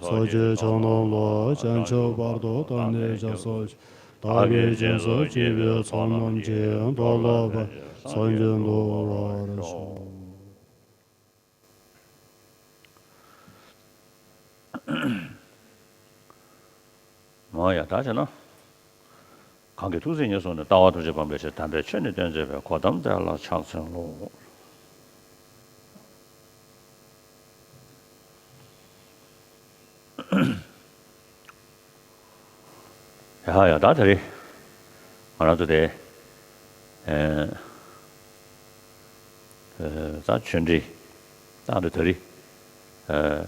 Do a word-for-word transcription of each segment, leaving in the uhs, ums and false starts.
ཚོགས་ཀྱི་ཕྱག་རྣམས་ལ། བྱང་ཆུབ་བར་དུ་བདག་ནི་སྐྱབས་སུ་མཆི། བདག་གིས་སྦྱིན་སོགས་བགྱིས་པའི་ཚོགས་རྣམས་ཀྱིས། འགྲོ་ལ་ཕན་ཕྱིར་སངས་རྒྱས་འགྲུབ་པར་ཤོག། འོ་ཡ། ད་བྱས་ན། གང་གི་ཐུགས་བརྩེ་ཉེར་བཟུང་ནས། ལྟ་བ་ཐུགས་རྗེ་སྤངས་པའི་ཕྱིར། དམ་པའི་ཆོས་ནི་སྟོན་མཛད་པའི། གོ་ཏམ་དེ་ལ་ཕྱག་འཚལ་ལོ། ཡ་ཡ། ད་དེ་རིང་ང་རང་ཚོ་དེ་ཨེ་ཨེ་ད་ཆོས་འབྲེལ་ད་འདི་དེ་རིང་ཨེ་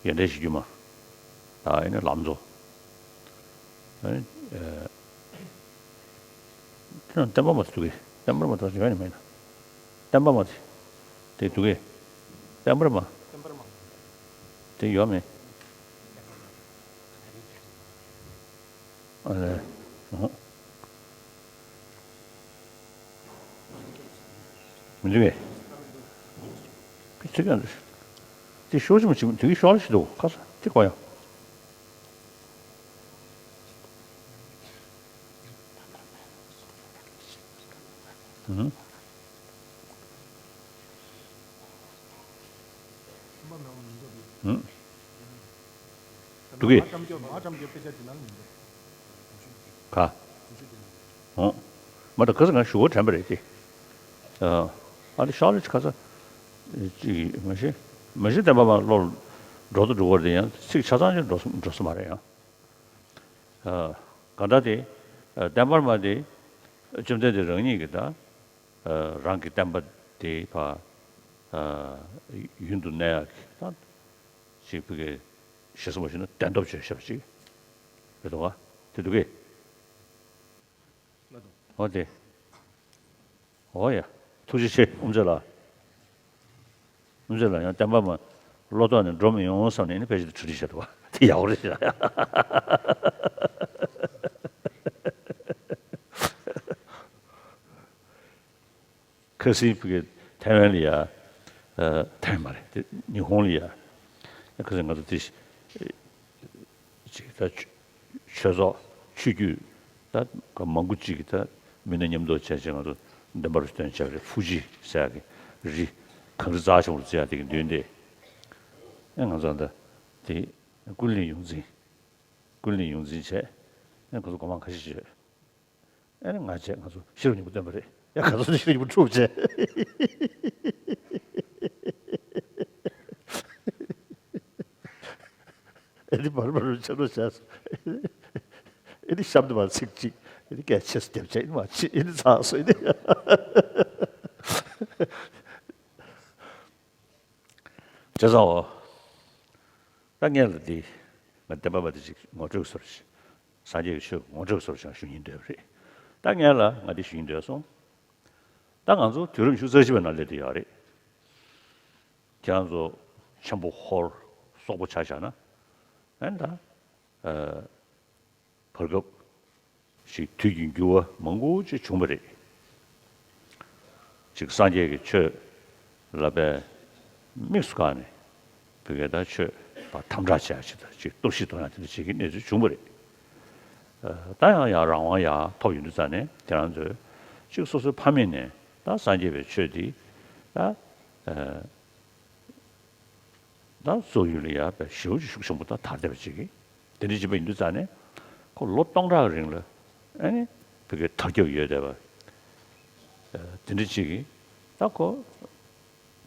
ཡོན་ཏན་གཞི་རྒྱུ་མ། ད་ཨེ་ནི་ལམ་གཙོ། ཨེ་ཨེ་དེ་ནང་བསྟན་པ་མ་དེ་འདུག་གི། བསྟན་པ་མ་དེ་ཡོད་ནི་མེད་ན། བསྟན་པ་མ་དེ་དེ་འདུག་གི། བསྟན་པ་མ་དེ་ཡོད་མེད། ཨ་ལས། ཨ། མི་འདུག་གས། ཁི་ཚིག་ཀྱང་འདུག་དེ་ཤོག་ཅི་མ་ཅི་དེ་གི་ཤོག་ལ་ཞིག་འདུག་ཁ་ས་དེ་གོ་ཡ། ཨུ། ཨུ། འདུག་གས། ག། འོ། མ་ད་ག་ས་ང་ཞུ་བ་དྲན་པ་རེད་དེ། ཨ། ཨ་ནི་ཤོག་ལ་ཅི་ཁ་ས། ཅིག་མ་གཞི། མ་གཞི་བསྟན་པ་མ་བློར་འགྲོ་དུ་འགྲོ་བར་དེ་ཡང་ཚིག་ཆ་ཚང་ཅིག་འགྲོ་ས་འགྲོ་ས་མ་རེད་ཡང་། ཨ། གང་ལྟར་དེ་ཨ་བསྟན་པར་མ་དེ་བཅོམ་ལྡན་འདས་རང་ཉིད་ཀྱིས་ད་ཨ་རང་གི་བསྟན་པ་དེ་ཕར་ཨ་ཡུན་དུ་གནས་ཡག་གི་ད་ཅིག་ཕ་གི་ཞེ་ས་མ་ཞུས་ན་བདེན་སྟོབས་ཆེ་ཤོས་ཅིག་རེད་འདུག་ག་དེ་འདུག་གས། འོ་དེ། འོ་ཡ། ཐུགས་རྗེ་ཆེ་དབུ་མཛད་ལགས། དབུ་མཛད་ལགས་ཡང་བསྟན་པ་མ་བློ་ཐོག་ནས་འགྲོ་མི་ཡོང་བསམ་ནས་ནི་ཕལ་ཆེར་གྲ་སྒྲིག་བྱས་འདུག་བ། དེ་ཡག་པོ་རེད་ཤག་ཁ་སང་ཕ་གི་ཐའེ་ཝན་ལ་ཡ། ཨ། ཐའེ་ཝན་མ་རེད་དེ་ཉི་ཧོང་ལ་ཡ། ཁ་སང་ང་ཚོ་དེ་ཅིག་ད་ཆོས་ཚོགས་ཆོས་བརྒྱུད་ད་མང་པོ་ཅིག་གིས་ད་མི་སྣ་མཉམ་དུ་བྱས་བྱས་ང་ཚོ་འདོན་པར་སྟོན་བྱས་པ་རེད། ཧྥུ་ཇི་ཟེར་ཡག་གི་རི་གངས་རི་རྩ་ཆེན་པོར་བརྩི་ཡག་དེ་གི་མདུན་དེ། ཨེ་ང་ཚོ་ད་དེ་ཀུན་གླེང་ཡོངས་འཛིན། ཀུན་གླེང་ཡོངས་འཛིན་བྱས། ཨེ་ཁོ་ཚོ་སྒོ་མང་ཁ་ཤས་ཤིག་ཡོད། ཨེ་ང་བྱས་ང་ཚོ་ཤེས་རབ་སྙིང་པོ་བཏོན་པ་རེད། ཡ་ང་ཚོ་ཤེས་རབ་སྙིང་པོ་འཁྲུགས་བྱས། ཨེ་འདི་བར་བར་ཆ་རོ་བྱས་སོ། ཨེ་འདི་གཤམ་དུ་མ་ཚིག་གཅིག་ཨེ་འདི་སྐད་ཆེ་སུ་རྒྱབ་བྱས་ཨེ་འདི་མ་ཆེ་ཨེ་འདི་ཚགས་སོ་ཨེ་འདི། བྱས་ཙང་འོ། ད་སྔོན་ལ་འདི་ང་བསྟན་པ་མ་འདི་ཅིག་ངོ་སྤྲོད་ཀྱི་ཟུར་ཞིག་སངས་རྒྱས་ཀྱི་ཆོས་ངོ་སྤྲོད་ཀྱི་ཟུར་ཞིག་ཞུ་སྙིང་འདོད་པ་རེད། ད་སྔོན་ལ་ང་འདི་ཞུ་སྙིང་འདོད་སོང་། ད་ང་ཚོ་དུས་རབས་ཉི་ཤུ་རྩ་གཅིག་པའི་ནང་སླེབས་བསྡད་ཡོད་རེད། ཁྱེད་རང་ཚོ་ཆེན་པོ་ཧོར་སོག་པོ་ཆ་བཞག་ན། ཨན་ད། ཨ། བར་སྐབས་ཤིག་དུས་ཀྱི་འགྱུར་བ་མང་པོ་ཅིག་བྱུང་བ་རེད། ཅིག་སངས་རྒྱས་ཀྱི་ཆོས་ལ་དཔེ་དམིགས་སུ་བཀར་ནས་བོད་སྐད་དང་ཆོས་པ་དམ་དྲག་བྱས་ཅིག་དང་ཅིག་གཏོར་བཤིག་གཏོང་ཡག་དེ་འདྲ་བྱེད་ཀྱི་གནས་ཚུལ་བྱུང་བ་རེད། ཨ། ད་ཡང་ཡང་རང་དབང་ཡར་ཐོབ་ཡོང་དུས་ཙང་ནས་དེ་རང་ཚོས་ཅིག་སོ་སོའི་ཕ་མེས་ནས་ད་སངས་རྒྱས་པའི་ཆོས་འདི་ད། ཨ། ད་སོག་ཡུལ་ལ་ཡ་དཔེ་ཞེ་པོ་ཅིག་ཤུགས་ཆེན་པོ་ད་དར་བསྡད་པ་ཅིག་གིས་དེ་འདྲ་བྱས་པ་ཡིན་དུས་ཙང་ནས་ཁོ་ལོ་སྟོང་ཕྲག་རིང་ལ་ཨ་ནི་བོད་སྐད་དར་ཁྱབ་ཡོད་བསྡད་པ་དེ་འདྲ་ཅིག་གིས་ད་ཁོ་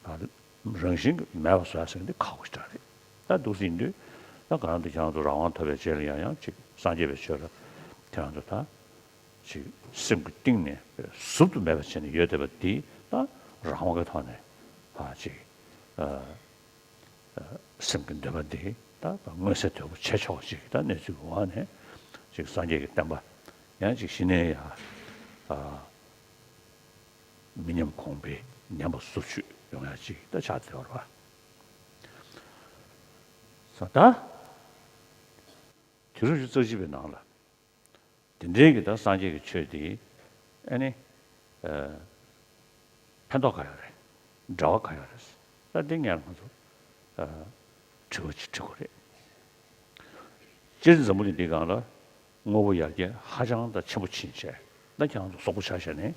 རང་བཞིན་གྱིས་མེད་པ་བཟོ་ཡ་ཟེར་མཁན་དེ་ཁག་པོ་ཞིག་རེད། ད་འདུག་སེ་ཡིན་དུས་ད་གང་དུ་ཁྱེད་རང་ཚོ་རང་དབང་ཐོབ་པའི་རྗེས་ལ་ཡང་ཡང་ཅིག་སངས་རྒྱས་པའི་ཆོས་ལ་ཁྱེད་རང་ཚོ་ད། ཅིག་སེམས་ཀྱི་གཏིང་ནས་ཟུབ་ཏུ་མེད་པ་བྱས་ནས་ཡོད་བསྡད་པ་འདི་ད་རང་དབང་གི་ཐོག་ནས་ཕར་ཅིག་ཨ་ཨ་སེམས་ཀྱི་འདོད་པ་འདི་ད་མངོན་གསལ་དོད་པོ་བྱེད་ཆོག་ཅིག་ད་གནས་ཚུལ་གྱི་འོག་ནས་ཅིག་སངས་རྒྱས་ཀྱི་བསྟན་པ་ཡང་ཅིག་གཞི་ནས་ཡང་ཨ་མི་ཉམས་གོང་འཕེལ་ཉམས་པ་ཟུར་ཆུད་ཡོང་ཡ་ཅིག་ད་ཆགས་བསྡད་པ་རེད་པ། ད་དུས་རབས་ཉི་ཤུ་རྩ་གཅིག་པའི་ནང་ལ། དེ་འདྲའི་གི་ད་སངས་རྒྱས་ཀྱི་ཆོས་དེ་ཨ་ནི་ཨ་ཕན་ཐོགས་ག་ཡོད་རེད། འབྲེལ་བ་ག་ཡོད་རེད། ད་འདི་ངས་ང་ཚོ་ཨ་ དྲི་བ་ཅིག་དྲི་དགོས་རེད། སྤྱིར་འཛམ་བུ་གླིང་འདིའི་སྒང་ལ་དངོས་པོ་ཡར་རྒྱས་ཧ་ཅང་ད་ཆེན་པོ་ཕྱིན་བྱས། ད་ཁྱེད་རང་ཚོ་སོག་པོ་ཆ་བཞག་ནས་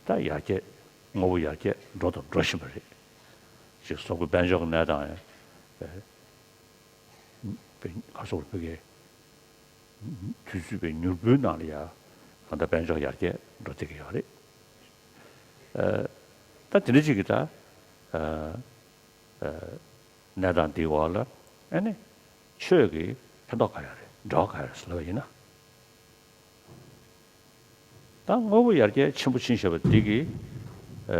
ད་ཡར་རྒྱས་དངོས་པོ་ཡར་རྒྱས་འགྲོ་དང་འགྲོ་བཞིན་པ་རེད། ཅིག་སོག་པོའི་དཔལ་འབྱོར་གྱི་གནས་སྟངས་ཡང་། པའི་ག་སོག་པོའི་བོད་སྐད་དུས་ཚོད་པའི་མྱུར་པོའི་ནང་ལ་ཡ་གང་ལྟར་དཔལ་འབྱོར་ཡར་རྒྱས་འགྲོ་བསྡད་ཀྱི་ཡོད་རེད། ཨ། ད་དེ་འདྲ་ཅིག་གི་ད་ཨ་ཨ་གནས་སྟངས་འདིའི་འོག་ལ་ཨ་ནི་ཆོས་ཀྱི་ཕན་ཐོགས་ག་ཡོད་རེད། འབྲེལ་བ་ག་ཡོད་རེད་ཟེར་ལབ་པ་ཡིན་ན། ད་དངོས་པོ་ཡར་རྒྱས་ཆེན་པོ་ཕྱིན་བཞག་པ་འདི་གིས་ཨ་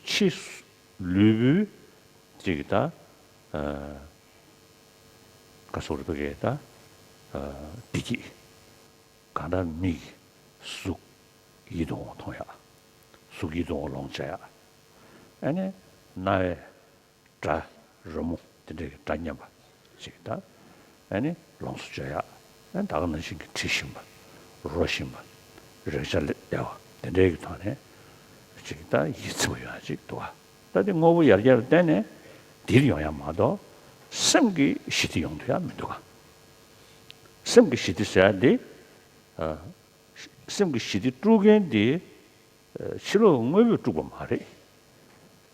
ཕྱི་ལུས་པོའི་ཅིག་ད་ཨ་ག་སོག་རིག་པ་གིས་ད་ཨ་བདེ་སྐྱིད། གང་ལྟར་མིག་གཟུགས་ཡིད་དུ་འོང་མཐོང་ཡག་གཟུགས་ཡིད་དུ་འོང་ལོངས་སྤྱོད་ཡག་ཨ་ནི་རྣ་བས་སྒྲ་རོལ་མོ་དེ་འདྲའི་སྒྲ་སྙན་པ་ཅིག་དང་། ཨ་ནི་ལོངས་སུ་སྤྱོད་ཡག་ཨ་ནི་ད་ག་ནང་བཞིན་གྱི་འཁྲི་ཞིམ་པ། རོ་ཞིམ་པ། རེག་བྱ་ལ་བདེ་བ་དེ་འདྲའི་གི་ཐོག་ནས་ཅིག་ད་ཡིད་ཚིམ་པ་ཡོང་ཡག་ཅིག་འདུག་ག་ད་དེ་དངོས་པོ་ཡར་རྒྱས་ལ་བརྟེན་ནས་འདིར་ཡོང་ཡག་མ་གཏོགས་སེམས་ཀྱི་ཞི་བདེ་ཡོང་ཐུབ་ཡག་མི་འདུག་ག་སེམས་ཀྱི་ཞི་བདེ་ཟེར་ཡག་འདི། ཨ། སེམས་ཀྱི་ཞི་བདེ་དཀྲུག་མཁན་དེ་ཕྱི་ལོགས་དངོས་པོས་དཀྲུགས་པ་མ་རེད།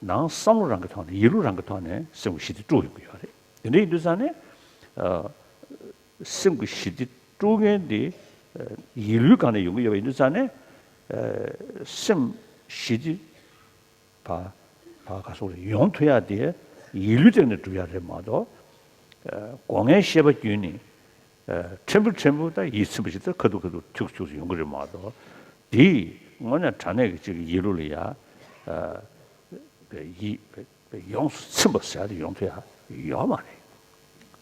ནང་བསམ་བློ་རང་གི་ཐོག་ནས་ཡིད་བློ་རང་གི་ཐོག་ནས་སེམས་ཀྱི་ཞི་བདེ་དཀྲུགས་ཡོང་གི་ཡོད་རེད། དེ་འདྲ་ཡིན་དུས་ཙང་ནས་ཨ། སེམས་ཀྱི་ཞི་བདེ་དཀྲུག་མཁན་དེ་ཡིད་བློའི་སྒང་ནས་ཡོང་གི་ཡོད་པ་ཡིན་དུས་ཙང་ནས་ཨ། སེམས་ཞི་བདེ་བ་བ་ག་སོགས་ཡོང་ཐུབ་ཡག་དེ་ཡིད་བློའི་སྟེང་ནས་སྒྲུབ་ཡག་རེད་མ་གཏོགས། ཨ། སྒོ་ལྔའི་ཤེས་པ་བརྒྱུད་ནས་ཨ། ཕྲན་བུ་ཕྲན་བུ་ད་ཡིད་ཚིམ་པ་ཞིག་ད་ཁ་ཐུག་ཁ་ཐུག་ཐུག་ཐུག་ཡོང་གི་རེད་མ་གཏོགས། དེས་དངོས་གནས་དྲང་གནས་ཀྱི་ཅིག་ཡིད་བློ་ལ་ཡ། ཨ། ཡིད་ཡོངས་སུ་ཚིམ་པ་ཟེར་ཡག་དེ་ཡོང་ཐུབ་ཡག་ཡོད་མ་རེད།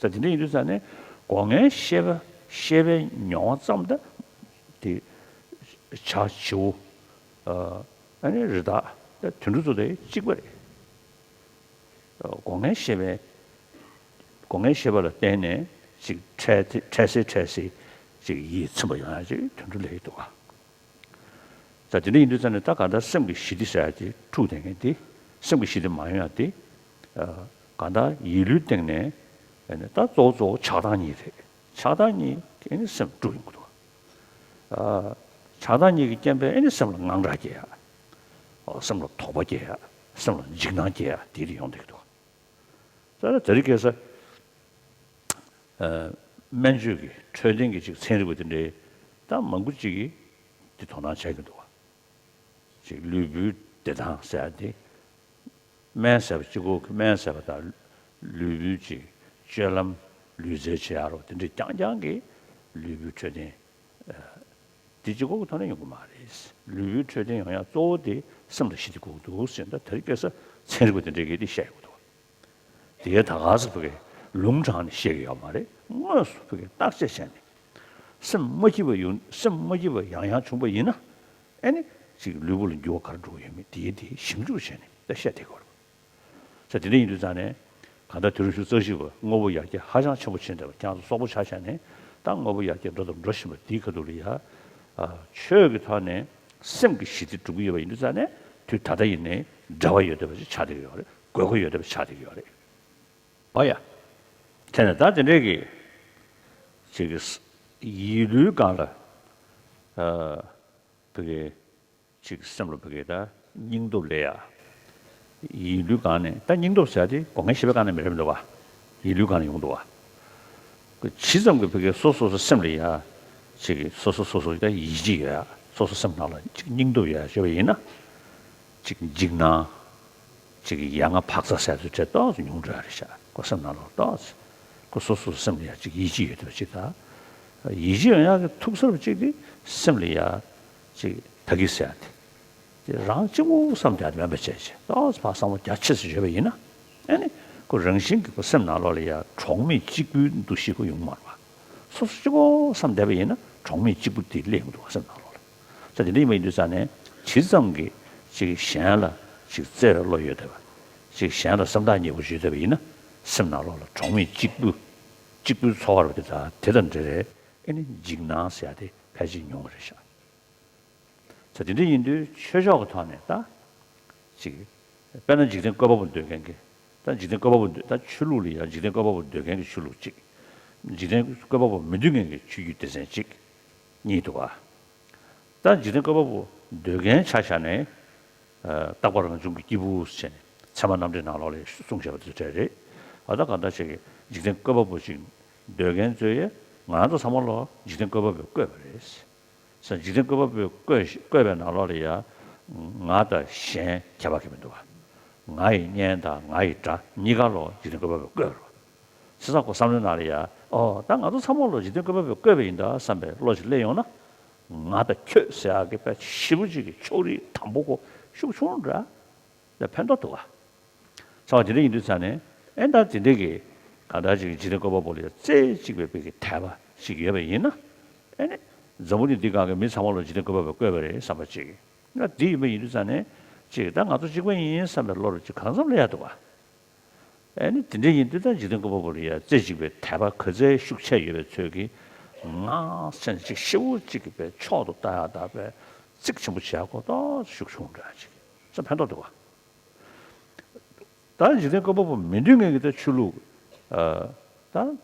ད་དེ་འདྲ་ཡིན་དུས་ཙང་ནས་སྒོ་ལྔའི་ཤེས་པ་ཤེས་པའི་མྱོང་བ་ཙམ་ད་དེ་བྱ་བྱིའུ་ཨ་ནི་རི་དྭགས་དེ་དུད་འགྲོ་ཚོ་དང་གཅིག་པ་རེད། སྒོ་ལྔའི་ཤེས་པའི་སྒོ་ལྔའི་ཤེས་པ་ལ་བརྟེན་ནས་ཅིག་འཕྲལ་འཕྲལ་སེལ་འཕྲལ་སེལ་ཅིག་ཡིད་ཚིམ་པ་ཡོང་ཡག་ཅིག་དུད་འགྲོ་ལ་ཡོད་འདུག་ག་ད་དེ་འདྲ་ཡིན་དུས་ཙང་ནས་ད་གང་ལྟར་སེམས་ཀྱི་ཞི་བདེ་ཟེར་ཡག་དེ་འཁྲུགས་བསྡད་མཁན་དེ། སེམས་ཀྱི་ཞི་བདེ་མ་ཡོང་ཡག་དེ་ཨ། གང་ལྟར་ཡིད་བློའི་སྟེང་ནས་ཨ་ནི་ད་གཙོ་བོ་གཙོ་བོ་ཆགས་སྡང་གཉིས་རེད། ཆགས་སྡང་གཉིས་ཀྱིས་ཨ་ནི་སེམས་དཀྲུགས་ཡོང་གི་འདུག་ཨ། ཆགས་སྡང་གཉིས་ཀྱི་རྐྱེན་པས་ཨ་ནི་སེམས་ལ་དངངས་སྐྲག་སྐྱེ་ཡག་ཨོ། སེམས་ལ་དོགས་པ་སྐྱེ་ཡག་སེམས་ལ་འཇིགས་སྣང་སྐྱེ་ཡག་དེ་རིགས་ཡོང་བསྡད་ཀྱི་འདུག་ད་ལྟ་དེ་རིང་ཁ་སང་། ཨ། སྨན་བཅོས་ཀྱི་འཕྲོད་བསྟེན་གྱི་ཅིག་ཚན་རིག་པ་དེ་འདྲའི་ད་མང་པོ་ཅིག་གིས་དེ་དོ་སྣང་བྱེད་ཀྱི་འདུག་བ། ཅིག་ལུས་པོའི་བདེ་ཐང་ཟེར་ཡག་དེ། སྨན་ཟེར་བ་གཅིག་པོ་གི་སྨན་ཟེར་བ་དང་ལུས་པོའི་ཅིག་སྤྱོད་ལམ་ལུས་རྩལ་བྱེད་ཡག་རོ་དེ་འདྲ་རྐྱང་རྐྱང་གིས་ལུས་པོའི་འཕྲོད་བསྟེན་དེ་གཅིག་པོ་གི་ཐོག་ནས་ཡོང་གི་མ་རེད། ལུས་པོའི་འཕྲོད་བསྟེན་ཡོང་ཡག་གཙོ་བོ་དེ་སེམས་ལ་ཞི་བདེ་དགོས་ཀྱི་འདུག་ཟེར་ད་དེ་རིང་ཁ་སང་ཚན་རིག་པ་དེ་འདྲས་ཀྱིས་དེ་བཤད་ཡོད་འདུག་དེ་ད་ག་ཟེ་བོད་སྐད་ལུང་དྲངས་ནས་བཤད་ཀྱི་ཡོད་མ་རེད། དངོས་སུ་བོད་སྐད་བརྟག་དཔྱད་བྱས་ནས། སེམས་མ་སྐྱིད་པ་ཡོང་། སེམས་མ་སྐྱིད་པ་ཡང་ཡང་བྱུང་བ་ཡིན་ན། ཨ་ནི་ཅིག་ལུས་པོ་ལ་འགྱུར་བ་ག་རེ་འགྲོ་གི་ཡོད་མེད་དེའི་དེ་ཞིབ་འཇུག་བྱས་ནས་ད་བཤད་བསྡད་ཀྱི་ཡོད་རེད། ས་དེ་འདྲ་ཡིན་དུས་ཙང་ནས་གང་ལྟར་དུས་རབས་ཉི་ཤུ་རྩ་གཅིག་པ་དངོས་པོ་ཡར་རྒྱས་ཧ་ཅང་ཆེན་པོ་ཕྱིན་བསྡད་པ་ཁྱེད་རང་ཚོ་སོག་པོ་ཆ་བཞག་ནས་ད་དངོས་པོ་ཡར་རྒྱས་འགྲོ་དང་འགྲོ་བཞིན་པ་དེའི་ཁ་ཐུག་ལ་ཡ། ཨ། ཆོས་ཀྱི་ཐོག་ནས་སེམས་ཀྱི་ཞི་བདེ་སྒྲུབ་ཀྱི་ཡོད་པ་ཡིན་དུས་ཙང་ནས་དུས་ད་ལྟ་ཡིན་ནའི་འབྲེལ་བ་ཡོད་བསྡད་པ་ཞིག་ཆགས་བསྡད་ཀྱི་ཡོད་རེད། དགོས་མཁོ་ཡོད་བསྡད་པ་ཆགས་བསྡད་ཀྱི་ཡོད་རེད། འོ་ཡ། དེ་ནས་ད་དེ་འདྲས་ཀྱི་ཅིག་གི་ཡིད་བློའི་སྒང་ལ། ཨ། བོད་སྐད་ཅིག་སེམས་ལ་བོད་སྐད་ད་སྙིང་སྟོབས་སླེབས་ཡ། ཡིད་བློའི་སྒང་ནས་ད་སྙིང་སྟོབས་ཟེར་ཡ་དེ་སྒོ་ལྔའི་ཤེས་པའི་སྒང་ནས་མི་རེད་འདུག་བ། ཡིད་བློའི་སྒང་ནས་ཡོང་འདུག་བ། ཇི་ཙམ་གྱི་བོད་སྐད་སོ་སོ་སོ་སེམས་ལ་ཡ། ཅིག་སོ་སོ་སོ་སོ་ད་ཡིད་ཆེས་ཡོད་ཡ། སོ་སོ་སེམས་ནང་ལ་ཅིག་སྙིང་སྟོབས་ཡོད་ཡ་ཞེས་པ་ཡིན་ན། ཅིག་འཇིགས་སྣང་། ཅིག་ཡ་ང་བག་ཚ་ཟེར་ཚུལ་བྲལ་ཏོག་ཙམ་ཉུང་འགྲོ་ཡ་རེད་ཤག་ཁོ་སེམས་ནང་ལོགས་ཏོག་ཙམ། ཁོ་སོ་སོ་སེམས་ལ་ཡ་ཅིག་ཡིད་ཆེས་ཡོད་བསྡད་པ་ཅིག་དང་། ཡིད་ཆེས་ཡོང་ཡག་གི་ཐུག་ས་རུ་གཅིག་དེ་སེམས་ལ་ཡ་ཅིག་ད་གི་ཟེར་ཡ་དེ། དེ་རང་གཅིག་པུ་བསམ་བསྡད་མེད་པ་བྱས་བྱས་ཏོག་ཙམ་ཕར་བསམ་བློ་རྒྱ་ཆེ་ཙམ་བྱས་པ་ཡིན་ན། ཨ་ནི་ཁོ་རང་བཞིན་གྱིས་ཁོ་སེམས་ནང་ལོགས་ལ་ཡ་གྲོགས་མེད་གཅིག་པུའི་འདུ་ཤེས་ཁོ་ཡོང་གི་མ་རེད་པ། སོ་སོ་གཅིག་པོ་བསམ་བསྡད་པ་ཡིན་ན་གྲོགས་མེད་གཅིག་པུ་དེ་སླེབས་ཡོང་གི་འདུག་བ་སེམས་ནང་ལོགས་ལ། ས་དེ་འདྲ་ཡིན་པ་ཡིན་དུས་ཙང་ནས་ཇི་ཙམ་གྱི་ཅིག་གཞན་ལ་ཅིག་བརྩེ་བའི་བློ་ཡོད་བསྡད་པ། ཅིག་གཞན་ལ་སེམས་ཐག་ཉེ་པོ་ཡོད་བསྡད་པ་ཡིན་ན་སེམས་ནང་ལོགས་ལ་གྲོགས་མེད་གཅིག་པུ། གཅིག་པུའི་ཚོར་བ་དེ་དང་དེ་དང་འབྲེལ་བའི་ཨ་ནི་འཇིགས་སྣང་ཟེར་ཡ་དེ་ཕལ་ཆེར་ཉུང་བ་རེད་ཤག་ས་དེ་འདྲ་ཡིན་དུས་ཆོས་ཕྱོགས་ཀྱི་ཐོག་ནས་ད་ཅིག་དཔེར་ན་འཇིག་རྟེན་བཀོད་པ་པོ་འདོད་མཁན་གྱི་ ད་འཇིག་རྟེན་བཀོད་པ་པོ་འདོད། ད་ཆོས་ལུགས་ལ་ཡང་འཇིག་རྟེན་བཀོད་པ་པོ་འདོད་མཁན་གྱི་ཆོས་ལུགས་གཅིག་འཇིག་རྟེན་བཀོད་པ་པོ་མི་འདོད་མཁན་གྱི་ཆོས་བརྒྱུད་སྡེ་ཚན་གཅིག་གཉིས་འདུག་ག་ད་འཇིག་རྟེན་བཀོད་པ་པོ་འདོད་མཁན་ཆ་བཞག་ནས། ཨ། རྟག་པ་རང་བྱུང་གི་སྐྱེས་བུ་ཟེར་ནས་ཚད་མ་རྣམ་འགྲེལ་ནང་ལོགས་ལ་གསུངས་བཞག་པ་དེ་འདྲ་རེད། ཨ། ད་གང་ལྟར་ཞིག་གིས་འཇིག་རྟེན་བཀོད་པ་པོ་ཞིག་འདོད་མཁན་ཚོས་ཡང་ང་ཚོ་ཚང་མ་ལོ་འཇིག་རྟེན་བཀོད་པ་པོས་བཀོད་པ་རེད། ས། འཇིག་རྟེན་བཀོད་པ་པོས་བཀོད་བཀོད་པའི་ནང་ལོགས་ལ་ཡང་ང་དང་གཞན་ཁྱད་པར་གང་ཡང་མི་འདུག་བ། ང་ཡི་གཉེན་དང་ང་ཡི་དགྲ་གཉིས་ཀ་ལོ་འཇིག་རྟེན་བཀོད་པ་པོས་བཀོད་པ་རེད། བྱས་ཙང་ཁོ་བསམ་བློའི་ནང་ལ་ཡང་ཨོ་ད་ང་ཚོ་ཚང་མ་ལོ་འཇིག་རྟེན་བཀོད་པ་པོས་བཀོད་པ་ཡིན་ད་བསམ་པའི་བློ་ཞིག་སླེབས་ཡོང་ན། ང་དང་ཁྱོད་ཟེར་ཡག་གི་དཔེ་ཞེ་པོ་ཅིག་གི་ཕྱོགས་རིས་དམ་པོ་ཁོ་ཤུགས་ཆུང་འདྲ། ད་ཕན་ཐོགས་འདུག་བ། ཚ་བ་དེ་འདྲ་ཡིན་དུས་ཙང་ནས་ཨེ་ད་དེ་འདྲ་གི་གང་ལྟར་ཅིག་འཇིག་རྟེན་བཀོད་པ་པོ་ལ་ཡང་རྩེ་གཅིག་པའི་བོད་ཀྱི་དད་པ་ཞིག་ཡོད་པ་ཡིན་ན། ཨེ་ནི་འཛམ་བུ་གླིང་འདི་སྒང་གི་མི་ཚང་མ་ལ་འཇིག་རྟེན་བཀོད་པ་པོས་བཀོད་པ་རེད་བསམ་པ་ཅིག་ང་འདི་ཡིན་པ་ཡིན་དུས་ཙང་ནས་ཅིག་ད་ང་ཚོ་གཅིག་པ་ཡིན་བསམ་པའི་བློ་རུ་ཅིག་གང་འཚམ་སླེབས་ཡག་འདུག་བ། ཨེ་ནི་དེ་འདྲ་ཡིན་དུས་ད་འཇིག་རྟེན་བཀོད་པ་པོ་ལ་ཡང་རྩེ་གཅིག་པའི་དད་པ་ག་ཚད་ཤུགས་ཆེ་ཡོད་པའི་ཚོད་ཀྱིས་ང་སེམས་ཅིག་ཤེའུ་གཅིག་གི་པའི་མཆོག་ཏུ་ལྟ་ཡག་ད་པའི་གཙིགས་ཆེན་པོ་བྱེད་ཡག་ཁོ་ཏོག་ཙམ་ཤུགས་ཆུང་འདྲ་ཅིག་ས་ཕན་ཐོགས་འདུག་བ། ད་འཇིག་རྟེན་བཀོད་པ་པོ་མི་འདོད་མཁན་གྱི་ད་ཆོས་ལུགས། ཨ། ད་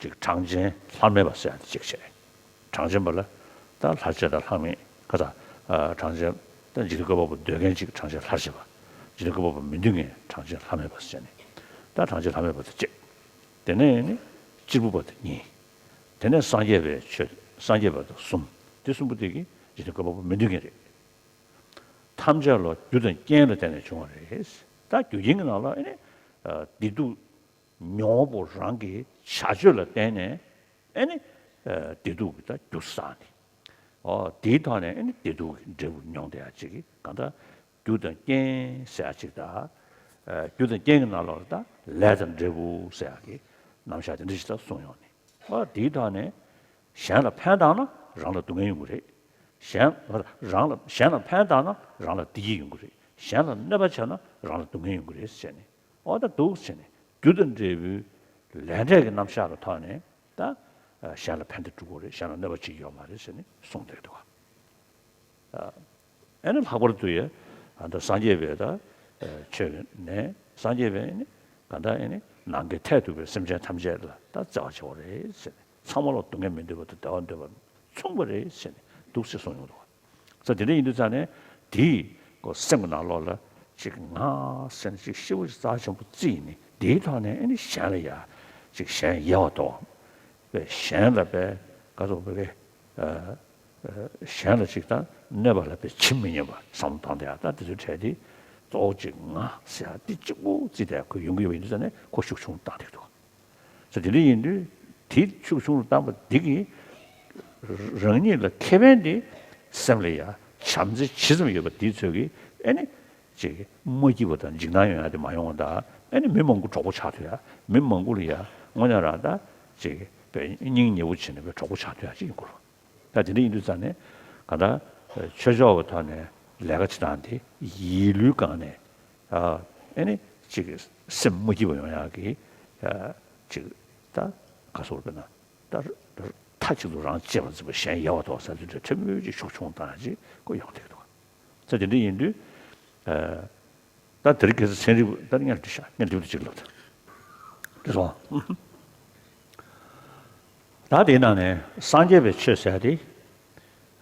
ཅིག་གྲངས་ཅན་ལྷར་མེད་པ་ཟེར་ཡག་དེ་ཅིག་བྱས། གྲངས་ཅན་པ་ལ་ད་ལྷར་བཅས་དང་ལྷ་མིན་ག་ད། ཨ། གྲངས་ཅན་ད་འཇིག་རྟེན་བཀོད་པ་པོ་འདོད་མཁན་ཅིག་གྲངས་ཅན་ལྷར་བཅས་པ། འཇིག་རྟེན་བཀོད་པ་པོ་མི་འདོད་མཁན་གྲངས་ཅན་ལྷར་མེད་པ་ཟེར་ནས། ད་གྲངས་ཅན་ལྷར་མེད་པ་དེ་གཅིག་དེ་ནས་ནི་གཅེར་བུ་པ་དེ་གཉིས། དེ་ནས་སངས་རྒྱས་པའི་ཆོས། སངས་རྒྱས་པ་དང་གསུམ། དེ་གསུམ་པོ་དེ་གི་འཇིག་རྟེན་བཀོད་པ་པོ་མི་འདོད་མཁན་རེད། ཐམས་ཅད་ལ་རྒྱུ་དང་རྐྱེན་ལ་བརྟེན་ནས་བྱུང་བ་རེད། ད་རྒྱུ་རྐྱེན་གྱི་ནང་ལ་ཨེ་ནི། ཨ། བདེ་སྡུག་མྱོང་བ་པོ་རང་གི་བྱ་སྤྱོད་ལ་བརྟེན་ནས་ཨེ་ནི། ཨ། བདེ་སྡུག་གི་ད་རྒྱུ་བསགས་ནས། ཨོ་དེའི་ཐོག་ནས་ཨེ་ནི་བདེ་སྡུག་གི་འབྲས་བུ་མྱོང་བསྡད་ཡག་ཅིག་གི་གང་ལྟར་རྒྱུ་དང་རྐྱེན་ཟེར་ཡག་ཅིག་དང་། ཨ། རྒྱུ་དང་རྐྱེན་གྱི་ནང་ལོགས་ལ་ད་ལས་དང་འབྲས་བུ་ཟེར་ཡག་གི་རྣམ་གཞག་དེ་འདྲ་ཞིག་ད་གསུངས་ཡོང་ནས། ཨོ་དེའི་ཐོག་ནས་གཞན་ལ་ཕན་བཏགས་ན་རང་ལ་སྡུག་བསྔལ་ཡོང་གི་རེད། གཞན་རང་ལ་གཞན་ལ་ཕན་བཏགས་ན་རང་ལ་བདེ་སྐྱིད་ཡོང་གི་རེད། གཞན་ལ་གནོད་པ་བྱས་ན་རང་ལ་སྡུག་བསྔལ་ཡོང་གི་རེད་ཟེར་ནས། ཨོ་ད་འདུག་ཟེར་ནས་རྒྱུ་དང་འབྲས་བུའི་ལས་འབྲས་ཀྱི་རྣམ་གཞག་གི་ཐོག་ནས་ད་གཞན་ལ་ཕན་བདེ་སྒྲུབ་དགོས་རེད། གཞན་ལ་གནོད་པ་བྱེད་ཀྱི་ཡོད་མ་རེད་ཟེར་ནས་གསུངས་བསྡད་འདུག་ག་ཨ་ནི་ལྷག་པར་དུ་ཡ་ཨ་ད་སངས་རྒྱས་པའི་ད་ཆོས་ནས་སངས་རྒྱས་པའི་ནི་གང་ལྟར་ཨེ་ནི་ནམ་མཁའི་མཐས་གཏུགས་པའི་སེམས་ཅན་ཐམས་ཅད་ལ་ད་བརྩེ་བ་ཆེ་བ་རེད་ཟེར་ནས། ཚང་མ་ལ་སྡུག་བསྔལ་མི་འདོད་པ་དང་བདེ་བ་འདོད་པ་མཚུངས་པ་རེད་ཟེར་ནས་འདུག་སེ་གསུངས་ཡོང་འདུག་ས་དེ་འདྲ་ཡིན་དུས་ཙང་ནས་དེའི་ཀོ་སེམས་ཀྱི་ནང་ལོགས་ལ་ཅིག་ང་སེམས་ཅིག་ཤེའུ་ཅིག་རྩ་ཆེན་པོ་བརྩིས་ནས་དེའི་ཐོག་ནས་ཨེ་ནི་གཞན་ལ་ཡ་ཅིག་གཞན་ཡལ་བ་དོ། པས་གཞན་ལ་པས་ག་ཚོད་པས་གཞན་ལ་ཅིག་ད་གནོད་པ་ལ་པས་བྱེད་མི་ཉན་པ་བསམ་བློ་བཏང་སྟེ་ཡ་ད་དེ་ཚོའི་གྲས་དེ་གཙོ་བོ་ཅིག་ང་ཟེར་ཡ་དེ་གཅིག་པུ་བརྩིས་ཏེ་ཁོ་ཡོང་གི་ཡོད་པ་ཡིན་དུས་ཙང་ནས་ཁོ་ཤུགས་ཆུང་བཏང་བསྡད་འདུག་ས་དེ་འདྲ་ཡིན་དུས་དེ་ཤུགས་ཆུང་རུ་བཏང་པ་འདི་གིས་རང་ཉིད་ལ་ཁེ་ཕན་དེ་སེམས་ལ་ཡ་བྱམས་བརྩེ་ཇི་ཙམ་ཡོད་པ་དེའི་ཚོད་ཀྱིས་ཨེ་ནི་ཅིག་མ་སྐྱིད་པ་དང་འཇིགས་སྣང་ཡོང་ཡ་དེ་མ་ཡོང་བ་དང་ཨེ་ནི་མི་མང་པོ་གྲོགས་པོ་ཆགས་ཐུབ་ཡ། མི་མང་པོ་ལ་ཡ་དངོས་གནས་རང་ད་ཅིག་པའི་སྙིང་ཉེ་བོ་བྱས་ནས་པའི་གྲོགས་པོ་ཆགས་ཐུབ་ཡ་ཅིག་ཡིན་དགོས་རེད། ད་དེ་འདྲ་ཡིན་དུས་ཙང་ནས་གང་ལྟར་ཆོས་ཕྱོགས་ཀྱི་ཐོག་ནས་ལས་ཀ་བྱེད་སྟངས་དེ་ཡིད་བློའི་སྒང་ནས་ཨ་ཨེ་ནི་ཅིག་སེམས་མ་སྐྱིད་པ་ཡོང་ཡག་གི་ཨ་ཅིག་ད་ག་སོགས་དཔེར་ན་ད་མཐའ་གཅིག་ཏུ་རང་གཅེས་པར་འཛིན་པ་གཞན་ཡལ་བར་དོར་ཟེར་དེ་འདྲ་ཕྲན་བུ་ཅིག་ཤུགས་ཆུང་བཏང་ཡག་ཅིག་ཁོ་ཡོང་བསྡད་འདུག་ས་དེ་འདྲ་ཡིན་དུས་ཨ། ད་དེ་རིང་ཁ་སང་ཚན་རིག་པ་ད་སྔོན་ལ་འདྲི་ཤག་སྔོན་ལ་འདྲི་བ་ཅིག་ལབ་ད། དེ་སོང་། ད་དེའི་ནང་ནས་སངས་རྒྱས་པའི་ཆོས་ཟེར་ཡ་དེ།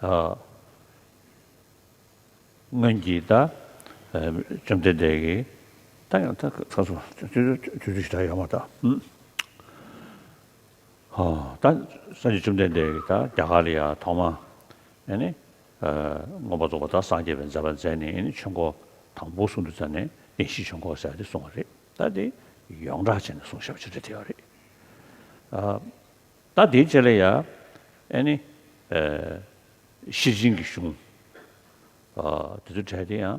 ཨ། སྔོན་གྱི་ད། ཨ། བཅོམ་ལྡན་འདས་ཀྱིས། ད་ཡང་ད་ཁ་སང་དུས་ཚོད་ཞིག་ད་ཡོད་མ་ད། ཨ། ད་སངས་རྒྱས་བཅོམ་ལྡན་འདས་ཀྱིས་ད་རྒྱ་གར་ལ་ཡ་ཐོག་མ། ཨ་ནི། ཨ། མངོན་པར་རྫོགས་པར་ད་སངས་རྒྱས་པའི་མཛད་པ་མཛད་ནས་ཨ་ནི་ཆོས་འཁོར་དང་པོ་གསུང་དུས་ཙམ་ནས་བདེན་བཞིའི་ཆོས་འཁོར་ཟེར་ཡ་དེ་གསུངས་པ་རེད། ད་དེ་ཡོངས་གྲགས་བྱས་ནས་གསུངས་བཞག་པ་ཅིག་རེད་དེ་ཡོད་རེད། ཨ། ད་དེའི་རྗེས་ལ་ཡ་ཨ་ནི། ཨ། ཤེར་ཕྱིན་གྱི་གཞུང་། ཨ། དེ་ཚོའི་གྲས་དེ་ཡང་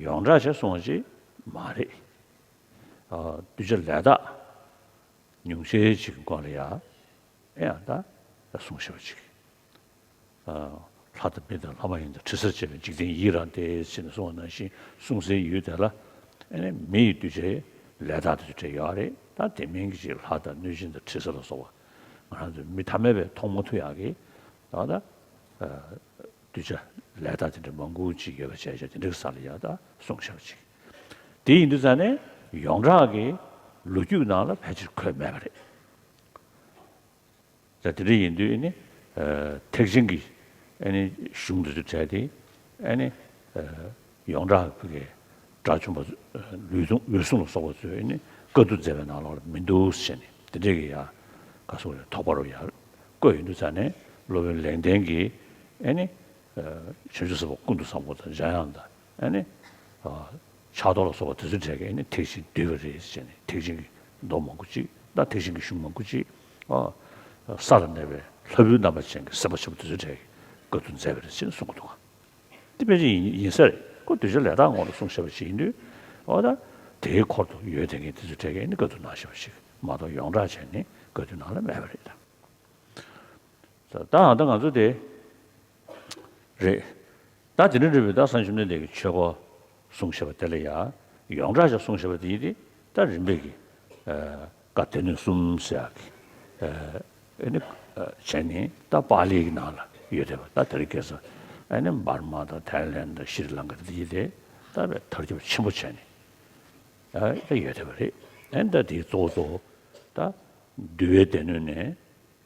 ཡོངས་གྲགས་བྱས་གསུངས་པ་ཅིག་མ་རེད། ཨ། གདུལ་བྱ་ལས་དག་ཉུང་ཤས་ཅིག་གི་སྐོར་ལ་ཡ། ཨེ་ཡང་ད་གསུངས་བཞག་པ་ཅིག་ཨ། ལྷ་དང་མི་དང་ལྷ་མ་ཡིན་དང་དྲི་ཟར་བཅས་པའི་འཇིག་རྟེན་ཡི་རངས་ཏེ་ཟེར་ནས་གསུངས་པ་ནང་བཞིན་གསུངས་སའི་ཡུལ་དེ་ལ་ཨེ་ནི་མི་ཡི་གདུལ་བྱའི་ལས་དག་དེ་ཚོ་བྲིས་ཡོད་རེད། ད་དེ་མིན་གྱི་ཅིག་ལྷ་དང་གནོད་སྦྱིན་དང་དྲི་ཟ་ལ་སོགས་པ་ང་རང་ཚོ་མི་ཐ་མལ་པས་མཐོང་མ་ཐུབ་ཡག་གི་ད་ད། ཨ། གདུལ་བྱ་ལས་དག་དེ་འདྲ་མང་པོ་ཅིག་ཡོད་པ་བྱས་བྱས་དེ་འདྲ་གི་ས་ལ་ཡ་ད་གསུངས་བཞག་པ་ཅིག་དེ་ཡིན་དུས་ཙང་ནས་ཡོངས་གྲགས་ཀྱི་ལོ་རྒྱུས་ནང་ལ་ཕལ་ཆེར་འཁོད་མེད་པ་རེད། ད་དེ་འདྲ་ཡིན་དུས་ཨ་ནི་ཨ་ཐེག་ཆེན་གྱི་ཨ་ནི་གཞུང་འདི་ཚོའི་གྲས་དེ་ཨ་ནི་ཨ་ཡོངས་གྲགས་ཀྱི་དགྲ་བཅོམ་པ་ཨ་ལུས་སྲུང་ལུས་སྲུང་ལ་སོགས་པ་ཚོས་ཨ་ནི་བཀའ་བསྡུ་མཛད་པའི་ནང་ལོགས་ལ་མི་འདུག་ཟེར་ནས་དེ་འདྲ་གི་ཡ་ག་སོགས་ལ་དོགས་པ་རུ་ཡ་བཀོད་ཡོང་དུས་ཙང་ནས་སློབ་དཔོན་ལེགས་ལྡན་གྱིས་ཨ་ནི་ཨ་བྱང་ཆུབ་སེམས་དཔའ་ཀུན་ཏུ་བཟང་པོ་དང་འཇམ་དབྱངས་དང་ཨ་ནི་ཨ་ཕྱག་རྡོར་ལ་སོགས་པ་དེ་ཚོའི་གྲས་ཀྱིས་ཨ་ནི་ཐེག་ཆེན་བསྡུས་པ་རེད་ཟེར་ནས་ཐེག་ཆེན་གྱི་མདོ་མང་པོ་ཅིག་དང་ཐེག་ཆེན་གྱི་གཞུང་མང་པོ་ཅིག་ཨ་ས་ལ་གནས་པའི་ལྷ་བུའི་རྣམ་པ་ཅན་གྱི་སེམས་དཔའ་ཆེན་པོ་དེ་ཚོའི་གྲས་ཀྱིས་བཀའ་བསྡུ་མཛད་པ་རེད་ཟེར་ནས་གསུང་གི་འདུག་ག་དེ་ཕལ་ཆེར་ཡིན་ཡིན་ས་རེད། ཁོ་གདུལ་བྱ་ལས་དག་ངོ་ལ་གསུངས་བཞག་པ་ཞིག་ཡིན་དུས་འོ་ད་དེའི་འཁོར་དུ་ཡོད་བསྡད་མཁན་དེ་ཚོའི་གྲས་ཀྱིས་ཨ་ནི་བཀའ་བསྡུ་གནང་བཞག་པ་ཞིག་མ་གཏོགས་ཡོངས་གྲགས་བྱས་ནས་བཀའ་བསྡུ་ནང་ལ་མེད་པ་རེད་ད། ད་ད་ང་ཚོ་དེ་རེད། ད་དེ་འདྲ་འདྲ་བའི་ད་སངས་རྒྱས་བཅོམ་ལྡན་འདས་ཀྱི་ཆོས་སྐོར་གསུངས་བཞག་པ་དེ་ལ་ཡང་ཡོངས་གྲགས་ཅིག་གསུངས་བཞག་པ་དེ་ཡིན་ཏེ་ད་རིམ་པས་ཀྱི་ཨ་བཀའ་སྡེ་སྣོད་གསུམ་ཟེར་ཡག་གི་ཨ་ཨ་ནི་ཨ་བྱས་ནས་ད་པཱ་ལི་གི་ནང་ལ་ཡོད་བསྡད་པ་ད་དེ་རིང་ཁ་སང་ཨ་ནི་འབར་མ་དང་ཐའི་ལེན་དང་ཤྲི་ལང་ཀ་དེ་ཡིན་ཏེ་ད་དཔེ་དར་ཁྱབ་ཆེན་པོ་བྱས་ནས་ཨ་ད་ཡོད་བསྡད་པ་རེད། ཨ་ནི་ད་དེའི་གཙོ་བོ་གཙོ་བོ་ད་འདུལ་བའི་སྡེ་སྣོད་ནས།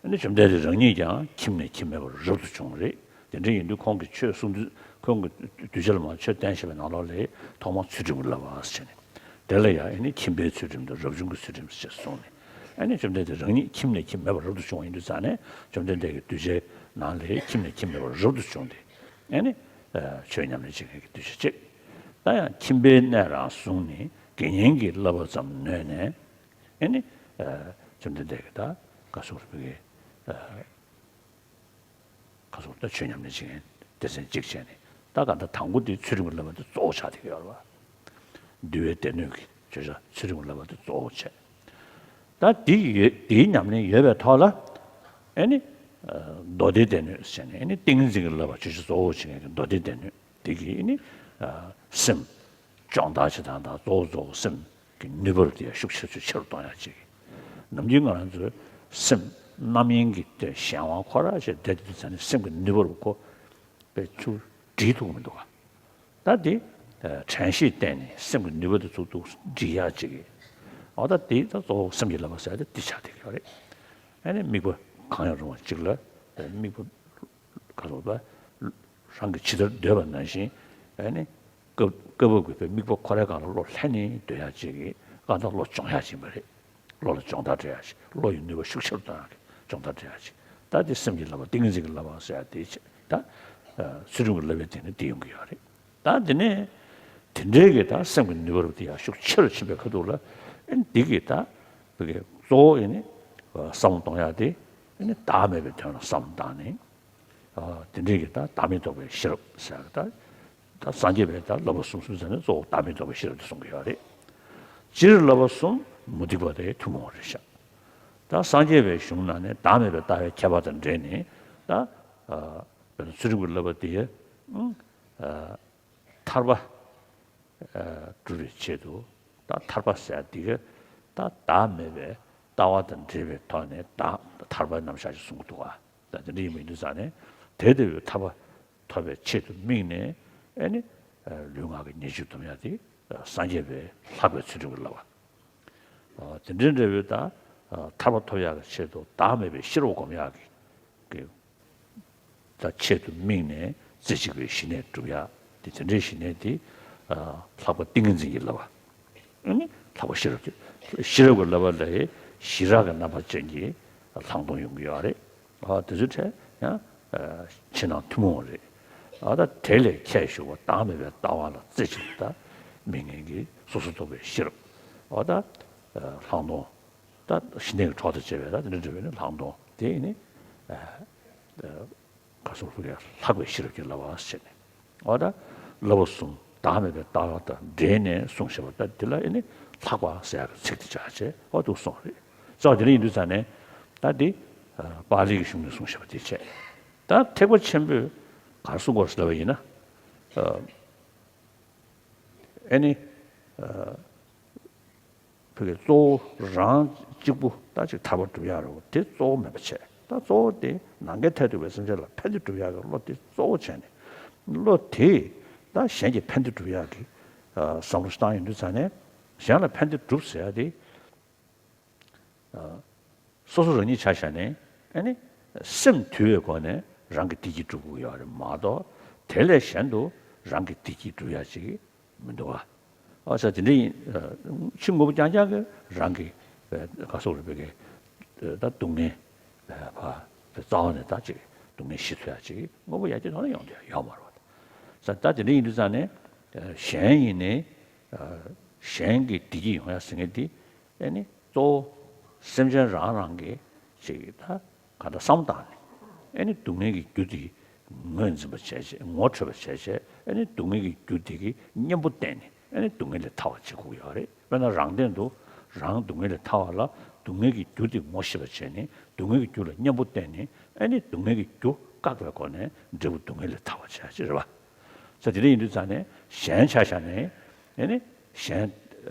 ཨ་ནི་བཅོམ་ལྡན་འདས་རང་ཉིད་ཀྱང་ཁྱིམ་ནས་ཁྱིམ་མེད་པར་རབ་ཏུ་བྱུང་བ་རེད། དེ་འདྲ་ཡིན་དུས་ཁོང་གིས་ཆོས་གསུང་དུས་ཁོང་གིས་གདུལ་བྱ་ལ་མར་ཆོས་བསྟན་བཞིན་པའི་ནང་ལོགས་ལ་ཐོག་མར་ཚུལ་ཁྲིམས་ཀྱི་བསླབ་པ་ཟེར་ནས་དེ་ལ་ཡང་ཨ་ནི་ཁྱིམ་པའི་ཚུལ་ཁྲིམས་དང་རབ་བྱུང་གི་ཚུལ་ཁྲིམས་ཞེས་གསུངས་ནས་ཨ་ནི་བཅོམ་ལྡན་འདས་རང་ཉིད་ཁྱིམ་ནས་ཁྱིམ་མེད་པར་རབ་ཏུ་བྱུང་བ་ཡིན་དུས་ཙང་ནས་བཅོམ་ལྡན་འདས་ཀྱིས་གདུལ་བྱའི་ནང་ལ་ཁྱིམ་ནས་ཁྱིམ་མེད་པར་རབ་ཏུ་བྱུང་སྟེ་ཨ་ནི་ཆོས་ཉམས་ལེན་བྱེད་མཁན་གྱི་གདུལ་བྱ་གཅིག་ད་ཡང་ཁྱིམ་པའི་གནས་རང་བཟུང་ནས་དགེ་བསྙེན་གྱི་བསླབ་པ་ཙམ་ནོས་ནས་ཨ་ནི་བཅོམ་ལྡན་འདས་ཀྱིས་ད་ག་སོགས་རིག་པའི་ཁ་སོགས་ད་ཆོས་ཉམས་ལེན་བྱེད་མཁན་སྡེ་ཚན་གཅིག་བྱས་ནས་ད་ག་ད་དང་པོ་དེ་ཚུལ་ཁྲིམས་ཀྱི་བསླབ་པ་དེ་གཙོ་བོ་ཆགས་བསྡད་ཀྱི་ཡོད་རེད་བ། འདུལ་བའི་སྡེ་སྣོད་ཀྱི་བརྗོད་བྱ་ཚུལ་ཁྲིམས་ཀྱི་བསླབ་པ་དེ་གཙོ་བོ་བྱས། ད་དེ་ཡོད་དེའི་ཉམས་ལེན་ཡོད་པའི་ཐོག་ལ་ཨེ་ནི་མདོ་སྡེའི་སྡེ་སྣོད་ཟེར་ནས་ཨེ་ནི་ཏིང་ངེ་འཛིན་གྱི་བསླབ་པ་བརྗོད་བྱ་གཙོ་བོ་བྱེད་མཁན་གྱི་མདོ་སྡེའི་སྡེ་སྣོད་དེ་གིས་ཨེ་ནི་སེམས་སྦྱོང་བརྡར་བྱེད་སྟངས་དང་གཙོ་བོ་གཙོ་བོ་སེམས་ཀྱི་ནུས་པ་དེ་ཤུགས་ཆེ་ཆེ་ཆེ་རུ་གཏོང་ཡག་ཅིག་ནམ་རྒྱུན་ང་རང་ཚོའི་སེམས་རྣམ་གཡེང་གི་དེ་གཞན་དབང་ཁོ་ར་ཞེས་བསྡད་དུས་ཙང་ནས་སེམས་ཀྱི་ནུས་པ་རུ་ཁོ་དཔེ་ཚུར་སྒྲིལ་ཐུབ་ཀྱི་མི་འདུག་ག་ད་དེ་དྲན་ཤེས་བསྟེན་ནས་སེམས་ཀྱི་ནུས་པ་དེ་ཚུར་ཐུག་སྒྲིལ་ཡག་ཅིག་འོ་ད་དེ་ད་གཙོ་བོ་སེམས་ཀྱི་བསླབ་པ་ཟེར་ཡག་དེ་འདི་ཆགས་བསྡད་ཀྱི་ཡོད་རེད། ཨ་ནི་དམིགས་པ་གང་ཡང་རུང་བ་ཅིག་ལ་དམིགས་པ་ག་རེ་ཟེར་རང་གི་ཇི་ལྟར་འདོད་པ་ནང་བཞིན་ཨ་ནི་སྐབས་སྐབས་བབ་ཀྱི་དམིགས་པ་ཁོ་རའི་སྒང་ལ་བློ་ལྷན་ནེ་སྡོད་ཡག་ཅིག་གི་ཨ་ད་བློ་སྦྱོང་ཡག་ཅིག་ཡིན་པ་རེད། བློ་ལ་སྦྱོང་བརྡར་སྤྲད་ཡག་ཅིག་བློ་ཡི་ནུས་པ་ཤུགས་ཆེ་རུ་གཏོང་ཡག་གི་སྦྱོང་བརྡར་སྤྲད་ཡག་ཅིག་ད་དེ་སེམས་ཀྱི་བསླབ་པ་ཏིང་ངེ་འཛིན་གྱི་བསླབ་པ་ཟེར་ཡག་དེ་ཆེ་ད་ཚུལ་ཁྲིམས་ཀྱི་བསླབ་པའི་སྟེང་ནས་དེ་ཡོང་གི་ཡོད་རེད། ད་དེ་ནས་དེ་འདྲའི་གི་ད་སེམས་ཀྱི་ནུས་པ་རུ་དེ་ཡང་ཤུགས་ཆེ་རུ་ཕྱིན་པའི་ཁ་ཐུག་ལ་ཨེ་འདི་གི་ད་བི་གི་གཙོ་བོ་ཨེ་ནི་བསམ་བློ་གཏོང་ཡག་དེ་ཨེ་ནི་བདག་མེད་པའི་དོན་ལ་བསམ་བློ་བཏང་ནས། ཨ་དེ་འདྲའི་གི་ད་བདག་མེད་རྟོགས་པའི་ཤེས་རབ་ཟེར་ཡག་ད་ད་སངས་རྒྱས་པའི་ད་བསླབ་པ་གསུམ་གསུམ་ཟེར་ནས་གཙོ་བོ་བདག་མེད་རྟོགས་པའི་ཤེས་རབ་དེ་གསུང་གི་ཡོད་རེད། སྤྱིར་བསླབ་པ་གསུམ་མུ་སྟེགས་པ་དེ་ཐུན་མོང་བ་རེད་ཤག་ད་སངས་རྒྱས་པའི་གཞུང་ནང་ནས་བདག་མེད་པའི་ལྟ་བའི་ཁྱད་པར་དང་འབྲེལ་ནས་ད་ཨ་དཔེར་ན་ཚུལ་ཁྲིམས་ཀྱི་བསླབ་པ་དེ་ཨ་ཐར་པ་སྒྲུབ་པའི་ཆེད་དུ་ད་ཐར་པ་ཟེར་ཡག་དེ་ག་ད་བདག་མེད་པའི་ལྟ་བ་དང་འབྲེལ་བའི་ཐོག་ནས་ད་ཐར་པའི་རྣམ་གཞག་ཅིག་གསུང་གི་འདུག་ག་ད་དེ་འདྲ་ཡིན་པ་ཡིན་དུས་ཙང་ནས་དེ་ལྟ་བུའི་ཐར་པ་ཐོབ་པའི་ཆེད་དུ་དམིགས་ནས་ཨེ་ནི་ལུས་ངག་གི་ཉེས་སྤྱོད་སྡོམ་ཡག་དེ་སངས་རྒྱས་པའི་ལྷག་པའི་ཚུལ་ཁྲིམས་ཀྱི་བསླབ་པ། དེ་འདྲའི་འདྲ་བའི་ད་ཐར་པ་ཐོབ་ཡག་གི་ཆེད་དུ་བདག་མེད་པའི་ཤེས་རབ་སྒོམ་ཡག་གི་གི་ད་ཆེད་དུ་དམིགས་ནས་རྩེ་གཅིག་པའི་ཞི་གནས་སྒྲུབ་ཡག་དེ་དེ་འདྲའི་ཞི་གནས་དེ་ལྷག་པ་ཏིང་ངེ་འཛིན་གྱི་བསླབ་པ། ཨ་ནི་ལྷག་པ་ཤེས་རབ་ཀྱི་ཤེས་རབ་ཀྱི་བསླབ་པ་ལ་ཞི་རགས་ཀྱི་རྣམ་པ་ཅན་གྱི་ལྷག་མཐོང་ཡོང་གི་ཡོད་རེད། ཨ་དེ་ཚོའི་གྲས་ཡང་ཕྱི་ནང་ཐུན་མོང་རེད། ཨ་ད་དེ་ལས་ཁྱད་ཞུགས་པ་བདག་མེད་པའི་ལྟ་བ་ལ་རྩེ་གཅིག་ཏུ་ད་དམིགས་མཁན་གྱི་སོ་སོར་རྟོག་པའི་ཤེས་རབ། ཨ་ད་ལྷག་མཐོང་ད་ཞི་གནས་ཀྱི་གྲོགས་དང་བཅས་པའི་ད་དེ་འདྲ་འདྲ་བའི་ནི་ལྷག་མཐོང་དེ་ནི་ཨ་ད། ག་སོགས་ལྷག་པའི་ཤེས་རབ་ཀྱི་བསླབ་པ་ཟེར་ནས། འོ་ད་བསླབ་པ་གསུམ་བདག་མེད་པའི་ལྟ་བ་དང་འབྲེལ་ནས་གསུངས་བཞག་པ་ད་འདི་ལ་ཨེ་ནི་ལྷག་པ་ཟེར་ཡག་གི་ཚིག་དེ་བྱ་བྱས་འོ་འདུག་གསུངས་རེད། ཙང་དེ་འདྲ་ཡིན་དུས་ཙང་ནས་ད་འདི་པཱ་ལི་གི་གཞུང་ནས་གསུངས་བཞག་པ་དེ་བྱས། ད་ཐེག་པ་ཆེན་པོས་ག་རེ་གསུང་དགོས་ཟེར་ལབ་པ་ཡིན་ན། ཨེ་ནི། ཕ་གི་གཙོ་བོ་རང་གཅིག་པུ་ད་ཅིག་ཐར་པ་སྒྲུབ་ཡག་རེད་བ། དེ་གཙོ་བོ་མིན་པ་བྱས། ད་གཙོ་བོ་དེ་ནམ་མཁའི་མཐས་གཏུགས་པའི་སེམས་ཅན་ལ་ཕན་བདེ་སྒྲུབ་ཡག་གི་བློ་དེ་གཙོ་བོ་བྱས་ནས། བློ་དེས་ད་གཞན་གྱི་ཕན་བདེ་སྒྲུབ་ཡག་གི་ བསམ་བློ་ཞིག་བཏང་ཡོང་དུས་ཙང་ནས་གཞན་ལ་ཕན་བདེ་སྒྲུབ་ཟེར་ཡ་དེ། སོ་སོ་རང་ཉིད་ཆ་བཞག་ནས་ཨ་ནི་སེམས་དུལ་བའི་སྒོ་ནས་རང་གི་བདེ་སྐྱིད་སྒྲུབ་དགོས་ཡོད་རེད་མ་གཏོགས། དེ་ལས་གཞན་དུ་རང་གི་བདེ་སྐྱིད་སྒྲུབ་ཡ་ཅིག་མི་འདུག་ག་ཨ་ས་དེ་འདྲ་ཡིན། ཕྱི་དངོས་པོ་རྐྱང་རྐྱང་གི་རང་གི་ག་སོགས་རེད་པའི་གི་ད་སྡུག་བསྔལ་ཕ་རྩ་བ་ནས་ད་ཅིག་སྡུག་བསྔལ་ཞི་ཐུབ་ཡ་ཅིག་དངོས་པོ་ཡ་གྱལ་ཐོག་ནས་ཡོང་དུས་ཡོད་མ་རེད་པ། ས་ད་དེ་འདྲ་ཡིན་དུས་ཙང་ནས་གཞན་ཡིན་ནའི་གཞན་གྱི་བདེ་སྐྱིད་ཡོང་ཡ་ཟེར་མཁན་དེ། ཨེ་ནི་གཙོ་བོ་སེམས་ཅན་རང་རང་གི་ཅིག་ད་ག་འདྲ་བསམ་བཏང་ནས། ཨེ་ནི་སྡུག་བསྔལ་གྱི་རྒྱུ་དེ་ངོས་འཛིན་པ་བྱས་བྱས། ངོ་འཕྲོད་པ་བྱས་བྱས། ཨེ་ནི་སྡུག་བསྔལ་གྱི་རྒྱུ་དེ་གི་གཉེན་པོ་བསྟེན་ནས། ཨེ་ནི་སྡུག་བསྔལ་ལས་ཐར་བ་བྱེད་དགོས་ཀྱི་ཡོད་རེད། དཔེར་ན་རང་སྟེང་དུ་རང་སྡུག་བསྔལ་ལས་ཐར་བ་ལ་སྡུག་བསྔལ་གྱི་རྒྱུ་དེ་ངོ་ཤེས་པ་བྱས་ནས། སྡུག་བསྔལ་གྱི་རྒྱུ་ལ་གཉེན་པོ་བསྟེན་ནས། ཨེ་ནི་སྡུག་བསྔལ་གྱི་རྒྱུ་བཀག་པའི་སྒོ་ནས་འབྲས་བུ་སྡུག་བསྔལ་ལས་ཐར་བ་བྱེད་ཡ་ཅིག་རེད་པ། ས་དེ་འདྲ་ཡིན་དུས་ཙང་ནས་གཞན་ཆ་བཞག་ནས། ཨེ་ནི་གཞན་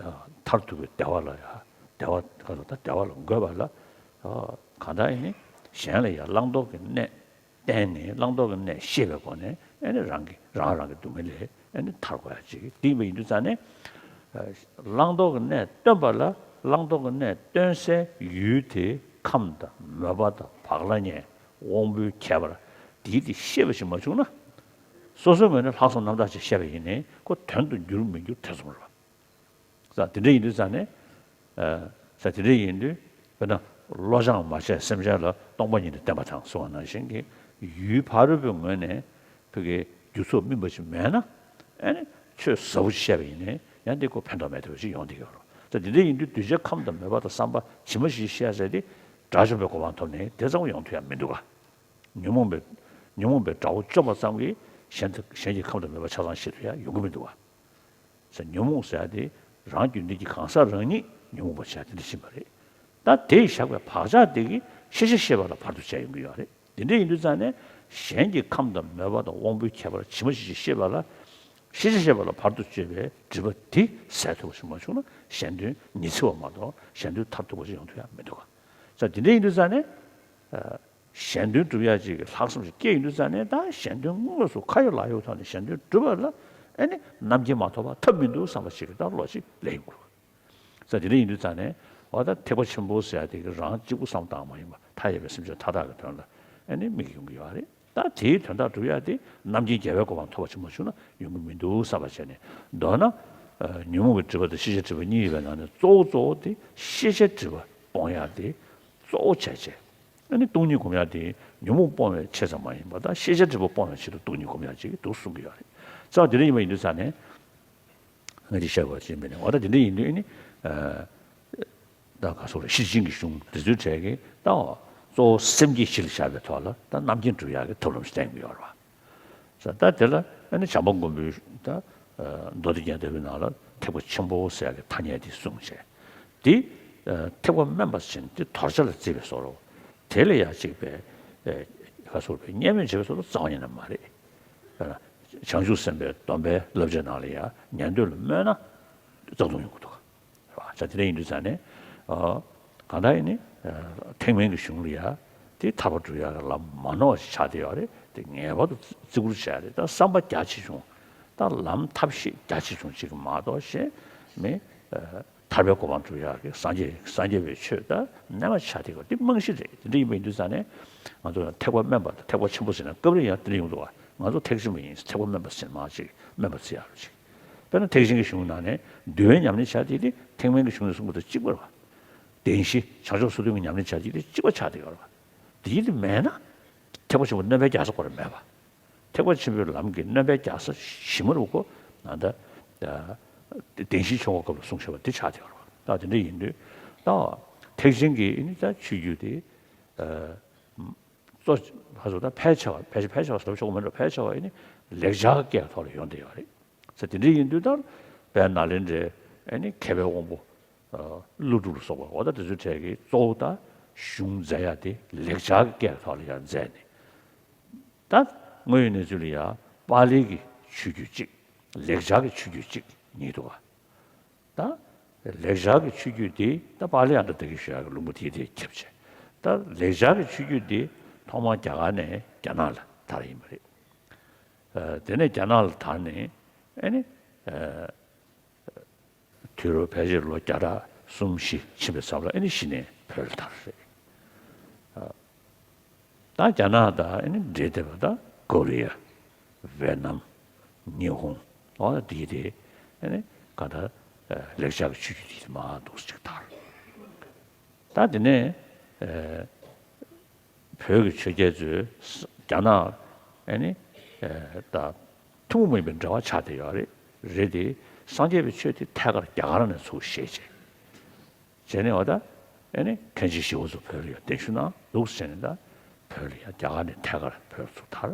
མཐར་ཐུག་པའི་བདེ་བ་ལ་ཡ། བདེ་བ་ག་ཚོད་ད་བདེ་བ་ལ་འགོད་པ་ལ། གང་ལྟར་ཨེ་ནི་གཞན་ལ་ཡ་བླང་དོར་གྱི་གནས་བསྟན་ནས། བླང་དོར་གྱི་གནས་ཤེས་པའི་སྒོ་ནས། ཨེ་ནི་རང་གི་རང་རང་གི་སྡུག་བསྔལ་ལས་ཨེ་ནི་ཐར་དགོས་ཡ་ཅིག་དེ་ཡིན་པ་ཡིན་དུས་ཙང་ནས། བླང་དོར་གྱི་གནས་སྟོན་པ་ལ། བླང་དོར་གྱི་གནས་སྟོན་སའི་ཡུལ་དེ་ཁམས་དང་མོས་པ་དང་བག་ལ་ཉལ། དབང་པོའི་ཁྱད་པར་དེའི་དེ་ཤེས་པ་ཞིག་མ་བྱུང་ན། སོ་སོའི་ངོས་ནས་ལྷག་བསམ་རྣམ་དག་ཅིག་བཤད་པ་ཡིན་ནའི་ཁོ་དོན་དུ་འགྱུར་མི་འགྱུར་ཐེ་ཚོམ་རེད་པ། ས་དེ་འདྲ་ཡིན་དུས་ཙང་ནས། ས་དེ་འདྲ་ཡིན་དུས་དཔེར་ན་བློ་སྦྱང་མ་བྱས་སེམས་ཅན་ལ་སྟོང་པ་ཉིད་དུ་བསྟན་པ་དང་གསུངས་པ་ནང་བཞིན་གྱི་ཡུལ་ཕ་རོལ་པོའི་ངོས་ནས་ཕ་གི་རྒྱུ་ཚོགས་སྨིན་པ་ཞིག་མེད་ན། ཨ་ནི་ཆོས་ཟབ་པོ་ཞིག་བཤད་པ་ཡིན་ནའི་ཡང་དེ་ཁོ་ཕན་ཐོགས་མེད་ཐུབ་པ་ཞིག་ཡོང་བསྡད་ཀྱི་ཡོད་རེད། ད་དེ་འདྲ་ཡིན་དུས་གདུལ་བྱའི་ཁམས་དང་མོས་པ་དང་བསམ་པ་ཇི་མ་ཇི་བཞིན་ཤེས་ཡ་ཟེར་དེ་དགྲ་བཅོམ་པའི་གོ་འཕང་ཐོབ་ནས་དེ་ཙམ་ཡོང་ཐུབ་ཡ་མི་འདུག་ག་ཉོན་མོངས་པའི་ཉོན་མོངས་པའི་དགྲ་བོ་བཅོམ་པ་ཙམ་གྱིས་གཞན་གཞན་གྱི་ཁམས་དང་མོས་པ་ཆ་ཚང་ཤེས་ཐུབ་ཡ་ཡོང་གི་མི་འདུག་ག་ཟེར། ཉོན་མོངས་ཟེར་ཡ་དེ་རང་རྒྱུད་འདི་གི་གང་ཟག་རང་ཉིད་ཉོན་མོངས་པ་བྱས་དེ་འདྲ་ཕྱིན་པ་རེད། ད་དེས་བཞག་པའི་བག་ཆགས་དེ་གིས་ཤེས་བྱ་ཤེས་པ་ལ་བར་དུ་གཅད་ཡོང་གི་ཡོད་རེད། དེ་འདྲ་ཡིན་དུས་ཙང་ནས་གཞན་གྱི་ཁམས་དང་མོས་པ་དང་དབང་པོའི་ཁྱད་པར་ཇི་མ་ཇི་བཞིན་ཤེས་པ་ལ། ཤེས་བྱ་ཤེས་པ་ལ་བར་དུ་གཅོད་པའི་སྒྲིབ་པ་དེ་ཟད་ཐུབ་པ་ཞིག་མ་བྱུང་ན་གཞན་དོན་ཉི་ཚེ་བ་མ་གཏོགས་གཞན་དོན་མཐར་ཐུག་པ་ཞིག་ཡོང་ཐུབ་ཡ་མི་འདུག་ག་ཟེར། དེ་འདྲ་ཡིན་དུས་ཙང་ནས། གཞན་དོན་སྒྲུབ་ཡག་ཅིག་གི་ལྷག་བསམ་ཞིག་སྐྱེས་ཡོང་དུས་ཙང་ནས། ད་གཞན་དོན་དངོས་སུ་ཁ་ཡོད་ལག་ཡོད་ཐོག་ནས་གཞན་དོན་སྒྲུབ་པ་ལ་ཨེ་ནི་རྣམ་མཁྱེན་མ་ཐོབ་པ་ཐབས་མི་འདུག་བསམ་པ་ཞིག་གི་ད་བློ་ཞིག་སླེབས་ཡོང་གི་རེད། ས་དེ་འདྲ་ཡིན་དུས་ཙང་ནས་འོ་ད་ཐེག་པ་ཆེན་པོ་ཟེར་ཡ་དེ་གི་རང་གཅིག་པུ་བསམ་བཏང་མ་ཡིན་པ་མཐའ་ཡས་པའི་སེམས་ཅན་མཐའ་དག་གི་དོན་ལ་ཨེ་ནི་དམིགས་ཡོང་གི་ཡོད་རེད། ད་དེའི་དོན་དག་སྒྲུབ་ཡག་དེ་རྣམ་མཁྱེན་རྒྱལ་བའི་གོ་འཕང་ཐོབ་པ་ཅིག་མ་བྱུང་ན་ཡོང་གི་མི་འདུག་བསམ་པ་བྱས་ནས། མདོར་ན། ཉོན་མོངས་པའི་སྒྲིབ་པ་དང་ཤེས་བྱའི་སྒྲིབ་པ་གཉིས་ཡོད་པའི་ནང་ནས་གཙོ་བོ་གཙོ་བོ་དེ་ཤེས་བྱའི་སྒྲིབ་པ་སྤོང་ཡག་དེ་གཙོ་བོ་བྱས་བྱས། ཨ་ནི་སྟོང་ཉིད་སྒོམ་ཡག་དེ་ཉོན་མོངས་སྤོང་བའི་ཆེད་ཙམ་མ་ཡིན་པར་ད་ཤེས་བྱའི་སྒྲིབ་པ་སྤོང་བའི་ཆེད་དུ་སྟོང་ཉིད་སྒོམ་ཡག་ཅིག་འདུག་གསུང་གི་ཡོད་རེད། རྩ་བ་དེ་འདྲ་ཡིན་པ་ཡིན་དུས་ཙང་ནས། སྔ་ཕྱི་བཤད་པ་ཅིག་མིན་ནས་འོ་ད་དེ་འདྲ་ཡིན་དུས་ཨ་ནི། ད་ག་སོགས་རེད། ཤེར་ཕྱིན་གྱི་གཞུང་འདི་ཚོའི་གྲས་ཀྱིས་ད་གཙོ་བོ་སེམས་བསྐྱེད་གཞི་ལ་བཞག་པའི་ཐོག་ལ་ད་རྣམ་མཁྱེན་སྒྲུབ་ཡག་གི་ཐབས་ལམ་ཞིག་བསྟན་གྱི་ཡོད་རེད་པ། ས་ད་དེ་ལ་ཨ་ནི་བྱམས་པ་མགོན་པོའི་ད་མདོ་སྡེ་རྒྱན་བསྟོད་པའི་ནང་ལ་ཐེག་པ་ཆེན་པོ་ཟེར་ཡག་གི་ཐ་སྙད་དེ་གསུངས་བྱས། དེ་ཐེག་པ་དམན་པ་ཟེར་དེ་དོར་བྱ་ལ་བརྩི་བའི་བཟོ་འདྲ། དེ་ལ་ཡང་གཅིག་པའི་ག་སོགས་པའི་བརྙས་སྨོད་བྱེད་པའི་བཟོ་འདྲ་རྩ་བ་ཉིད་ནས་མ་རེད། བྱང་ཆུབ་སེམས་དཔའི་སྡོམ་པའི་བསླབ་བྱའི་ནང་ལ་ཡང་ཉན་ཐོས་ལ་སྨོད་ན་བརྩེ་གདུང་ཡོང་གི་འདུག་ག་ས་དེ་འདྲ་ཡིན་དུས་ཙང་ནས། གང་ལྟར་ཡིན་ནི། ཐེག་དམན་གྱི་གཞུང་ལ་ཡ། དེ་ཐར་པ་སྒྲུབ་ཡག་གི་ལམ་མ་ནོར་བ་ཞིག་ཆགས་བསྡད་ཡོད་རེད། དེ་ངེས་པར་དུ་བརྩི་བཀུར་བྱ་ཡག་རེད། ད་བསམ་པ་རྒྱ་ཆེ་ཆུང་། ད་ལམ་ཐབས་ཤེས་རྒྱ་ཆེ་ཆུང་ཅིག་མ་གཏོགས་གཞན་མེད། ཐར་པའི་གོ་འཕང་སྒྲུབ་ཡག་གི་སངས་རྒྱས་སངས་རྒྱས་པའི་ཆོས་ད་རྣལ་མ་ཆགས་བསྡད་ཡོད་རེད། དེ་རྨང་གཞི་རེད། དེ་འདྲ་ཡིན་པ་ཡིན་དུས་ཙང་ནས་ང་ཚོ་ཐེག་པ་དམན་པ་དང་ཐེག་པ་ཆེན་པོ་ཟེར་ན་སྐབས་རེ་ཡང་དེ་འདྲ་ཡོང་འདུག་ག་ང་ཚོ་ཐེག་ཆེན་པ་ཡིན། ཐེག་པ་དམན་པ་ཟེར་མང་ཅིག་དམན་པ་བརྩི་ཡག་རེད་ཅིག་དཔེར་ན་ཐེག་ཆེན་གྱི་གཞུང་ནང་ནས་འདུལ་བའི་ཉམས་ལེན་བྱ་དེ་དེ་ཐེག་དམན་གྱི་གཞུང་ནས་གསུངས་པ་དང་གཅིག་པ་རེད་པ། བདེན་བཞི་བྱང་ཆུབ་སོ་བདུན་གྱི་ཉམས་ལེན་བྱ་དེ་དེ་གཅིག་པ་ཆགས་བསྡད་ཡོད་རེད་པ། དེ་དེ་མེད་ན་ཐེག་པ་ཆེན་པོ་སྣོན་པའི་རྒྱ་མཚོ་ཁོ་རང་མེད་པ། ཐེག་པ་ཆེན་པོའི་ལམ་གྱི་སྣོན་པའི་རྒྱ་མཚོ་ཞིབ་མོ་རུ་ཁོ་ན་ད་བདེན་བཞིའི་ཆོས་འཁོར་སྐབས་ལ་གསུངས་བཞག་པ་དེ་ཆགས་བསྡད་ཡོད་རེད་པ། ད་དེ་འདྲ་ཡིན་དུས་ད་ཐེག་ཆེན་གྱི་ནི་ད་ཆོས་བརྒྱུད་དེ། གཙོ་ཧ་སོ་ད་ཕལ་ཆེ་བ་ཕལ་ཆེ་ཕལ་ཆེ་བ་ཟེར་ཆོག་གི་མེད་འགྲོ། ཕལ་ཆེ་བ་ཨེ་ནི་ལེགས་སྦྱར་སྐད་ཐོག་ལ་ཡོང་བསྡད་ཡོད་རེད། ས་དེ་འདྲ་ཡིན་དུས་ད་དཔལ་ནཱ་ལེནྡྲའི་ཨེ་ནི་མཁས་པའི་དབང་པོ་ཀླུ་སྒྲུབ་ལ་སོགས་པ་འོ་ད་དེ་ཚོའི་གྲས་ཀྱིས་གཙོ་བོ་ད་གཞུང་མཛད་ཡ་དེ་ལེགས་སྦྱར་གྱི་སྐད་ཐོག་ལ་ཡང་མཛད་ནས། ད་དངོས་ཡོད་གནས་ཚུལ་ལ་ཡང་པཱ་ལིའི་གི་ཆོས་བརྒྱུད་གཅིག་ལེགས་སྦྱར་གྱི་ཆོས་བརྒྱུད་གཅིག་གཉིས་འདུག་ག་ད་ལེགས་སྦྱར་གྱི་ཆོས་བརྒྱུད་དེ་ད་པཱ་ལི་ཨ་ཏྲ་ཏ་ཀི་ཞུ་ཡག་གི་ལུང་པ་དེའི་དེ་ཁྱབ་བྱས། ད་ལེགས་སྦྱར་གྱི་ཆོས་བརྒྱུད་དེ་ཐོག་མར་རྒྱ་གར་ནས་རྒྱ་ནག་ལ་དར་ཡིན་པ་རེད། ཨ་དེ་ནས་རྒྱ་ནག་ལ་དར་ནས་ཨ་ནི་ཨ་ དུས་རབས་ཕལ་ཆེར་ལོ་བརྒྱ་ཕྲག་གསུམ་བཞི་ཕྱིན་པའི་མཚམས་ལ་ཨེ་ནི་གཞི་ནས་བོད་ལ་དར་རེད། ད་རྒྱ་ནག་དང་ཨེ་ནི་འབྲེལ་བསྡད་པ་ད་ཀོ་རི་ཡ། ཝེ་ནམ། ཉི་ཧོང་། འོ་ན་འདི་དེ་ཨེ་ནི་ག་ད་ལེགས་སྦྱར་གྱི་ཆོས་བརྒྱུད་འདི་མ་འདུག་ཅིག་དར། ད་དེ་ནས་བོད་ཀྱི་ཆོས་རྒྱལ་ཚོས་རྒྱ་ནག་ཨེ་ནི་ད་ཐུན་མོང་མ་ཡིན་པའི་འབྲེལ་བ་ཆགས་བསྡད་ཡོད་རེད། རེད་དེ་སངས་རྒྱས་པའི་ཆོས་དེ་ཐད་ཀར་རྒྱ་གར་ནས་ཚུར་བཞེས་བྱས། བྱས་ནས་འོ་ད་ཨེ་ནི་མཁན་ཆེན་ཞི་བ་འཚོ་བོད་ལ་ཡང་གདན་ཞུ་གནང་འདུག་ཟེར་ནས། ད་བོད་ལ་ཡང་རྒྱ་གར་ནས་ཐད་ཀར་བོད་ལ་ཚུར་དར།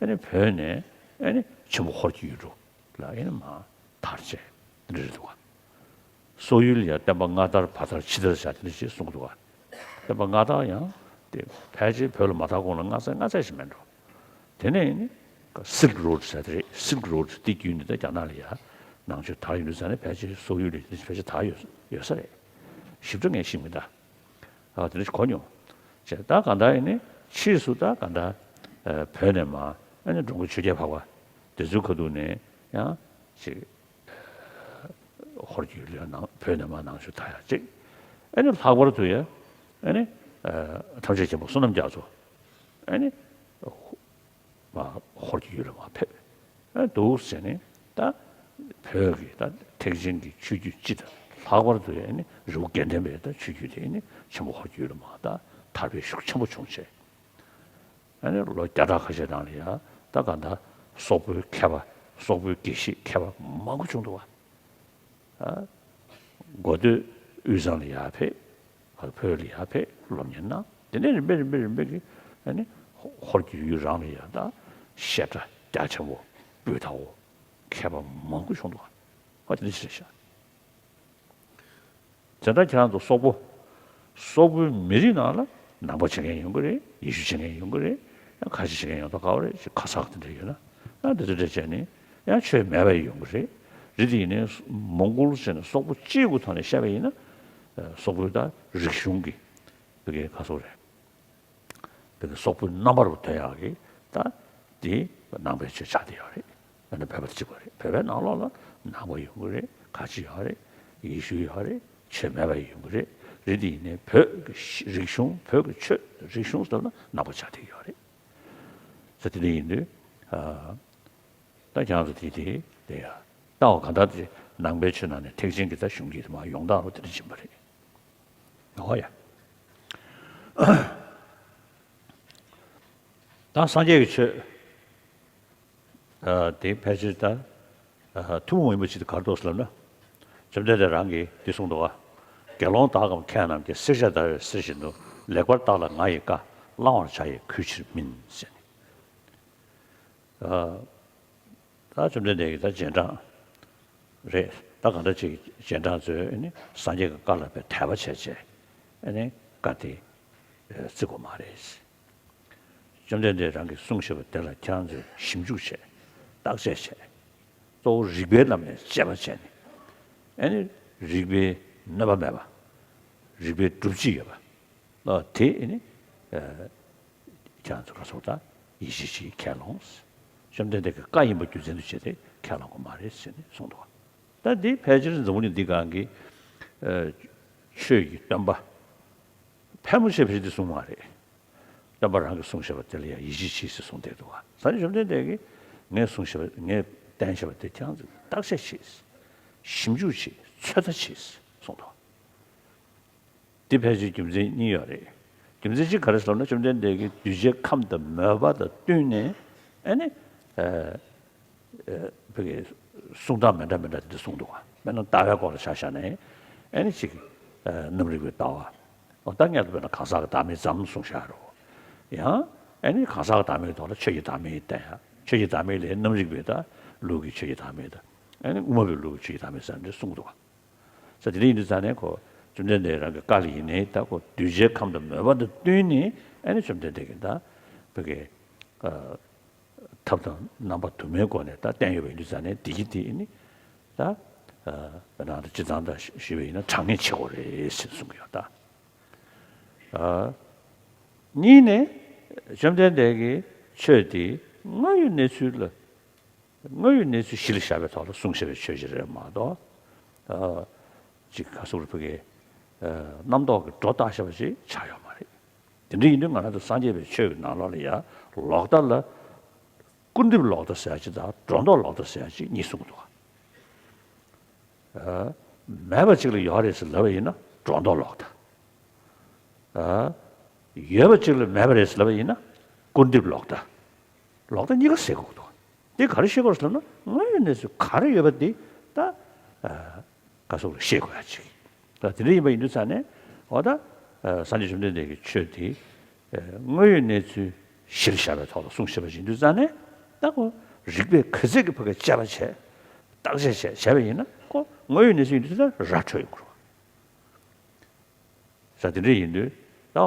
ཨེ་ནི་བོད་ནས་ཨེ་ནི་ཆེན་པོ་ཧོར་གྱི་ཡུལ་གྲུ་ལ་ཨེ་ནི་མར་དར་བྱས་འདི་འདྲ་རེད་འདུག་ག་སོག་ཡུལ་ལ་ཡང་བསྟན་པ་སྔ་དར་བར་དར་ཕྱི་དར་བྱ་དེ་འདྲ་ཞིག་གསུངས་འདུག་ག་བསྟན་པ་སྔ་དར་ཡང་དེ་ཕལ་ཆེར་བོད་ལ་མ་དར་གོང་ལ་སྔ་ས་སྔ་ས་ཞིག་མེད་འགྲོ། དེ་ནས་ནི་སིལཀ་རོཌ་ཟེར་དེ་རེད། སིལཀ་རོཌ་འདི་བརྒྱུད་ནས་ད་རྒྱ་ནག་ལ་ཡ་ནང་ཆོས་དར་ཡོང་དུས་ཙ་ནས་ཕལ་ཆེར་སོག་ཡུལ་ལ་ཕལ་ཆེར་དར་ཡོད་ཡོད་ས་རེད། ཞིབ་ཕྲ་ངས་ཤེས་མི་གདའ། ཨ་དེ་འདྲ་ཞིག་གོ་མྱོང་། བྱས་ད་གང་ལྟར་ཡིན་ནི་ཕྱིས་སུ་ད་གང་ལྟར་བོད་ནས་མར་ཨ་ནི་འགྲོ་མགོན་ཆོས་རྒྱལ་འཕགས་པ་དེ་ཚོའི་ཁ་ཐུག་ནས་ཡང་ཅིག་ཧོར་གྱི་ཡུལ་ལ་ནང་བོད་ནས་མར་ནང་ཆོས་དར་ཡག་ཅིག་ཨ་ནི་ལྷག་པར་དུ་ཡ་ཨ་ནི་ཐམས་ཅད་མཁྱེན་པ་བསོད་ནམས་རྒྱ་མཚོ་ཨ་ནི་མར་ཧོར་གྱི་ཡུལ་ལ་མར་ཕེབས་ཨ་འདུག་ཟེར་ནས། ད་བོད་ཀྱི་ད་ཐེག་ཆེན་གྱི་ཆོས་བརྒྱུད་སྤྱི་དང་ལྷག་པར་དུ་ཡ་ཨ་ནི་རི་བོ་དགེ་ལྡན་པའི་ད་ཆོས་བརྒྱུད་དེ་ཨ་ནི་ཆེན་པོ་ཧོར་གྱི་ཡུལ་ལ་མར་ད་དར་སྤེལ་ཤུགས་ཆེན་པོ་བྱུང་བྱས། ཨ་ནི་ལོ་བརྒྱ་ཕྲག་ཁ་ཤས་ནང་ལ་ཡ་ད་ག་ད་སོག་པོའི་མཁས་པ། སོག་པོའི་དགེ་བཤེས་མཁས་པ་མང་པོ་བྱུང་འདུག་བ། ཨ་འགོ་སྟོད་དབུས་གཙང་ལ་ཡར་ཕེབས། བོད་ལ་ཡར་ཕེབས་སློབ་གཉེར་གནང་། དེ་ནས་རིམ་པས་རིམ་པས་རིམ་པས་ཀྱི་ཨ་ནི་ཧོར་གྱི་ཡུལ་རང་ལ་ཡ་ད་བཤད་གྲྭ་རྒྱ་ཆེན་པོ་སྤོས་དར་བོ་མཁས་པ་མང་པོ་བྱུང་འདུག་བ། ཨ་དེ་འདྲ་ཞིག་རེད་ཤག་དེ་ལྟར་ཁྱེད་རང་ཚོ་སོག་པོ། སོག་པོའི་མི་རིགས་ནང་ལ་ནང་པ་བྱེད་མཁན་ཡོང་གི་རེད། ཡེ་ཤུ་བྱེད་མཁན་ཡོང་གི་རེད། ཡང་ཁ་ཆེ་བྱེད་མཁན་ཡོང་ད་ག་བ་རེད། ཅིག་ཁ་སག་དེ་འདྲ་ཡོད་ན་ཡང་དེ་ཚོ་འདྲ་བྱས་ནས་ཡང་ཆོས་མེད་པ་ཡོང་གི་རེད། རེད་དེ་ཡིན་ནའི་མོང་གོལ་ཟེར་ནས་སོག་པོ་སྤྱིའི་གི་ཐོག་ནས་བཤད་པ་ཡིན་ན་སོག་པོའི་ད་རིག་གཞུང་གི་བི་གའི་ཁ་སོག་རེད། དེ་ནི་སོག་པོའི་རྣམ་པར་ཐོན་ཡག་གི་ད་དེ་ནང་པའི་ཆོས་ཆགས་བསྡད་ཡོད་རེད། ཨ་ནི་བོད་པ་དང་གཅིག་པ་རེད། བོད་པའི་ནང་ལོགས་ལ་ནང་པ་ཡོང་གི་རེད། ཁ་ཆེ་ཡོད་རེད། ཡེ་ཤུ་ཡོད་རེད། ཆོས་མེད་པ་ཡོང་གི་རེད། རེད་དེ་ཡིན་ནའི་བོད་ཀྱི་རིག་གཞུང་། བོད་ཀྱི་ཆོས་རིག་གཞུང་ཟེར་ན་ནང་པ་ཆགས་བསྡད་ཡོད་རེད། ཟེར་དེ་འདྲ་ཡིན་དུས་ཨ་ད་ཁྱེད་རང་ཚོ་དེ་དེ་དེ་ཡ་ལྟ་བ་གང་ལྟར་དེ་ནང་པའི་ཆོས་ནང་ནས་ཐེག་ཆེན་གྱི་ད་གཞུང་གི་དེ་མ་ཡོང་སྟངས་རུ་དེ་འདྲ་ཕྱིན་པ་རེད། ཨོ་ཡ། ད་སངས་རྒྱས་ཀྱི་ཆོས་ཨ་དེ་ཕལ་ཆེར་ད་ཨ་ཐུན་མོང་མ་ཡིན་པ་ཅིག་ཏུ་ག་རེ་འདུག་ཟེར་ལབ་ན། བཅོམ་ལྡན་འདས་རང་གིས་འདི་གསུངས་འདུག་ག་དགེ་སློང་དག་གམ་མཁས་རྣམས་ཀྱིས། བསྲེགས་བཅད་བརྡར་བའི་གསེར་བཞིན་དུ། ལེགས་པར་བརྟགས་ལ་ང་ཡི་བཀའ། བླང་བར་བྱ་ཡི་གུས་ཕྱིར་མིན་ཟེར་ནས། ཨ་ད་བཅོམ་ལྡན་འདས་ཀྱི་ད་རྗེས་འབྲང་རེད། ད་གང་འདྲ་ཅིག་རྗེས་འབྲང་ཚོས་ཨ་ནི་སངས་རྒྱས་ཀྱི་བཀའ་ལ་དཔེ་དད་པ་བྱས་བྱས་ཨ་ནི་བཀའ་དེ་བརྩི་དགོས་མ་རེད། བཅོམ་ལྡན་འདས་རང་གིས་གསུངས་བཞག་པ་དེ་ལ་ཁྱེད་རང་ཚོས་ཞིབ་འཇུག་བྱས། བརྟག་དཔྱད་བྱས། གཙོ་བོ་རིགས་པའི་ལམ་ནས་དཔྱད་པ་བྱས་ནས་ཨ་ནི་རིགས་པའི་གནོད་པ་མེད་པ། རིགས་པའི་སྒྲུབ་བྱེད་ཡོད་པ། ཨ་དེ་ཨ་ནི་ཨ་ཁྱེད་རང་ཚོ་ག་སོགས་དང་ཡིད་ཆེས་བྱེད་ཁས་ལོངས། བཅོམ་ལྡན་འདས་ཀྱི་བཀའ་ཡིན་པ་རྒྱུ་མཚན་དུ་བྱས་ཏེ་ཁས་བླང་དགོས་མ་རེད་ཟེར་ནས་གསུངས་འདུག་ད་འདི་ཕལ་ཆེར་འཛམ་བུ་གླིང་འདི་སྒང་གི་ཨ་ཆོས་ཀྱི་སྟོན་པ་ཕལ་མོ་ཆེ་ཕལ་ཆེར་འདི་གསུངས་མ་རེད། སྟོན་པ་རང་གིས་གསུངས་བཞག་པ་དེ་ལ་ཡང་ཡིད་ཆེས་བྱེད་ཟེར་གསུངས་བསྡད་འདུག་ག་ས་ཆེན་བཅོམ་ལྡན་འདས་ཀྱིས་ངས་གསུངས་བཞག་པ། ངས་བསྟན་བཞག་པ་དེ་ཁྱེད་རང་ཚོས་བརྟག་དཔྱད་བྱེད། ཞིབ་འཇུག་བྱེད། ཚོད་ལྟ་བྱེད་གསུངས་འདུག་འདི་ཕལ་ཆེར་རྒྱུ་མཚན་གཉིས་ཡོད་རེད། རྒྱུ་མཚན་གཅིག་ག་རེ་ཟེར་ན། བཅོམ་ལྡན་འདས་ཀྱིས་གདུལ་བྱའི་ཁམས་དང་མོས་པ་དང་བསྟུན་ནས་ཨ་ནི་ཨ་ཨ་བོད་ཀྱི་གསུང་སྟངས་མི་འདྲ་མི་འདྲ་དེ་འདྲ་གསུངས་འདུག་ག་དཔེར་ན་ལྟ་བའི་སྐོར་ལ་ཆ་བཞག་ན་ཨ་ནི་གཅིག་ཨ་རྣམ་རིག་པའི་ལྟ་བ། འོ་ད་སྔོན་དུ་དཔེར་ན་གང་ཟག་གི་བདག་མེད་ཙམ་གསུངས་བཞག་རེད། ཡང་ཨ་ནི་གང་ཟག་གི་བདག་མེད་ཐོག་ལ་ཆོས་ཀྱི་བདག་མེད་བསྟན་ཡ། ཆོས་ཀྱི་བདག་མེད་ལས་རྣམ་རིག་པའི་ད་ལུགས་ཀྱི་ཆོས་ཀྱི་བདག་མེད་དང་། ཨ་ནི་དབུ་མ་པའི་ལུགས་ཀྱི་ཆོས་ཀྱི་བདག་མེད་ཟེར་འདྲ་གསུངས་འདུག་ག་ས་དེ་འདྲ་ཡིན་དུས་ཙང་ནས་ཁོ་བཅོམ་ལྡན་འདས་རང་གི་བཀའ་ལ་ཡིན་ནའི་ད་ཁོ་གདུལ་བྱའི་ཁམས་དང་མོས་པ་དང་བསྟུན་ནས་ཨ་ནི་བཅོམ་ལྡན་འདས་ཀྱིས་ད་བོད་ཀྱི་ཨ་ཐབས་དང་རྣམ་པ་དུ་མའི་སྒོ་ནས་ད་བསྟན་ཡོད་པ་ཡིན་དུས་ཙང་ནས་དེ་གི་དེ་ནི་ད་ཨ་བོད་ནང་དུ་སྤྱིར་བཏང་ད་ཞུས་པ་ཡིན་ན་དྲང་ངེས་བྱེད་དགོས་རེད་ཟེར་གསུང་གི་ཡོད་ད། ཨ་གཉིས་ནས་བཅོམ་ལྡན་འདས་ཀྱིས་ཆོས་དེ་དངོས་ཡོད་གནས་ཚུལ་ལ། དངོས་ཡོད་གནས་ཚུལ་གཞི་ལ་བཞག་པའི་ཐོག་ལ་གསུངས་བཞག་པའི་ཆོས་ཅིག་རེད་མ་གཏོགས། ཅིག་ག་སོགས་རུ་ཕ་གི་རྣམ་རྟོག་གི་སྒྲོ་བཏགས་བཞག་པ་ཞིག་ཆགས་ཡོད་མ་རེད། དེ་འདྲ་ཡིན་དུས་ང་རང་ཚོ་སངས་རྒྱས་པའི་ཆོས་ཀྱི་ནང་ལོགས་ལ་ཡ་ལོག་ལྟ་ལ་སྐུར་འདེབས་ལོག་ལྟ་ཟེར་ཡ་ཅིག་དང་སྒྲོ་འདོགས་ལོག་ལྟ་ཟེར་ཡ་ཅིག་གཉིས་གསུངས་འདུག་མེད་པ་ཅིག་ལ་ཡོད་རེད་ཟེར་ལབ་པ་ཡིན་ན་སྒྲོ་འདོགས་ལོག་ལྟ། ཡོད་པ་ཅིག་ལ་མེད་པ་རེད་ཟེར་ལབ་པ་ཡིན་ན་སྐུར་འདེབས་ལོག་ལྟ། ལོག་ལྟ་གཉིས་ཀ་ཟེར་དགོས་འདུག་དེ་ག་རེ་ཤེས་དགོས་ཟེར་ན་དངོས་ཡོད་གནས་ཚུལ་ག་རེ་ཡོད་པ་དེ་ད་ག་སོགས་ལ་ཤེས་དགོས་ཡ་ཅིག་ད་དེ་འདྲ་ཡིན་པ་ཡིན་དུས་ཙང་ནས་འོ་ད་སངས་རྒྱས་བཅོམ་ལྡན་འདས་ཀྱི་ཆོས་དེ་དངོས་ཡོད་གནས་ཚུལ་གཞིར་བཞག་པའི་ཐོག་ལ་གསུངས་བཞག་པ་ཡིན་དུས་ཙང་ནས་ད་ཁོ་རིགས་པས་ག་ཚད་ཀྱི་ཕ་གི་དཔྱད་པ་བྱས་བརྟག་དཔྱད་བྱས་བྱས་པ་ཡིན་ན་ཁོ་དངོས་ཡོད་གནས་ཚུལ་ཡིན་དུས་ཙང་ར་འཕྲོད་ཡོང་གི་རེད། ས་དེ་འདྲ་ཡིན་དུས་ད་འོ་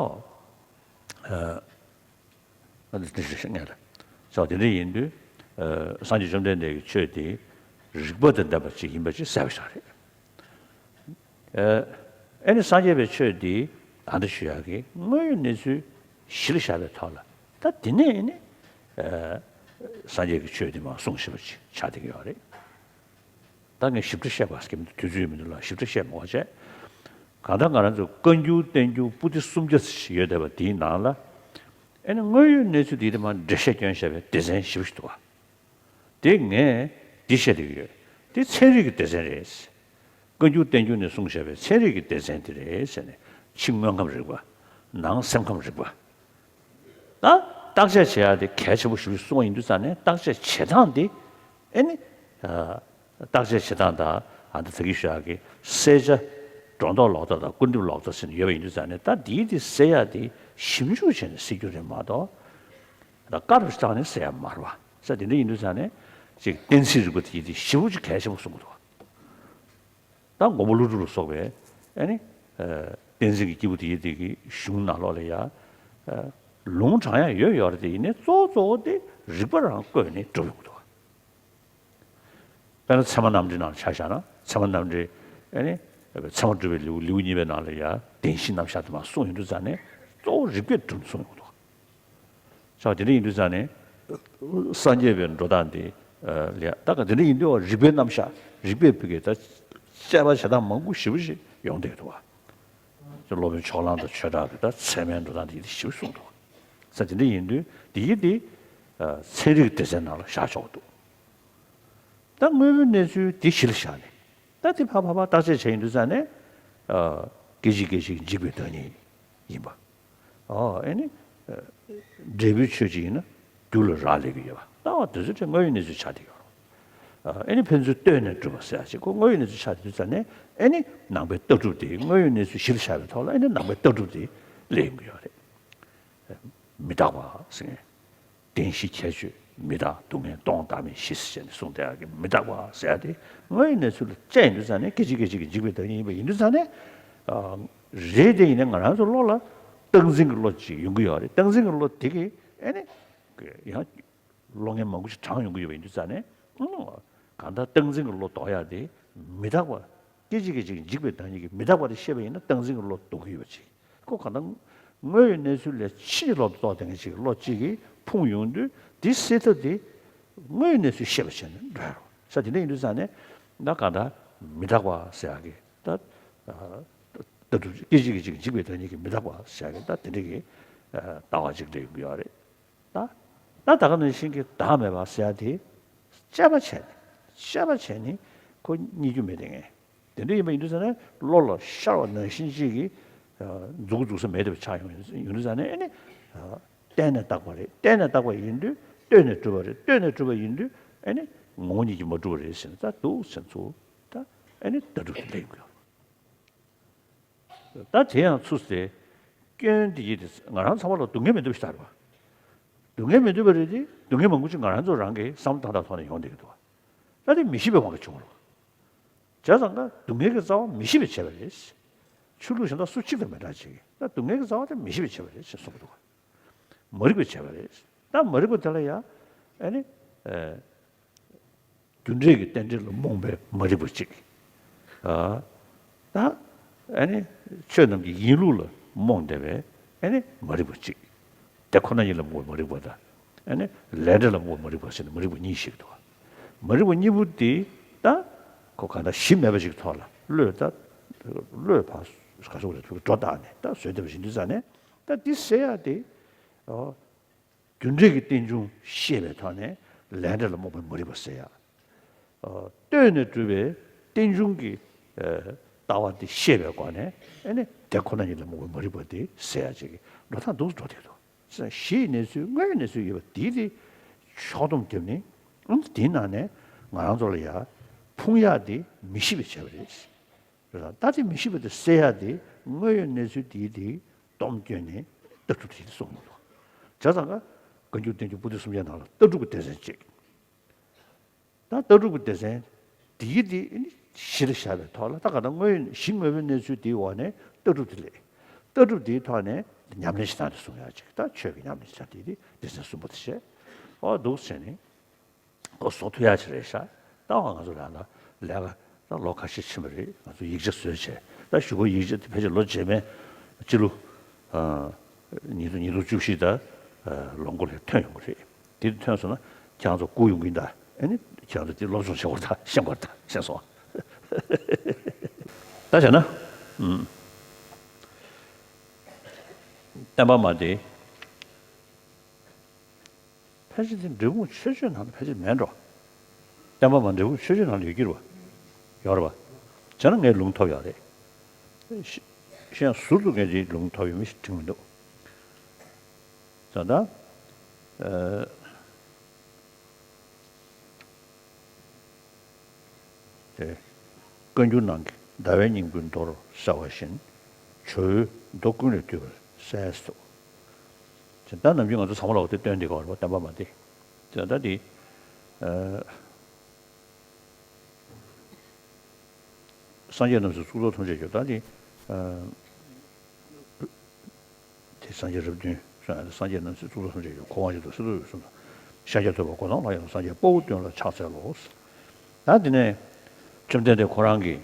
ཨ་འདི་འདྲ་ཞིག་ངེས་ལ་ས་དེ་འདྲ་ཡིན་དུས་སངས་རྒྱས་བཅོམ་ལྡན་འདས་ཀྱི་ཆོས་དེ་རིགས་པ་དང་ལྡན་པ་ཅིག་ཡིན་པ་ཅིག་གསལ་པོ་ཞིག་རེད། ཨ་ནི་སངས་རྒྱས་པའི་ཆོས་འདི་ད་ལྟ་ཞུ་ཡག་གི་དངོས་ཡོད་གནས་ཚུལ་གཞིར་བཞག་པའི་ཐོག་ལ་ད་དེ་ནས་ནི་སངས་རྒྱས་ཀྱི་ཆོས་འདི་མར་གསུངས་བཞག་པ་ཅིག་ཆགས་བསྡད་ཀྱི་ཡོད་རེད། ད་ངས་ཞིབ་ཕྲ་བཤད་པ་སྐྱེ་མི་འདུག་དུས་ཚོད་ཡོད་མི་འདུག་ལ་ཞིབ་ཕྲ་བཤད་མ་དགོས་བྱས། གང་ལྟར་ང་རང་ཚོ་བཀའ་འགྱུར་བསྟན་འགྱུར་པོ་ཏི་སུམ་བརྒྱ་ཙམ་ཞིག་ཡོད་བསྡད་པ་དེའི་ནང་ལ། ཨེ་ནི་དངོས་ཡོད་གནས་ཚུལ་དེའི་དེ་མར་འགྲེལ་བཤད་སྐྱོན་བཞག་པའི་སྡེ་ཚན་ཞེ་པོ་ཞིག་འདུག་བ། དེ་ངས་འདི་བཤད་བསྡད་ཀྱི་ཡོད། དེ་ཚན་རིག་གི་སྡེ་ཚན་རེད། བཀའ་འགྱུར་བསྟན་འགྱུར་ནས་གསུངས་བཞག་པའི་ཚན་རིག་གི་སྡེ་ཚན་དེ་རེད་ཟེར་ནས་ཕྱི་དངོས་ཁམས་རིག་པ། ནང་སེམས་ཁམས་རིག་པ། ད་བརྟག་དཔྱད་བྱེད་ཡ་དེ་གལ་ཆེན་པོ་ཞིག་གསུངས་པ་ཡིན་དུས་ཙང་ནས་བརྟག་དཔྱད་བྱེད་སྟངས་དེ་ཨེ་ནི། བརྟག་དཔྱད་བྱེད་སྟངས་དང་ཨ་ད་ད་གི་ཞུ་ཡག་གི་གསལ་ཆ་སྒྲོ་འདོགས་ལོག་ལྟ་དང་སྐུར་འདེབས་ལོག་ལྟ་ཟེར་ནས་ཡོད་པ་ཡིན་དུས་ཙང་ནས་ད་འདིའི་དེ་སེལ་ཡག་དེ་ཞིབ་འཇུག་བྱས་ནས་སེལ་རྒྱུ་རེད་མ་གཏོགས། ད་བཀར་བ་ཞིག་བཏང་ནས་སེལ་ཡག་མ་རེད་བ། ས་དེ་འདྲ་ཡིན་དུས་ཙང་ནས་ཅིག་གཏན་ཚིགས་རིག་པ་དེ་ཡིན་དེ་ཞེ་པོ་ཅིག་གལ་ཆེན་པོ་གསུང་གི་འདུག་བ། ད་མགོན་པོ་ཀླུ་སྒྲུབ་ལ་སོགས་པའི་ཨ་ནི་བསྟན་འཛིན་གྱི་སྐྱེས་བུ་དེ་ཡི་དེ་གི་གཞུང་ནང་ལོགས་ལ་ཡ་ལུང་དྲངས་ཡག་ཡོད་ཡོད་རེད་དེ་ཡིན་ནའི་གཙོ་བོ་གཙོ་བོ་དེ་རིགས་པ་རང་བཀོད་ནས་སྒྲུབ་ཡོང་གི་འདུག་དཔེར་ན་ཚད་མ་རྣམ་འགྲེལ་ནང་ཆ་བཞག་ན་ཚད་མ་རྣམ་འགྲེལ་ཨ་ནི་ཚད་མ་སྒྲུབ་པའི་ལེའུ་ལེའུ་གཉིས་པའི་ནང་ལ་ཡ་བདེན་བཞིའི་རྣམ་གཞག་དེ་མར་གསུངས་ཡོང་དུས་ཙང་ནས་གཙོ་བོ་རིགས་པས་སྒྲུབ་ནས་གསུངས་ཡོང་གི་འདུག་ས་དེ་འདྲ་ཡིན་དུས་ཙང་ནས་སངས་རྒྱས་པའི་འགྲོ་སྟངས་དེ་ལས་ད་ག་དེ་འདྲ་ཡིན་དུས་རིགས་པའི་རྣམ་གཞག་རིགས་པའི་བུ་གའི་ད་དཔྱད་པ་བྱེད་སྟངས་མང་པོ་ཞེ་པོ་ཞིག་ཡོང་བསྡད་འདུག་བ། སློབ་དཔོན་ཕྱོགས་གླང་དང་ཆོས་གྲགས་ཀྱི་ད་ཚད་མའི་འགྲོ་སྟངས་དེ་ཞེ་པོ་གསུངས་འདུག་ས་དེ་འདྲ་ཡིན་དུས་དེ་ཡི་དེ་ཚན་རིག་སྡེ་ཚན་ནང་ལ་བཞག་ཆོག་འདུག་ད་དངོས་པོའི་གནས་ཚུལ་དེ་གཞི་ལ་བཞག་ནས་ད་དེ་ཕར་ཕར་ཕར་བརྟག་དཔྱད་བྱས་ཡིན་དུས་ཙང་ནས་སྐད་ཅིག་སྐད་ཅིག་འཇིག་པའི་བདག་ཉིད་ཡིན་པ། ཨོ་ཨེ་ནི། འབྲས་བུའི་ཆོས་ཅིག་ཡིན་ན་རྒྱུ་ལ་རག་ལས་ཀྱི་ཡོད་པ་ལྟ་བ་དེ་ཚོ་དེ་དངོས་ཡོད་གནས་ཚུལ་ཆགས་བསྡད་ཡོད་རེད། ཨེ་ནི་ཕན་ཚུན་ལྟོས་ནས་གྲུབ་པ་ཟེར་ཡ་ཅིག་ཁོ་དངོས་ཡོད་གནས་ཚུལ་ཆགས་བསྡད་དུས་ཙང་ནས་ཨེ་ནི་ནང་པའི་ལྟ་གྲུབ་དེ་དངོས་ཡོད་གནས་ཚུལ་གཞིར་བཞག་པའི་ཐོག་ལ་ཨེ་ནི་ནང་པའི་ལྟ་གྲུབ་དེ་སླེབས་ཡོང་གི་ཡོད་རེད། མི་རྟག་པ་ཟེར་མཁན། བདེན་བཞི་ཁྱད་ཆོས་མི་རྟག་སྡུག་བསྔལ་སྟོང་བདག་མེད་བཞི་ཟེར་ནས་གསུངས་བསྡད་ཡག་གི་མི་རྟག་པ་ཟེར་ཡ་དེ་དངོས་ཡོད་གནས་ཚུལ་ལ་དཔྱད་ཡིན་དུས་ཙང་ནས་སྐད་ཅིག་སྐད་ཅིག་གིས་འཇིག་པའི་བདག་ཉིད་ཡིན་པ་ཡིན་དུས་ཙང་ནས། རེད་དེ་ཡིན་ན་ང་རང་ཚོ་བློ་ལ་སྟངས་འཛིན་གྱི་བློ་ཅིག་ཡོང་གི་ཡོད་རེད། སྟངས་འཛིན་གྱི་བློ་དེ་གིས་ཨེ་ནི། ཡང་། བློ་ངན་མང་པོ་ཞིག་དྲངས་ཡོང་གི་ཡོད་པ་ཡིན་དུས་ཙང་ནས། གང་ལྟར་སྟངས་འཛིན་གྱི་བློ་ལྡོག་ཡག་དེ་མི་རྟག་པ། སྐད་ཅིག་སྐད་ཅིག་གིས་འཇིག་པའི་བདག་ཉིད་ཀྱི་མི་རྟག་པ་དེ་ཤེས་པ་ཡིན་ན་སྟངས་འཛིན་གྱི་བློ་ལྡོག་གི་ཡོད་པ་ཅིག་ཁོ་གང་ལྟར་དངོས་ཡོད་གནས་ཚུལ་ལས་ཕྱི་ནས་ལོག་ཏུ་རྟོགས་བསྡད་མཁན་ཅིག་གི་བློ་གཅིག་གིས་ཕུང་ཡོང་དུས་དེ་སེལ་ཐབས་དེ་དངོས་ཡོད་གནས་ཚུལ་ཤེས་པ་བྱས་ནས་འགྲོ་ཡ་རོ། ས་དེ་འདྲ་ཡིན་དུས་ཙང་ནས་ད་གང་ལྟར་མི་རྟག་པ་ཟེར་ཡག་གི་ད། ལྟ་གྲུབ་སྐད་ཅིག་གིས་ཅིག་འཇིག་པའི་བདག་ཉིད་ཀྱི་མི་རྟག་པ་ཟེར་ཡག་གི་ད་དེ་འདྲ་གི་ལྟ་བ་ཅིག་སླེབས་ཡོང་གི་ཡོད་རེད། ད། ད་ད་ག་ནང་བཞིན་གྱི་བདག་མེད་པ་ཟེར་ཡ་དེ། དཔྱད་པ་བྱས་ནས། དཔྱད་པ་བྱས་ནས་ཁོ་རྙེད་རྒྱུ་མེད་དེ་ངས། དེ་འདྲ་ཡིན་པ་ཡིན་དུས་ཙང་ནས་བློ་ལ་ཤར་བ་ནང་བཞིན་ཅིག་གིས། འཛུགས་འཛུགས་ས་མེད་པ་ཆགས་ཡོང་ཡོང་དུས་ཙང་ནས་ཨེ་ནི། བརྟེན་ནས་བཏགས་པ་རེད། བརྟེན་ནས་བཏགས་པ་ཡིན་དུས་ལྟོས་ནས་གྲུབ་པ་རེད། ལྟོས་ནས་གྲུབ་པ་ཡིན་དུས་ཨེ་ནི། ངོ་བོ་ཉིད་ཀྱིས་མ་གྲུབ་པ་རེད་ཟེར་ནས་ད་འདུག་ཟེར་ཚུལ། ད་ཨེ་ནི་ལྟ་གྲུབ་དེ་ལེན་དགོས། ད་དེ་ཡང་ཚུར་ཟེར། སྐྱོན་དེ་ཡིན་དེ་ང་རང་ཚང་མ་ལ་སྡུག་བསྔལ་མི་འདོད་པ་ཞིག་ལྟར་བ། སྡུག་བསྔལ་མི་འདོད་པ་རེད་དེ་སྡུག་བསྔལ་མང་པོ་ཅིག་ང་རང་ཚོ་རང་གི་བསམ་བློ་བཏང་སྟངས་ཐོག་ནས་ཡོང་བསྡད་ཀྱི་འདུག་ད་དེ་མི་ཤེས་པའི་དབང་གིས་བྱུང་བ་རེད། བྱས་ཙང་ཀ་སྡུག་བསྔལ་གྱི་རྩ་བ་མི་ཤེས་པས་བྱས་པ་རེད། ཆོས་ལུགས་གཞན་དག་སུ་གཅིག་དང་མི་འདྲ་ཅིག་ད་སྡུག་བསྔལ་གྱི་རྩ་བ་དེ་མི་ཤེས་པས་བྱས་པ་རེད་ཅེས་གསུངས་ཀྱི་འདུག་མ་རིག་པས་བྱས་པ་རེད། ད་མ་རིག་པ་དེ་ལ་ཡང་ཨ་ནི། རྒྱུ་འབྲས་ཀྱི་རྟེན་འབྲེལ་ལ་རྨོངས་པའི་མ་རིག་པ་གཅིག་ཨ། ད། ཨ་ནི། ཆོས་རྣམས་ཀྱི་ཡིན་ལུགས་ལ་རྨོངས་བསྡད་པའི་ཨ་ནི་མ་རིག་པ་གཅིག་དེ་ཁོ་ན་ཉིད་ལ་རྨོངས་པའི་མ་རིག་པ་དང་། ཨ་ནི། ལས་འབྲས་ལ་རྨོངས་པའི་མ་རིག་པ་ཟེར་ནས་མ་རིག་པ་གཉིས་ཤིག་འདུག་མ་རིག་པ་གཉིས་པོ་དེ་ད། ཁོ་གང་ལྟར་གཞི་མེད་པ་ཞིག་ཐོག་ལ་བློས་ད། བློས་ཕར་ག་ཚོད་རེ་ཐུག་སྒྲོ་བཏགས་ནས་ད་བཟོས་བསྡད་པ་ཞིག་འདི་ཙང་ནས་ད་འདི་ཟེར་ཡག་དེ། ཨོ། རྒྱུ་འབྲས་ཀྱི་རྟེན་འབྱུང་ཤེས་པའི་ཐོག་ནས་ལས་འབྲས་ལ་རྨོངས་པའི་མ་རིག་པ་ཟེར་ཡག་ཨོ། ལྟོས་ནས་གྲུབ་པའི་རྟེན་འབྱུང་གི་ཨ་ལྟ་བ་འདི་ཤེས་པའི་སྒོ་ནས་ཨ་ནི་དེ་ཁོ་ན་ཉིད་ལ་རྨོངས་པའི་མ་རིག་པ་འདི་ཟེར་ཡག་ཅིག་གི་འགྲོ་སྟངས་འདུག་འགྲོ་བསྡད་འདུག་གཞིའི་གནས་ཚུལ་དངོས་ཡོད་གནས་ཚུལ་ཡོད་པ་འདི་དེ་ཕྱོགས་བསྡོམས་བརྒྱབ་ནས་ཨང་དེའི་ནང་ནས་ང་རང་ཚོ་ལ་ཡ་ཕུང་ཡག་དེ་མི་ཤེས་པས་བྱས་པ་རེད། རེད་ད་དེ་མི་ཤེས་པ་དེ་སེལ་ཡག་དེ་དངོས་ཡོད་གནས་ཚུལ་དེའི་དེ་སྟོབས་བསྐྱོན་ནས་ལྟ་གྲུབ་དེ་གསུངས་མི་འདུག་བྱས་ཙང་ཀ་བཀའ་འགྱུར་བསྟན་འགྱུར་པོ་ཏི་གསུམ་ཆའི་ནང་ལ་ལྟ་གྲུབ་ཀྱི་སྡེ་ཚན་གཅིག་ད་ལྟ་གྲུབ་ཀྱི་སྡེ་ཚན་དེའི་དེ་གཞི་ལ་བཞག་པའི་ཐོག་ལ་ད་ག་ད་དངོས་ཡོད་གཞི་དངོས་པོའི་གནས་ཚུལ་དེའི་འོག་ནས་ལྟ་གྲུབ་དེ་ལས་ལྟ་གྲུབ་དེའི་ཐོག་ནས་ཉམས་ལེན་བྱེད་སྟངས་དེ་གསུང་ཡག་ཅིག་ད་ཆོས་ཀྱི་ཉམས་ལེན་བྱེད་སྟངས་དེ་དེ་སྡེ་ཚན་གསུམ་པོ་དེ་བྱས་ཨོ་འདུག་ཟེར་ནས། ཁོ་བཟོ་ཐུབ་ཡག་ཅིག་རེད་ཤག་ད་བ་ང་ཚོ་ལ་ལ་ལས་ཀ་ད་ལོ་ཁ་ཤས་ཕྱིན་པ་རེད། ང་ཚོ་ཡིག་ཆ་བཟོས་བྱས་ད་གཞུག་གུ་ཡིག་ཆ་དེ་ཕལ་ཆེར་ལོ་རྗེས་མའི་སྤྱི་ལོ་ཨ་ཉིས་སྟོང་ཉིས་སྟོང་བཅུ་བཞི་ད་ཨ་ལོ་མགོ་ལ་ཐོན་ཡོང་གི་རེད། དེ་ཐོན་སོང་ན་ཁྱེད་རང་ཚོ་བསྐུར་ཡོང་གི་ཡིན་ད། ཨ་ནི་ཁྱེད་རང་ཚོ་དེ་སློབ་སྦྱོང་བྱེད་དགོས་ད་ཤེས་དགོས་ད་ཤེས་སོང་། ད་བྱས་ན་ཨུམ་བསྟན་པ་མ་དེ། ཕལ་ཆེར་དེ་འབྲས་སྤུངས་ཆོས་སྤྱོད་ནང་ལ་ཕལ་ཆེར་མེད་འགྲོ། བསྟན་པ་མ་འབྲས་སྤུངས་ཆོས་སྤྱོད་ནང་ལ་ཡོད་ཀྱི་རེད་པ། ཡོད་རེད་པ། བྱས་ན་ངས་ལུང་ཐོབ་ཡོད་རེད། ཤ་ཤ་ཟུར་དུ་ངས་དེ་ལུང་ཐོབ་ཡོད་མེད་ཞིག་དྲན་མི་འདུག་ད་ལྟ་ཨ། དེ། བཀའ་འགྱུར་ནང་གི་ཟླ་བའི་སྙིང་པོའི་མདོར་གསལ་བ་བཞིན། ཇོ་བོའི་མདོ་ཀུན་ལས་བཏུས་པར་གསལ་འདུག་ད་ནམ་རྒྱུན་ང་ཚོ་ཚང་མ་ལོག་དེ་སྟོན་དེ་ག་བར་བསྟན་པ་མ་དེ། དེ་ད་དེ། སངས་རྒྱས་རྣམས་སུ་གཙུག་ཏོར་ཐམས་ཅད་ཡོད་ད་དེ། དེ་སངས་རྒྱས་རབས་བདུན་སངས་རྒྱས་རྣམས་སུ་གཙུག་ཏོར་ཐམས་ཅད་ཡོད་འཁོར་དབང་བཞི་དང་སྲིད་མཚོ་འོད་གསུམ་དང་། ཤཱཀྱ་ཐུབ་པ་གོ་ཐང་ལྷ་ཡི་སངས་རྒྱས་དཔའ་བོ་སྟོན་ལ་ཕྱག་འཚལ་ལོ། ད་དེ་ནས་བཅོམ་ལྡན་འདས་ཁོ་རང་གིས་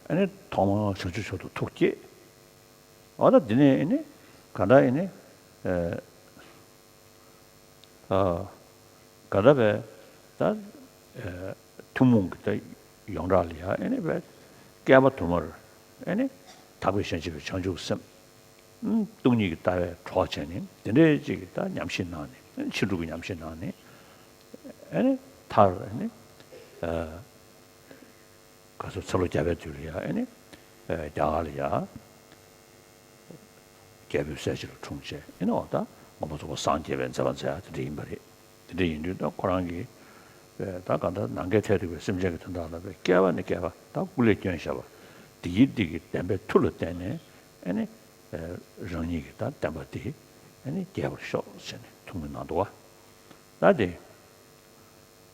ཨ་ནི་ཐོག་མར་བྱང་ཆུབ་མཆོག་ཏུ་ཐུགས་བསྐྱེད། འོ་ད་དེ་ནས་ཨ་ནི་ག་འདྲ་ཨ་ནི། ག་འདྲ་བས་ད་ཐུན་མོང་གི་ད་ཡོངས་གྲགས་ལ་ཡང་ཨེ་ནི་བས་བསྐལ་པ་དུ་མར་ཨེ་ནི་དག་པའི་ཞིང་བྱེད་པའི་བྱང་ཆུབ་སེམས་སྟོང་ཉིད་ཀྱི་ལྟ་བའི་གྲོགས་བྱས་ནས་དེ་འདྲའི་ཅིག་གི་ད་ཉམས་བཞེས་གནང་ནས་ཕྱིན་དྲུག་གི་ཉམས་བཞེས་གནང་ནས་ཨེ་ནི་མཐར་ཨེ་ནི། ག་ཚོད་ཚེ་ལོ་བརྒྱ་པའི་དུས་ལ་ཡ་ཨེ་ནི། རྒྱ་གར་ལ་ཡ། རྒྱལ་པོའི་སྲས་ཅིག་ལ་འཁྲུངས་བྱས་ཨེ་ནི་འོ་ད་མངོན་པར་རྫོགས་པར་སངས་རྒྱས་པའི་མཛད་པ་མཛད་ཡ་དེ་འདྲ་ཡིན་པ་རེད། དེ་འདྲ་ཡིན་དུས་ད་ཁོ་རང་གིས། ད་གང་ལྟར་ནམ་མཁའི་མཐས་གཏུགས་པའི་སེམས་ཅན་གྱི་དོན་དག་ལ་བསྐལ་པ་ནས་བསྐལ་པ་ད་སྐུ་ལས་བསྐྱོན་བཞག་པ། དེ་ཡི་འདི་གི་བདེན་པའི་མཐུ་ལ་བརྟེན་ནས་ཨེ་ནི། རང་ཉིད་ཀྱི་ད་བདེན་པ་དེ་ཨེ་ནི་རྒྱས་པར་ཤོག་ཟེར་ནས་ཐུགས་སྨོན་གནང་འདུག་བ། ད་དེ།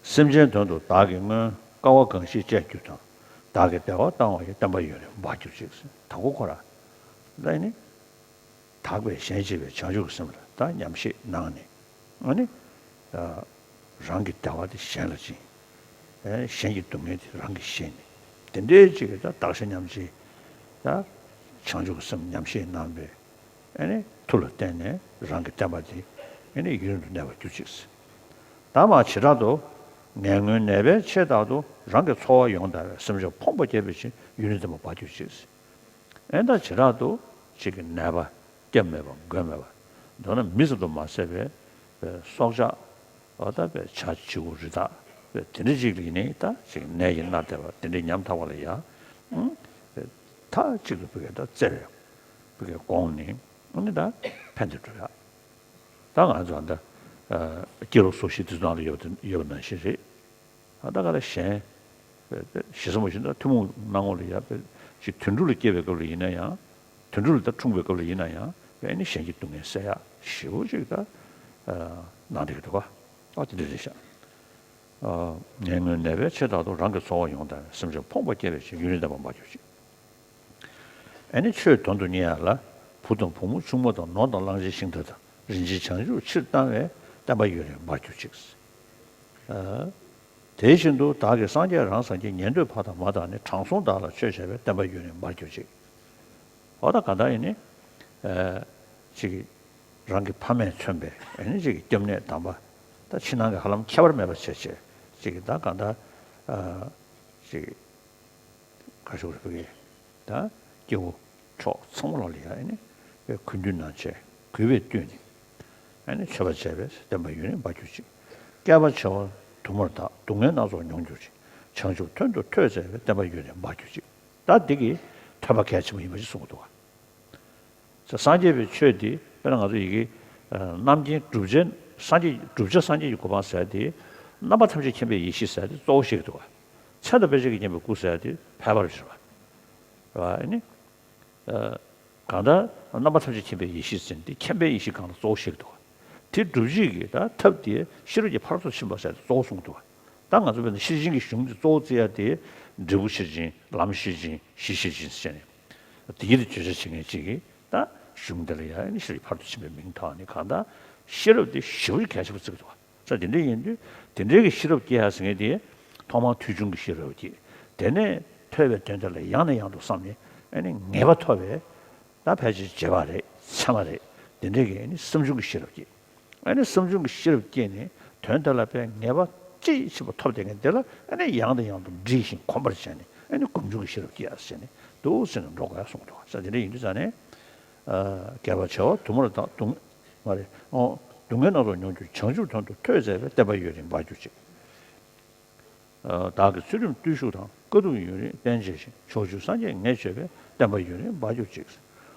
སེམས་ཅན་དོན་དུ་བདག་གིས་སྔོན། དཀའ་བ་གང་ཞིག་སྤྱད་གྱུར་ཀྱང་། བདག་གིས་བདེ་བ་བཏང་བ་ཡི། བསྟན་པ་ཡུན་རིང་འབར་གྱུར་ཅིག་ད་གོ་ཁོ་ར། ད་ནི། དག་པའི་ཞིང་བྱེད་པའི་བྱང་ཆུབ་ཀྱི་སེམས་ལ་ད་ཉམས་བཞེས་གནང་ནས། ཨ་ནི། རང་གི་བདེ་བ་དེ་གཞན་ལ་སྦྱིན། གཞན་གྱི་སྡུག་བསྔལ་དེ་རང་གིས་བཞེས་ནས། དེ་འདྲའི་ཅིག་གི་ད་བདག་གཞན་མཉམ་བརྗེའི། ད། བྱང་ཆུབ་ཀྱི་སེམས་ཉམས་བཞེས་གནང་བའི། ཨེ་ནི་མཐུ་ལ་བརྟེན་ནས་རང་གི་བསྟན་པ་འདི་ཨེ་ནི་ཡུན་རིང་དུ་གནས་པར་གྱུར་ཅིག་ད་མ་བྱེ་བྲག་ཏུ་ངན་ངོན་ནད་པའི་ཆེད་དག་ཏུ་རང་གི་འཚོ་བ་ཡོངས་དར་བའི་སེམས་ཅན་ཕོངས་པ་བསྐྱེད་པའི་ཕྱིར་ཡུན་རིང་བརྟན་པར་འབར་གྱུར་ཅིག་ཨེ་ད་བྱེ་བྲག་ཏུ་ཅིག་གི་ནད་པ་སྐྱབས་མེད་པ་མགོན་མེད་པ་མདོར་ན་མི་ཙམ་དུ་མ་ཟད་པའི་སྲོག་ཆགས་འོ་ད་པའི་བྱ་བྱིའུ་རི་དྭགས་པའི་དེ་འདྲ་ཅིག་ལ་ཡིན་ནའི་ད་ཅིག་ནད་ཀྱིས་མནར་བསྡད་པ་དེ་འདྲ་ཉམ་ཐག་པ་ལ་ཡང་མཐའ་གཅིག་ཏུ་བུ་གའི་ད་བརྩེ་བའི། བུ་གའི་དགོངས་ནས་ཨ་ནི་ད་ཕན་བདེ་འགྲོ་ཡག་ད་ང་ཚོ་ད་སྐྱེ་ལོ་སོ་བཞི་དེ་ཚོ་ནང་ལ་ཡོད་པ་དེ་ཡོད་པ་ནང་བཞིན་རེད། ད་ད་ག་ལ་གཞན་ཞེ་ས་མ་ཞིག་ད་ཐུན་མོང་སྣང་ངོ་ལ་ཡ་པའི་ཅིག་དུད་འགྲོ་ལ་སྐྱེས་པའི་སྐབས་ལ་ཡིན་ན་ཡང་དུད་འགྲོ་ལ་ད་འཁྲུངས་པའི་སྐབས་ལ་ཡིན་ན་ཡང་ཨ་ནི་གཞན་གྱི་སྡུག་བསྔལ་སེལ་ཡག་ཞེ་པོ་ཅིག་ད་གནང་བསྡད་ཀྱི་འདུག་ག་ཨ་དེ་འདྲ་རེད་ཤག་ངན་ངོན་ནད་པའི་ཆེད་དག་ཏུ་རང་གི་འཚོ་བ་ཡོངས་དར་བའི་སེམས་ཅན་ཕོངས་པ་བསྐྱེད་པའི་ཕྱིར་ཡུན་རིང་བརྟན་པར་འབར་གྱུར་ཅིག་ཨེ་ནི་ཆོས་དོན་དུ་གཉེར་ཡག་ལ་བུ་དང་བུ་མོ་ཆུང་མ་དང་ནོར་དང་གླང་ཆེན་ཤིང་རྟ་དང་རིན་ཆེན་བྱང་ཆུབ་ཕྱིར་བཏང་བས་བསྟན་པ་ཡུན་རིང་འབར་གྱུར་ཅིག་ཨ། དེ་བཞིན་དུ་བདག་གིས་སངས་རྒྱས་རང་སངས་རྒྱས་ཉན་ཐོས་ཕ་དང་མ་དང་ནི་དྲང་སྲོང་བདག་ལ་ཆོས་བྱས་པས་བསྟན་པ་ཡུན་རིང་འབར་གྱུར་ཅིག་འོ་ད་ག་ད་ཨེ་ནི། ཨ། ཅིག་རང་གི་ཕ་མས་མཚོན་པའི་ཨེ་ནི་ཅིག་སྐྱབས་གནས་དམ་པ། ད་ཕྱི་ནང་གི་ཧ་ལམ་ཁྱད་པར་མེད་པ་བྱས་བྱས་ཅིག་གི་ད་གང་ལྟར་ཨ་ ཅིག་ག་ཞུ་རེ་ཕ་གི་ད་སྐྱེ་བོ་ཕྱོགས་ཚང་མ་ལ་ལ་ཡ་ཨ་ནི་པའི་གུས་འདུད་གནང་བྱས་གུས་པས་བཏུད་ནས་ཨ་ནི་མཆོད་པ་བྱས་པས་བསྟན་པ་ཡུན་རིང་འབར་གྱུར་ཅིག་བསྐལ་པ་བྱེ་བ་དུ་མར་དག་སྡུག་བསྔལ་སྣ་ཚོགས་མྱོང་གྱུར་ཅིག་བྱང་ཆུབ་དོན་དུ་ཐོས་མཛད་པས་བསྟན་པ་ཡུན་རིང་འབར་གྱུར་ཅིག་ད་འདི་གི་ཐོས་པ་གལ་ཆེན་པོ་ཡིན་པ་ཞིག་གསུངས་འདུག་ག་སངས་རྒྱས་པའི་ཆོས་འདི་དཔེར་ན་ང་ཚོ་ཡི་གེ་རྣམ་མཁྱེན་བསྒྲུབ་བྱའི་སངས་རྒྱས་བསྒྲུབ་བྱ་སངས་རྒྱས་ཀྱི་གོ་འཕང་ཟེར་དེ་རྣམ་པ་ཐམས་ཅད་མཁྱེན་པའི་ཡེ་ཤེས་ཟེར་དེ་གཙོ་བོ་བཤད་ཀྱི་འདུག་ག་མཚན་དང་དཔེ་བྱད་ཀྱིས་མཁྱེན་པའི་སྐུ་ཟེར་དེ་ཕལ་པར་བཞག་པ་རེད་བ། ཨ་ནི་གང་ལྟར་རྣམ་པ་ཐམས་ཅད་མཁྱེན་པའི་ཡེ་ཤེས་ཟེར་དེ་མཁྱེན་པའི་ཡེ་ཤེས་གང་ལ་གཙོ་བོ་བཤད་ཀྱི་འདུག་ག་དེ་སྒྲུབ་བྱེད་ཀྱི་ད་ཐབས་དེ་ཤེས་རབ་ཀྱི་ཕ་རོལ་ཏུ་ཕྱིན་པ་ཟེར་དེ་གཙོ་བོ་གསུངས་འདུག་ག་ད་ང་ཚོ་དཔེར་ན་ཤེར་ཕྱིན་གྱི་གཞུང་འདི་གཙོ་བོ་བརྩི་ཡ་དེ་འབྲས་བུ་ཤེར་ཕྱིན་ལམ་ཤེར་ཕྱིན་གཞི་ཤེར་ཕྱིན་ཟེར་ནས་དེ་གྱིས་དེ་བརྗོད་བྱ་བྱེད་མཁན་ཅིག་གིས་ད་གཞུང་འདི་ལ་ཡང་ཤེར་ཕྱིན་ཕ་རོལ་ཏུ་ཕྱིན་པའི་མིང་ཐོགས་ནས་གང་ལྟར་ཤེས་རབ་དེ་ཞེ་པོ་གལ་ཆེན་པོ་བརྩི་གི་འདུག་ས་དེ་འདྲ་ཡིན་དུས་དེ་འདྲའི་གི་ཤེས་རབ་སྐྱེ་ཡ་ཟེར་མཁན་དེ་ཐོག་མར་ཐོས་བྱུང་གི་ཤེས་རབ་སྐྱེ། དེ་ནས་ཐོས་པའི་དོན་དེ་ལ་ཡང་ནས་ཡང་དུ་བསམ་ནས་ཨ་ནི་ངེས་པ་ཐོབ་པའི་ད་ཕལ་ཆེར་རྗེས་དཔག་རེད་ཚད་མ་རེད། དེ་འདྲའི་གི་ཨ་ནི་བསམ་བྱུང་གི་ཤེས་རབ་སྐྱེ། ཨ་ནི་བསམ་བྱུང་གི་ཤེས་རབ་སྐྱེས་ནས་དོན་དེ་ལ་དཔེ་ངེས་པ་ཅི་ཆེན་པོ་ཐོབ་བསྡད་མཁན་དེ་ལ་ཨ་ནི་ཡང་དང་ཡང་དུ་འདྲིས་ཤིང་གོམས་པར་བྱས་ནས་ཨ་ནི་སྒོམ་བྱུང་གི་ཤེས་རབ་སྐྱེ་ཡ་ཟེར་ནས་འདུག་ཟེར་ནས་འགྲོ་དགོས་ཡ་གསུངས་འདུག་ས་དེ་འདྲ་ཡིན་དུས་ཙང་ནས་བསྐལ་པ་བྱེ་བ་དུ་མར་དག་སྡུག་མ་རེད་ཨོ་སྡུག་བསྔལ་སྣ་ཚོགས་མྱོང་གྱུར་བྱང་ཆུབ་དོན་དུ་ཐོས་མཛད་པས་བསྟན་པ་ཡུན་རིང་འབར་གྱུར་ཅིག་བདག་གི་ཚུལ་ཁྲིམས་བརྟུལ་ཞུགས་དང་དཀའ་ཐུབ་ཡུན་རིང་བསྟེན་བྱས་ཤིང་ཕྱོགས་བཅུའི་སངས་རྒྱས་ངས་མཆོད་པས་བསྟན་པ་ཡུན་རིང་འབར་གྱུར་ཅིག་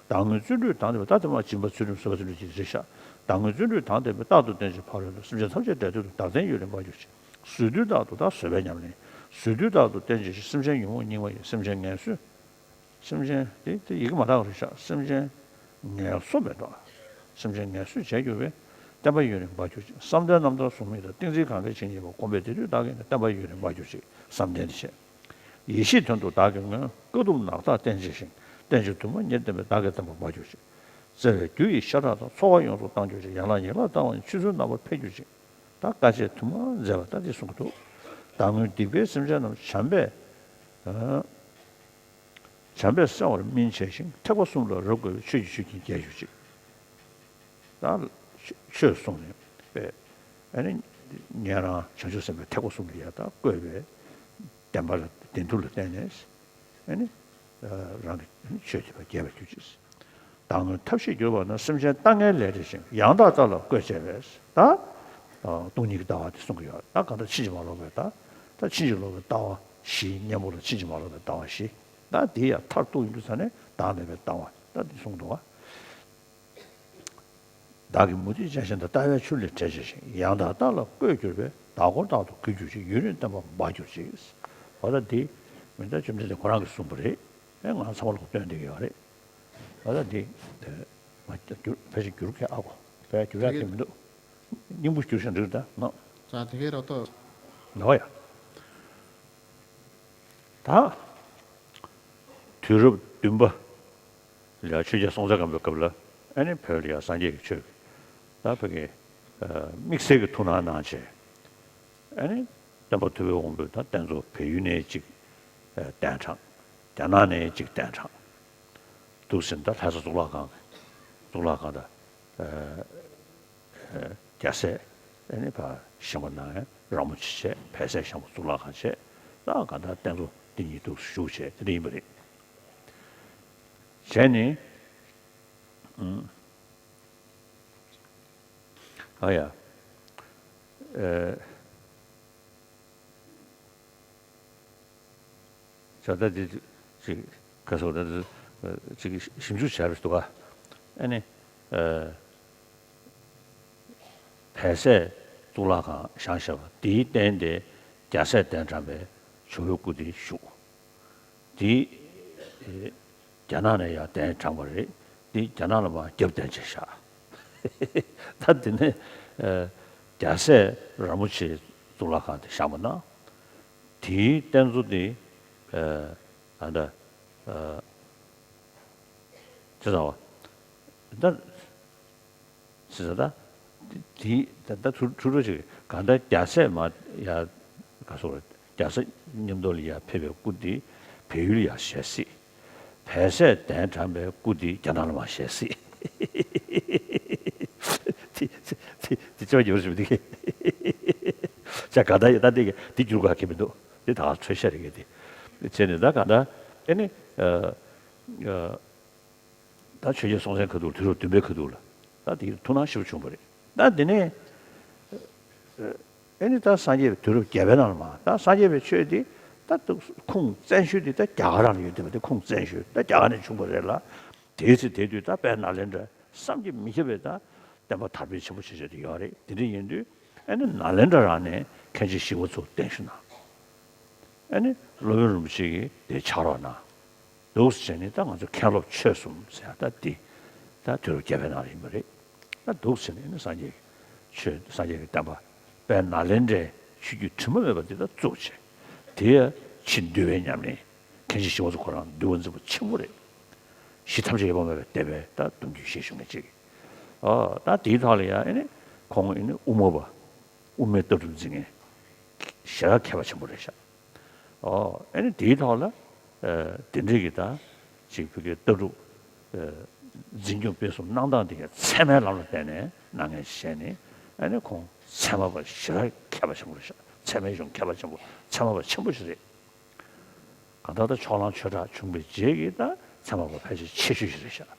བདག་སྔོན་བརྩོན་འགྲུས་དང་ལྡན་པའི་ད་དེ་མ་སྦྱིན་པ་ཚུལ་ཁྲིམས་བཟོད་པ་བརྩོན་འགྲུས་ཀྱི་རེ་ཤ། བདག་སྔོན་བརྩོན་འགྲུས་དང་ལྡན་པའི་རྟག་ཏུ་བསྟེན་ཅིང་ཕ་རོལ་ཏུ་སེམས་ཅན་ཐམས་ཅད་བདེ་སྟོན་དུ་བདག་བསྟན་ཡུན་རིང་འབར་གྱུར་ཅིག་བཟོད་བརྟུལ་རྟག་ཏུ་ད་བཟོད་པའི་ཉམས་ལེན། བཟོད་བརྟུལ་རྟག་ཏུ་བསྟེན་བྱས་ཤིང་སེམས་ཅན་ཉོན་མོངས་སྙིགས་མ་ཡི་སེམས་ཅན་ངལ་གསོ། སེམས་ཅན་དེ་དེ་ཡི་གེ་མ་དག་རེད་ཤག་སེམས་ཅན་ངལ་གསོ་མེད་དོ། སེམས་ཅན་ངལ་གསོ་བྱས་གྱུར་པས་བསྟན་པ་ཡུན་རིང་འབར་གྱུར་ཅིག་བསམ་གཏན་རྣམ་དག་གཟུགས་མེད་དང་། ཏིང་འཛིན་གང་གཱའི་བྱེ་སྙེད་པ། བསྒོམས་པས་དེ་དུས་བདག་གིས་ནི། བསྟན་པ་ཡུན་རིང་འབར་གྱུར་ཅིག་བསམ་གཏན་དེ་བྱས། ཡེ་ཤེས་དོན་དུ་བདག་གིས་སྔོན། དཀའ་ཐུབ་ནགས་བདག་བསྟེན་བྱས་ཤིང་། བསྟན་བྱའི་དུ་མ་ཉེར་བསྟན་པས། བདག་གི་བསྟན་པ་འབར་གྱུར་ཅིག་བརྩེ་བའི་རྒྱུ་ཡི་ཤ་ཁྲག་དང་། འཚོ་བ་ཡོངས་སུ་བཏང་གྱུར་ཅིག་ཡན་ལག་ཡན་ལག་བཏང་བ་ཉིད། ཆོས་ཚུལ་རྣམ་པར་འཕེལ་གྱུར་ཅིག་ད་དཀའ་སྤྱད་དུ་མ་མཛད་པ་ད་འདི་གསུང་གི་འདུག་བདག་སྔོན་སྡིག་པའི་སེམས་ཅན་རྣམས། བྱམས་པས། བྱམས་པས་བསལ་བར་སྨིན་བྱས་ཤིང་། ཐེག་པ་གསུམ་ལ་རབ་བཀོད་པའི། ཆོས་ཀྱི་ཆུ་རྒྱུན་རྒྱས་གྱུར་ཅིག་ད་ཆོས་གསུངས་ནས་པས་ཨ་ནི་ཉན་རང་བྱང་ཆུབ་སེམས་དཔའི་ཐེག་པ་གསུམ་ལ་ཡ་ད་བཀོད་པའི་བདེན་པ་ལ་བདེན་མཐུ་ལ་བརྟེན་ནས་ཨ་ནི་རང་གི་ཆོས་ཀྱི་བ་རྒྱས་པར་གྱུར་ཅིག་བདག་སྔོན་ཐབས་ཤེས་གྱུར་པ་ན། སེམས་ཅན་ལྟ་ངན་ལས་འབྲས་ཆེན་པོ། ཡང་དག་ལྟ་ལ་བཀོད་བྱས་པས། ད་སྟོང་ཉིད་ཀྱི་ལྟ་བ་དེ་གསུང་གི་ཡོད། ད་གང་ལྟར་ཕྱིན་ཅི་མ་ལོག་པའི་ད་ད་ཕྱིན་ཅི་ལོག་པའི་ལྟ་བ་བཞི། གཉེན་པོ་ལ་ཕྱིན་ཅི་མ་ལོག་པའི་ལྟ་བ་བཞི། ད་དེ་ཡང་མཐར་ཐུག་ཡིན་དུས་ཙང་ནས་བདག་མེད་པའི་ལྟ་བ་ད་དེ་གསུངས་འདུག་བ། བདག་གིས་མུ་སྟེགས་ཅན་གཞན་དག། ལྟ་བའི་ཆུ་ལས་བྲལ་བྱས་ཤིང་། ཡང་དག་ལྟ་ལ་བཀོད་གྱུར་པས། བདག་འཁོར་རྟག་ཏུ་གུས་གྱུར་ཅིག་ཡུན་རིང་བསྟན་པ་འབར་གྱུར་ཅིག་འོ་ད་འདི་མི་ད་བཅོམ་ལྡན་འདས་ཁོ་རང་གིས་གསུངས་པ་རེད། ཨེ་ང་ཚང་མ་ལ་སྟོན་བསྡད་ཀྱི་ཡོད་རེད། འོ་ད་འདི་ང་བསྒྱུར་ཕལ་ཆེར་བསྒྱུར་མཁན་ཨ་ཁོ་བས་བསྒྱུར་ཡག་དེ་མི་འདུག་སྙིང་པོ་བསྒྱུར་ཞིག་འགྲིག་ད་ནོ། ཙང་དེ་གའི་རོ་ཏོ། ནོ་ཡ། ད་དུས་རབས་བདུན་པ་ལ་ཆོས་རྒྱལ་སྲོང་བཙན་སྒམ་པོའི་སྐབས་ལ་ཨ་ནི་བོད་ལ་ཡང་སངས་རྒྱས་ཀྱི་ཆོས་ཀྱི་ད་བོད་ཀྱི་དམིགས་བསལ་གྱི་ཐུགས་སྣང་གནང་བྱས་ཨ་ནི་སྟོན་པ་ཐུབ་པའི་དབང་པོས་ད་བསྟན་འཛིན་བལ་ཡུལ་ནས་གཅིག་གདན་དྲངས། རྒྱ་ནག་ནས་གཅིག་གདན་དྲངས། འདུག་ཟིན་ད་ལྷ་ས་གཙུག་ལག་ཁང་གི་གཙུག་ལག་ཁང་དང་། རྒྱལ་སྲས་ཨ་ནི་ཕར་བཞེངས་པ་གནང་ཡང་ར་མོ་ཆེ་བྱས། བལ་སྲས་བཞེངས་པ་གཙུག་ལག་ཁང་བྱས། ད་ག་ད་བསྟན་འཛིན་འདི་ཉིད་དུ་བཞུགས་བྱས་དེ་འདྲ་ཡིན་པ་རེད། བྱས་ནས་ཨ་ཡ། ད་ལྟ་འདི་ཅིག་ག་སོགས་ད་ཅིག་ཞིབ་འཇུག་བྱས་པ་འདུག་ག་ཨ་ནི་བལ་སྲས་གཙུག་ལག་ཁང་བཞེངས་བཞག་པ་དེའི་རྟེན་དེ་རྒྱལ་སྲས་གདན་དྲངས་པའི་ཇོ་བོའི་སྐུ་དེ་བཞུགས། དེ་རྒྱ་ནག་ནས་ཡང་གདན་དྲངས་པ་རེད། དེ་རྒྱ་ནག་ལ་མར་རྒྱབ་གདན་བྱས་བཞག་ད་དེ་ནས་རྒྱལ་སྲས་ར་མོ་ཆེའི་གཙུག་ལག་ཁང་དེ་བཞེངས་པ་ན། དེའི་རྟེན་གཙོ་དེ་ཨ་ད་ཅི་ཟེར་བ་ད་ཅི་ཟེར་ད་དེ་ད་ད་ཐུ་ཐུ་རོ་ཅིག་གང་ལྟར་རྒྱལ་སྲས་མ་ཡ་ག་སོ་རྒྱལ་སྲས་མཉམ་དུ་ལ་ཡ་ཕེབས་པའི་སྐུ་དེ་བལ་ཡུལ་ལ་ཡ་ཞལ་གཟིགས། བལ་སྲས་གདན་དྲངས་པའི་སྐུ་དེ་རྒྱ་ནག་ལ་མར་ཞལ་གཟིགས། དེ་དེ་དེ་ཅོ་ཡོད་རེད་དེ། ཅ་ག་ད་ཡ་ད་དེ་གི་དེ་འགྱུར་ག་གི་མི་འདུག་དེ་ད་ཚོད་ཤ་རེད་གི་དེ། བྱས་ནས་ད་གང་ལྟར་ཨེ་ནི་ཨ་ཨ་ད་ཆོས་རྒྱལ་སྲོང་བཙན་ཁ་ཐུག་དུས་རབས་བདུན་པའི་ཁ་ཐུག་ལ་ད་དེ་ཐུགས་སྣང་ཞེ་པོ་བྱུང་བ་རེད། ད་དེ་ནས་ཨེ་ནི་ད་སངས་རྒྱས་པའི་དུས་རབས་བརྒྱད་པའི་ནང་ལ་མ་ད་སངས་རྒྱས་པའི་ཆོས་དེ་ད་ཁུངས་བཙན་ཤོས་དེ་ད་རྒྱ་གར་ནང་ལ་ཡོད་བསྡད་པ་དེ་ཁུངས་བཙན་ཤོས་ད་རྒྱ་གར་ནས་བྱུང་བ་རེད་ལ། དེའི་ཚེ་དེ་དུས་ད་དཔལ་ནཱ་ལེནྡྲ་བསམ་གྱིས་མི་ཁྱབ་པའི་ད་བསྟན་པ་དར་སྤེལ་ཆེན་པོ་བྱེད་བྱེད་དུ་ཡོད་རེད། དེ་འདྲ་ཡིན་དུས་ཨེ་ནི་ནཱ་ལེནྡྲ་རང་ནས་མཁན་ཆེན་ཞི་བ་འཚོ་གདན་ཞུ་གནང་། ཨེ་ནི་སློབ་དཔོན་རིན་པོ་ཆེ་གིས་དེ་ཕྱག་རོགས་གནང་། འདུག་སེ་བྱས་ནས་ད་ང་ཚོ་མཁན་སློབ་ཆོས་གསུམ་ཟེར་ཡ་ད་འདི་ད་དུས་རབས་བརྒྱད་པའི་ནང་ལ་ཡིན་པ་རེད། ད་འདུག་སེ་བྱས་ནས་ཨེ་ནི་སངས་རྒྱས་ཀྱི་ཆོས་སངས་རྒྱས་ཀྱི་བསྟན་པ་དཔལ་ནཱ་ལེནྡྲའི་ཆོས་བརྒྱུད་དྲི་མ་མེད་པ་འདི་ད་བཙུགས་བྱས། དེ་ཡང་ཕྱིས་འདུལ་བའི་ཉམས་ལེན། མཁན་ཆེན་ཞི་བ་འཚོ་ཁོ་རང་འདུལ་བ་འཛིན་པ་ཆེན་པོ་རེད། གཞི་ཐམས་ཅད་ཡོད་པ་མེད་པའི་སྡེ་པའི་ད་གདུང་རྒྱུད་ཞེས་ཞུ་མཁན་ཅིག་ཨ་ད་དེའི་ཐོག་ལ་ཡང་ཨེ་ནི་ཁོང་ཨེ་ནི་དབུ་མ་པ་དབུ་མའི་ལྟ་གྲུབ་འཛིན་མཁན་ཞེ་དྲག་མཁས་པ་ཆེན་པོ་རེད་ཤག་ཨོ་ཨེ་ནི་དེའི་ཐོག་ལ་ཨ་དེ་འདྲའི་གི་ད་ཅིག་བོད་ཀྱི་ལྟ་གྲུབ་ཨ་འཛིན་སྐྱོང་སྤེལ་གསུམ་གནང་སྟངས་དེ་ག་ཚད་མའི་ལམ་ལ་བརྟེན་ནས་གནང་མཁན་བྱས་ནས་ཨེ་ནི་ཁོང་ཚད་མ་པ་ཞེ་དྲག་མཁས་པ་ཆེན་པོ་རེད་ཤག་ཚད་མའི་གཞུང་མཁས་པ་ཆེན་པོ་ཚད་མ་པ་ཆེན་པོ་ཞིག་རེད། གང་ལྟར་ད་ཕྱོགས་གླང་ཆོས་གྲགས་བྱུང་བའི་རྗེས་ཀྱི་ད་ཚད་མ་པ་ཕལ་ཆེར་ཆེ་ཤོས་ཤིག་རེད་ཤག་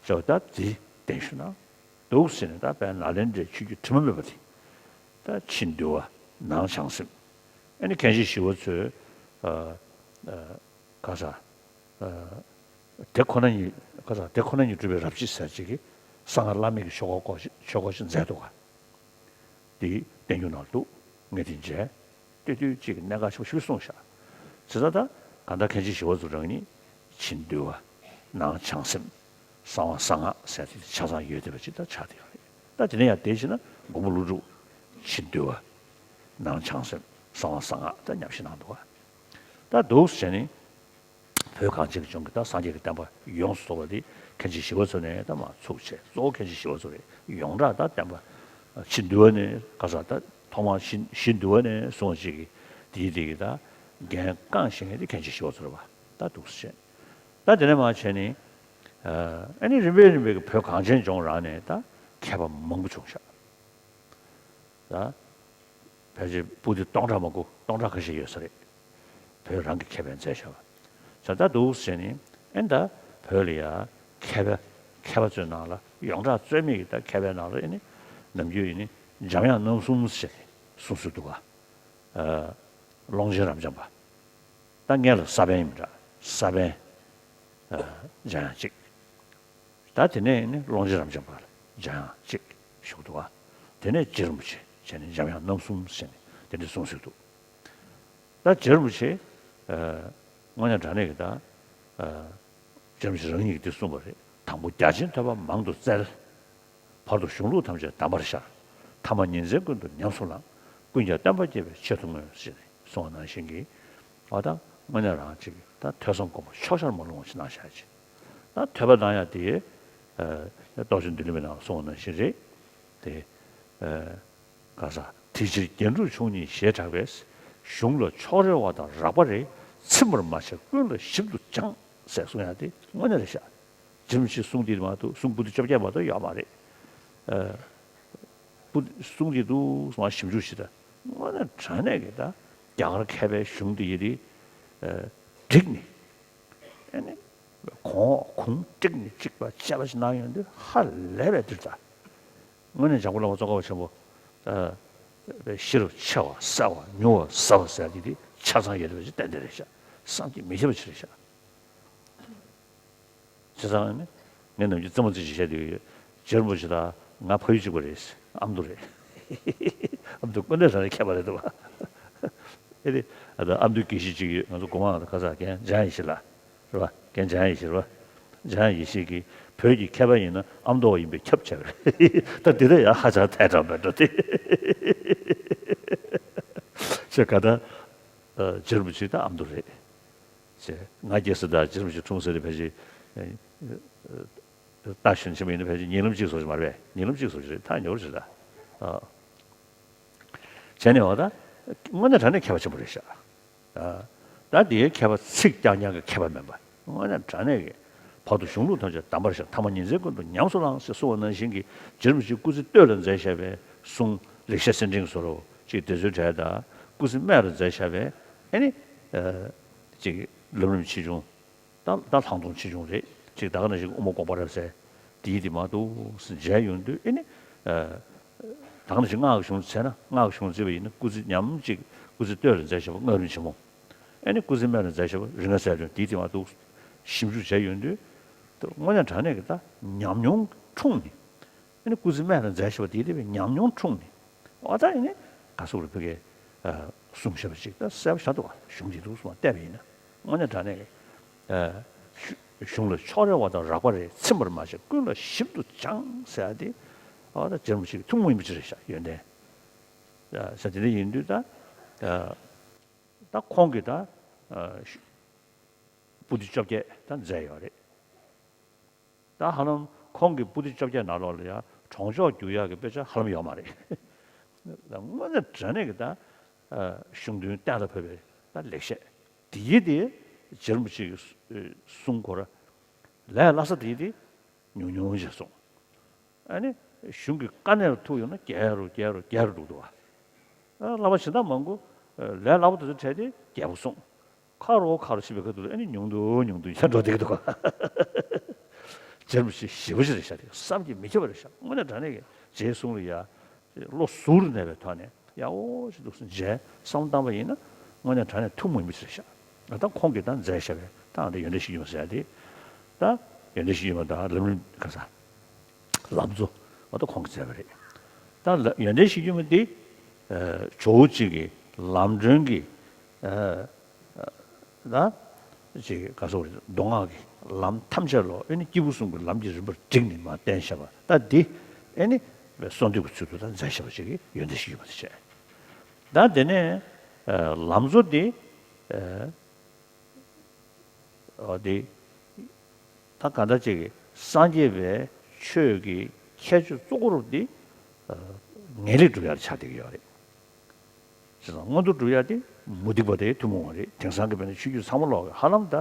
ཅེས་པ་ད་དེ་གདན་ཞུ་གནང་། འདུག་ཟེར་ནས་ད་དཔལ་ནཱ་ལེནྡྲའི་ཆོས་བརྒྱུད་དྲི་མ་མེད་པ་དེ་ད་ཕྱི་འདུལ་བ་ནང་བྱང་སེམས། ཨ་ནི་མཁན་ཆེན་ཞི་བ་འཚོས་ཨ་ཨ་ག་ས་ཨ་དེ་ཁོ་ན་ཉིད་ག་ས་དེ་ཁོ་ན་ཉིད་སྒྲུབ་པའི་རབ་བྱེད་ཟེར་ཅིག་གིས་གསང་སྔགས་བླ་མེད་ཀྱི་ཆོས་སྐོར་སྐོར་ཞིག་ཆོས་སྐོར་ཞིག་མཛད་འདུག་ག་དེ་བསྟན་འགྱུར་ནང་འདུག་ངས་དེ་མཇལ། ལྟོས་ལྟོས་གཅིག་གི་གནད་འགག་ཆེན་པོ་ཞིག་གསུངས་ཤག་བྱས་ཙང་ད་གང་ལྟར་མཁན་ཆེན་ཞི་བ་འཚོ་རང་ཉིད་ཕྱི་འདུལ་བ་ནང་བྱང་སེམས་གསང་བ་གསང་སྔགས་ཟེར་དེ་ཆ་ཚང་ཡོད་བསྡད་པ་ཅིག་ད་ཆགས་བསྡད་ཡོད་རེད། ད་དེ་ནས་ཡང་དེ་བྱས་ན་མགོན་པོ་ཀླུ་སྒྲུབ་ཕྱི་འདུལ་བ་ནང་བྱང་སེམས་གསང་བ་གསང་སྔགས་ད་ཉམས་ཞིབ་གནང་འདུག་ག་ད་འདུག་བྱས་ནས། བོད་གངས་ཅན་གྱི་ལྗོངས་ཀྱི་ད་སངས་རྒྱས་ཀྱི་བསྟན་པ་ཡོངས་སུ་རྫོགས་པ་དེ་མཁན་ཆེན་ཞི་བ་འཚོ་ནས་ད་མར་ཚུགས་བྱས་གཙོ་བོ་མཁན་ཆེན་ཞི་བ་འཚོ་རེད། ཡོངས་གྲགས་ད་བསྟན་པ་ཕྱི་འདུལ་བ་ནས་ག་ས་ད་ཐོག་མར་ཕྱི་ཕྱི་འདུལ་བ་ནས་བཟུང་བ་ཅིག་གིས་དེའི་དེ་གི་ད་འགན་རྐང་བཞེས་མཁན་དེ་མཁན་ཆེན་ཞི་བ་འཚོ་རེད་པ། ད་འདུག་སེ་བྱས་ད་དེ་ནས་མར་བྱས་ནས་ཨ་ནི་རིམ་པས་རིམ་པས་ཀྱི་བོད་གངས་ཅན་ལྗོངས་རང་ནས་ད་མཁས་པ་མང་པོ་བྱུང་ཤག་ད་ཕལ་ཆེར་སྤུ་གྲི་སྟོང་ཕྲག་མ་དགུ་སྟོང་ཕྲག་ཁ་ཤས་ཡོད་ས་རེད། བོད་རང་གི་མཁས་པས་མཛད་བཞག་པ། བྱས་ད་འདུག་སེ་བྱས་ནས་ཨེ་ད་བོད་ལ་ཡ་མཁས་པ་མཁས་པ་ཚོའི་ནང་ལ་ཡོངས་གྲགས་རྩོད་མེད་ཀྱི་ད་མཁས་པའི་ནང་ལ་ཨེ་ནི་ནམ་རྒྱུན་ཨེ་ནི་འཇམ་དབྱངས་རྣམ་གསུམ་ཟེར་ནས་གསུངས་སྲོལ་འདུག་ག་ཨ་ཀློང་ཆེན་རབ་འབྱམས་པ། ད་སྔོན་ལ་ས་པཎ་ཡིན་པ་འདྲ། ས་པཎ་ཨ་འཇམ་དབྱངས་གཅིག་ད་དེ་ནས་ནི་ཀློང་ཆེན་རབ་འབྱམས་པ་ལ་འཇམ་དབྱངས་གཅིག་བཞུགས་འདུག་ག་དེ་ནས་རྗེ་རིན་པོ་ཆེ་བྱས་ནས་འཇམ་དབྱངས་རྣམ་གསུམ་ཟེར་ནས་དེ་འདྲ་གསུངས་སྲོལ་འདུག་ད་རྗེ་རིན་པོ་ཆེ་ཨ་དངོས་གནས་དྲང་གནས་ཀྱི་ད་ཨ་རྗེ་རིན་པོ་ཆེ་རང་ཉིད་ཀྱིས་འདི་གསུངས་པ་རེད། དང་པོ་རྒྱ་ཆེན་ཐོས་པ་མང་དུ་བཙལ། བར་དུ་གཞུང་ལུགས་ཐམས་ཅད་གདམས་པར་ཤར། ཐ་མ་ཉིན་མཚན་ཀུན་ཏུ་ཉམས་སུ་བླངས། ཀུན་ཀྱང་བསྟན་པ་རྒྱས་པའི་ཆེད་དུ་བསྔོས། ཞེས་གསུངས་པ་ནང་བཞིན་གྱི་ཨ་ད་དངོས་གནས་རང་ཅིག་ད་ཐོས་བསམ་སྒོམ་པ་ཕྱོགས་ཆར་མ་ལྷུང་བ་ཞིག་གནང་བཞག་ཅིག་ད་ཐོས་པ་གནང་ཡ་དེ་ཨ་རྟོགས་བརྗོད་མདུན་ལམ་པའི་ནང་ལ་གསུངས་པ་ནང་བཞིན་རེད་དེ། ཨ་ག་ས་དེ་ཕྱིར་རྒྱན་དྲུག་ཆུང་གཉིས་ཞེས་གྲགས་པས། གཞུང་ལ་ཕྱོགས་རེ་བ་དང་རགས་པ་རེ། ཚིམ་པར་མ་བྱས་ཀུན་ལ་ཞིབ་ཏུ་སྦྱངས། ཟེར་གསུང་ཡ་དེ་དངོས་གནས་རེད་ཤག་རྗེ་རིན་པོ་ཆེའི་གསུང་དེ་མ་གཏོགས་གསུང་པོ་ཏི་བཅོ་བརྒྱད་མ་གཏོགས་ཡོད་མ་རེད། ཨ་པོ་ཏི་གསུང་དེ་འདུག་སེ་མར་ཞིབ་འཇུག་བྱེད་ད་དངོས་གནས་དྲང་གནས་ཀྱི་ད་རྒྱ་གར་མཁས་པའི་གཞུང་དེ་ཡི་དེ་ཨ་བསྒྲིགས་ནས་ཨ་ནི་གོང་གོང་བསྒྲིགས་ནས་གཅིག་པ་དཔྱད་པ་ཞིག་གནང་ཡོང་དུས་ཧ་ལས་པའི་འདིར་ད། དངོས་གནས་འཇམ་མགོན་བླ་མ་ཙོང་ཁ་པ་ཆེན་པོ་ཨ་ཤེས་རབ་ཆེ་བ་གསལ་བ་མྱུར་བ་ཟབ་པ་ཟེར་དེ་དེ་ཆ་ཚང་ཡོད་པ་ཞིག་ཏན་ཏན་རེད་ཤག་བསམ་གྱིས་མི་ཁྱབ་པ་ཞིག་རེད་ཤག་བྱས་ཙང་ནི་ངས་ནམ་རྒྱུན་རྩེད་མོ་རྩེ་ཞིག་བཤད་དུས་རྗེ་རིན་པོ་ཆེ་དང་ང་ཕ་ཡུལ་གཅིག་པ་རེད། ཨ་མདོ་རེད། ཨ་མདོ་དངོས་གནས་དྲང་གནས་མཁས་པ་རེད་འདུག་བ། ཨེ་རེད། ཨ་ད་ཨ་མདོའི་དགེ་བཤེས་གཅིག་ཡོད། ང་ཚོ་སྒོ་མང་ལ་ཁ་སང་རྒན་འཇམ་ཡེ་ཤེས་ལགས་རེད་བ། རྒན་འཇམ་ཡེ་ཤེས་རེད་བ། འཇམ་ཡེ་ཤེས་ཀྱིས་བོད་ཀྱི་མཁས་པ་ཡིན་ན་ཨ་མདོ་བ་ཡིན་པས་ཁྱབ་བྱས་པ་རེད། ད་འདི་ད་ཡང་ཧ་ཅང་ཐལ་དྲགས་མེད་འགྲོ་དེ། ཞེས་ག་ད་རྗེ་རིན་པོ་ཆེ་ད་ཨ་མདོ་རེད། ཅེས་ང་རྒྱལ་སྲིད་དང་རྗེ་རིན་པོ་ཆེ་འཁྲུངས་ས་དེ་ཕལ་ཆེར་ལྟ་ཞིང་ཕྱིན་པ་ཡིན་ན་ཕལ་ཆེར་ཉེ་ལམ་གཅིག་བཟོ་ཞིག་མ་རེད་པས། ཉེ་ལམ་གཅིག་བཟོ་ཞིག་རེད། ཐག་ཉེ་བོ་ཞིག་རེད་ད། བྱས་ནས་འོ་ད་དངོས་གནས་དྲང་གནས་མཁས་པ་ཆེན་པོ་རེད་ཤག་ད་དེའི་མཁས་པ་ཚིག་རྐྱང་རྐྱང་གི་མཁས་པ་མིན་པ་དངོས་གནས་དྲང་གནས་ཀྱི་བར་དུ་གཞུང་ལུགས་ཐམས་ཅད་གདམས་པར་ཤར། ཐ་མ་ཉིན་མཚན་ཀུན་ཏུ་ཉམས་སུ་བླངས་ཞེས་གསུངས་པ་ནང་བཞིན་གྱི་རྗེ་རིན་པོ་ཆེས་སྐུ་ཚེ་སྟོད་ལ་མཛད་བཞག་པའི་གསུང་ལེགས་བཤད་གསེར་ཕྲེང་བཟོ་འདྲ་ཅིག་དེ་ཚོའི་གྲས་དང་སྐུ་ཚེ་སྨད་ལ་མཛད་བཞག་པའི་ཨ་ནི། ཅིག་ལམ་རིམ་ཆེ་ཆུང་། ད་ད་ལྷག་མཐོང་ཆེ་ཆུང་རེད། ཅིག་ད་ག་ནང་བཞིན་དབུ་མ་དགོངས་པ་རབ་གསལ་དེའི་དེ་མ་གཏོགས་མཇལ་ཡོང་དུས་ཨེ་ནི། ད་ག་ནང་བཞིན་སྔགས་ཀྱི་གཞུང་བརྩིས་ན། སྔགས་ཀྱི་གཞུང་བརྩིས་པ་ཡིན་ན་སྐུ་ཚེ་ཉམས་ཅིག་སྐུ་ཚེ་སྟོད་ལ་མཛད་བཞག་པ་སྔགས་རིམ་ཆེན་མོ། ཨེ་ནི་སྐུ་ཚེ་སྨད་ལ་མཛད་བཞག་པ་རིག་སྔགས་རྩལ་འདོན་དེའི་དེ་མ་གཏོགས་ཞིབ་འཇུག་བྱས་ཡོང་དུས། དངོས་གནས་དྲང་གནས་ཀྱི་ད་ཉམས་མྱོང་འཁྲུངས་ནས། ཨ་ནི་སྐུ་ཚེ་སྨད་ལ་མཛད་བཞག་པ་དེའི་དེ་བའི་ཉམས་མྱོང་འཁྲུངས་ནས། འོ་ད་ཨ་ནི་ག་སོག་རེ་ཕ་གིའི་གསུང་བཤད་པ་ཅིག་ད་གསལ་པོ་ཤར་འདུག་ག་གཞུང་འདི་འདུག་གསུངས་པ་བལྟས་པ་ཡིན་ན། དངོས་གནས་དྲང་གནས་ཀྱི་གཞུང་ལ་ཕྱོགས་རེ་བ་དང་རགས་པ་རེ་ཚིམ་པར་མ་བྱས་ཀུན་ལ་ཞིབ་ཏུ་སྦྱངས་ཟེར་ཡ་དེ། འོ་ད་རྗེ་རིན་པོ་ཆེ་གི་ཐུན་མོང་མ་ཡིན་པ་ཅིག་རེད་ཤག་ཡོན་ཏན་ཟེར་དེ་འདྲ་ཡིན་དུས་ད། ད་ཁོང་གིས་ད་པོ་ཏི་བཅོ་བརྒྱད་ད་མཛད་ཡོད་རེད། ད་ཧ་ལམ་ཁོང་གི་པོ་ཏི་བཅོ་བརྒྱད་ནང་ལོགས་ལ་ཡང་གྲོང་ཆོག་བསྒྱུར་ཡག་གི་དཔེ་ཆ་ཧ་ལམ་ཡོད་མ་རེད། ད་དངོས་གནས་དྲང་གནས་ཀྱི་ད་གཞུང་དོན་གཏན་ལ་ཕབ་པའི་ད་ལེགས་བཤད་དེའི་དེ་རྗེ་རིན་པོ་ཆེ་གི་གསུང་སྐོར་ལས་སླ་ས་དེའི་དེ་ཉུང་ཉུང་ཞིག་གསུངས། ཨ་ནི་གཞུང་གི་དཀའ་གནད་ལ་ཐུག་ཡོང་ན་རྒྱས་རུ་རྒྱས་རུ་རྒྱས་རུ་འགྲོ་གི་འདུག་བ། ཨ་བསླབ་པ་གཞན་དག་མང་པོ་ལས་སླ་པོ་དེ་ཚོ་འཕྲད་དེ་རྒྱས་པོ་གསུངས། ཁ་རོག་ཁ་རོག་ཤི་བའི་ཁ་ཐུག་ལ་ཨ་ནི་ཉུང་དུ་ཉུང་དུ་ཡར་འགྲོ་བསྡད་ཀྱི་འདུག་ག་རྗེ་རིན་པོ་ཆེ་ཞེ་པོ་ཅིག་རེད་ཤག་དེ་བསམ་གྱིས་མི་ཁྱབ་པ་རེད་ཤག་དངོས་གནས་དྲང་གནས་ཀྱི་རྗེའི་གསུང་ལ་ཡ། བློ་གཟུ་བོར་གནས་པའི་ཐོག་ནས་ཡག་པོ་ཞིག་འདུག་སེ་མཇལ་བསམ་བློ་བཏང་པ་ཡིན་ན་དངོས་གནས་དྲང་གནས་ཐུན་མོང་མ་ཡིན་པ་ཞིག་རེད་ཤག་ད་ཁོང་གིས་ད་མཛད་བཞག་པའི་ད་ཨ་འདི་ཡོན་ཏན་གཞི་ཁྱོན་མ་ཟེར་ཡ་དེ། ད་ཡོན་ཏན་གཞི་ཁྱོན་མ་དང་ལམ་རིམ་ག་ས། ལམ་གཙོ་བོ་ད་ཁོང་གིས་མཛད་པ་རེད། ད་ལ་ཡོན་ཏན་གཞི་ཁྱོན་མ་དེ་ཇོ་བོ་གཅིག་གི་ལམ་སྒྲོན་གྱི་ད་ཅིག་ག་སོགས་རེད། མདོ་སྔགས་ཀྱི་ལམ་ཐམས་ཅད་ལོ་ཨེ་ནི་སྐྱེས་བུ་གསུམ་གྱི་ལམ་གྱི་རིམ་པར་བསྒྲིགས་ནས་མར་བསྟན་བཞག་པ་ད་འདི་ཨེ་ནི་གསོལ་འདེབས་ཀྱི་ཚུལ་དུ་ད་མཛད་བཞག་པ་ཅིག་གི་ཡོན་ཏན་གཞི་ཁྱོན་མ་དེ་བྱས། ད་དེ་ནས་ལམ་གཙོ་དེ། འོ་དེ། ད་གང་ལྟར་ཅིག་གི་སངས་རྒྱས་པའི་ཆོས་ཀྱི་ཁྱད་ཆོས་གཙོ་བོ་རུ་དེ་ངེས་ལེགས་སྒྲུབ་ཡག་ཆགས་བསྡད་ཀྱི་ཡོད་རེད། བྱས་ཙང་མངོན་མཐོ་སྒྲུབ་ཡག་དེ་མུ་སྟེགས་པ་དེ་ཐུན་མོང་བ་རེད། དེང་སང་གི་བོད་ནས་ཆོས་བརྒྱུད་ཚང་མ་ལོག་གི་ཧ་ལམ་ད་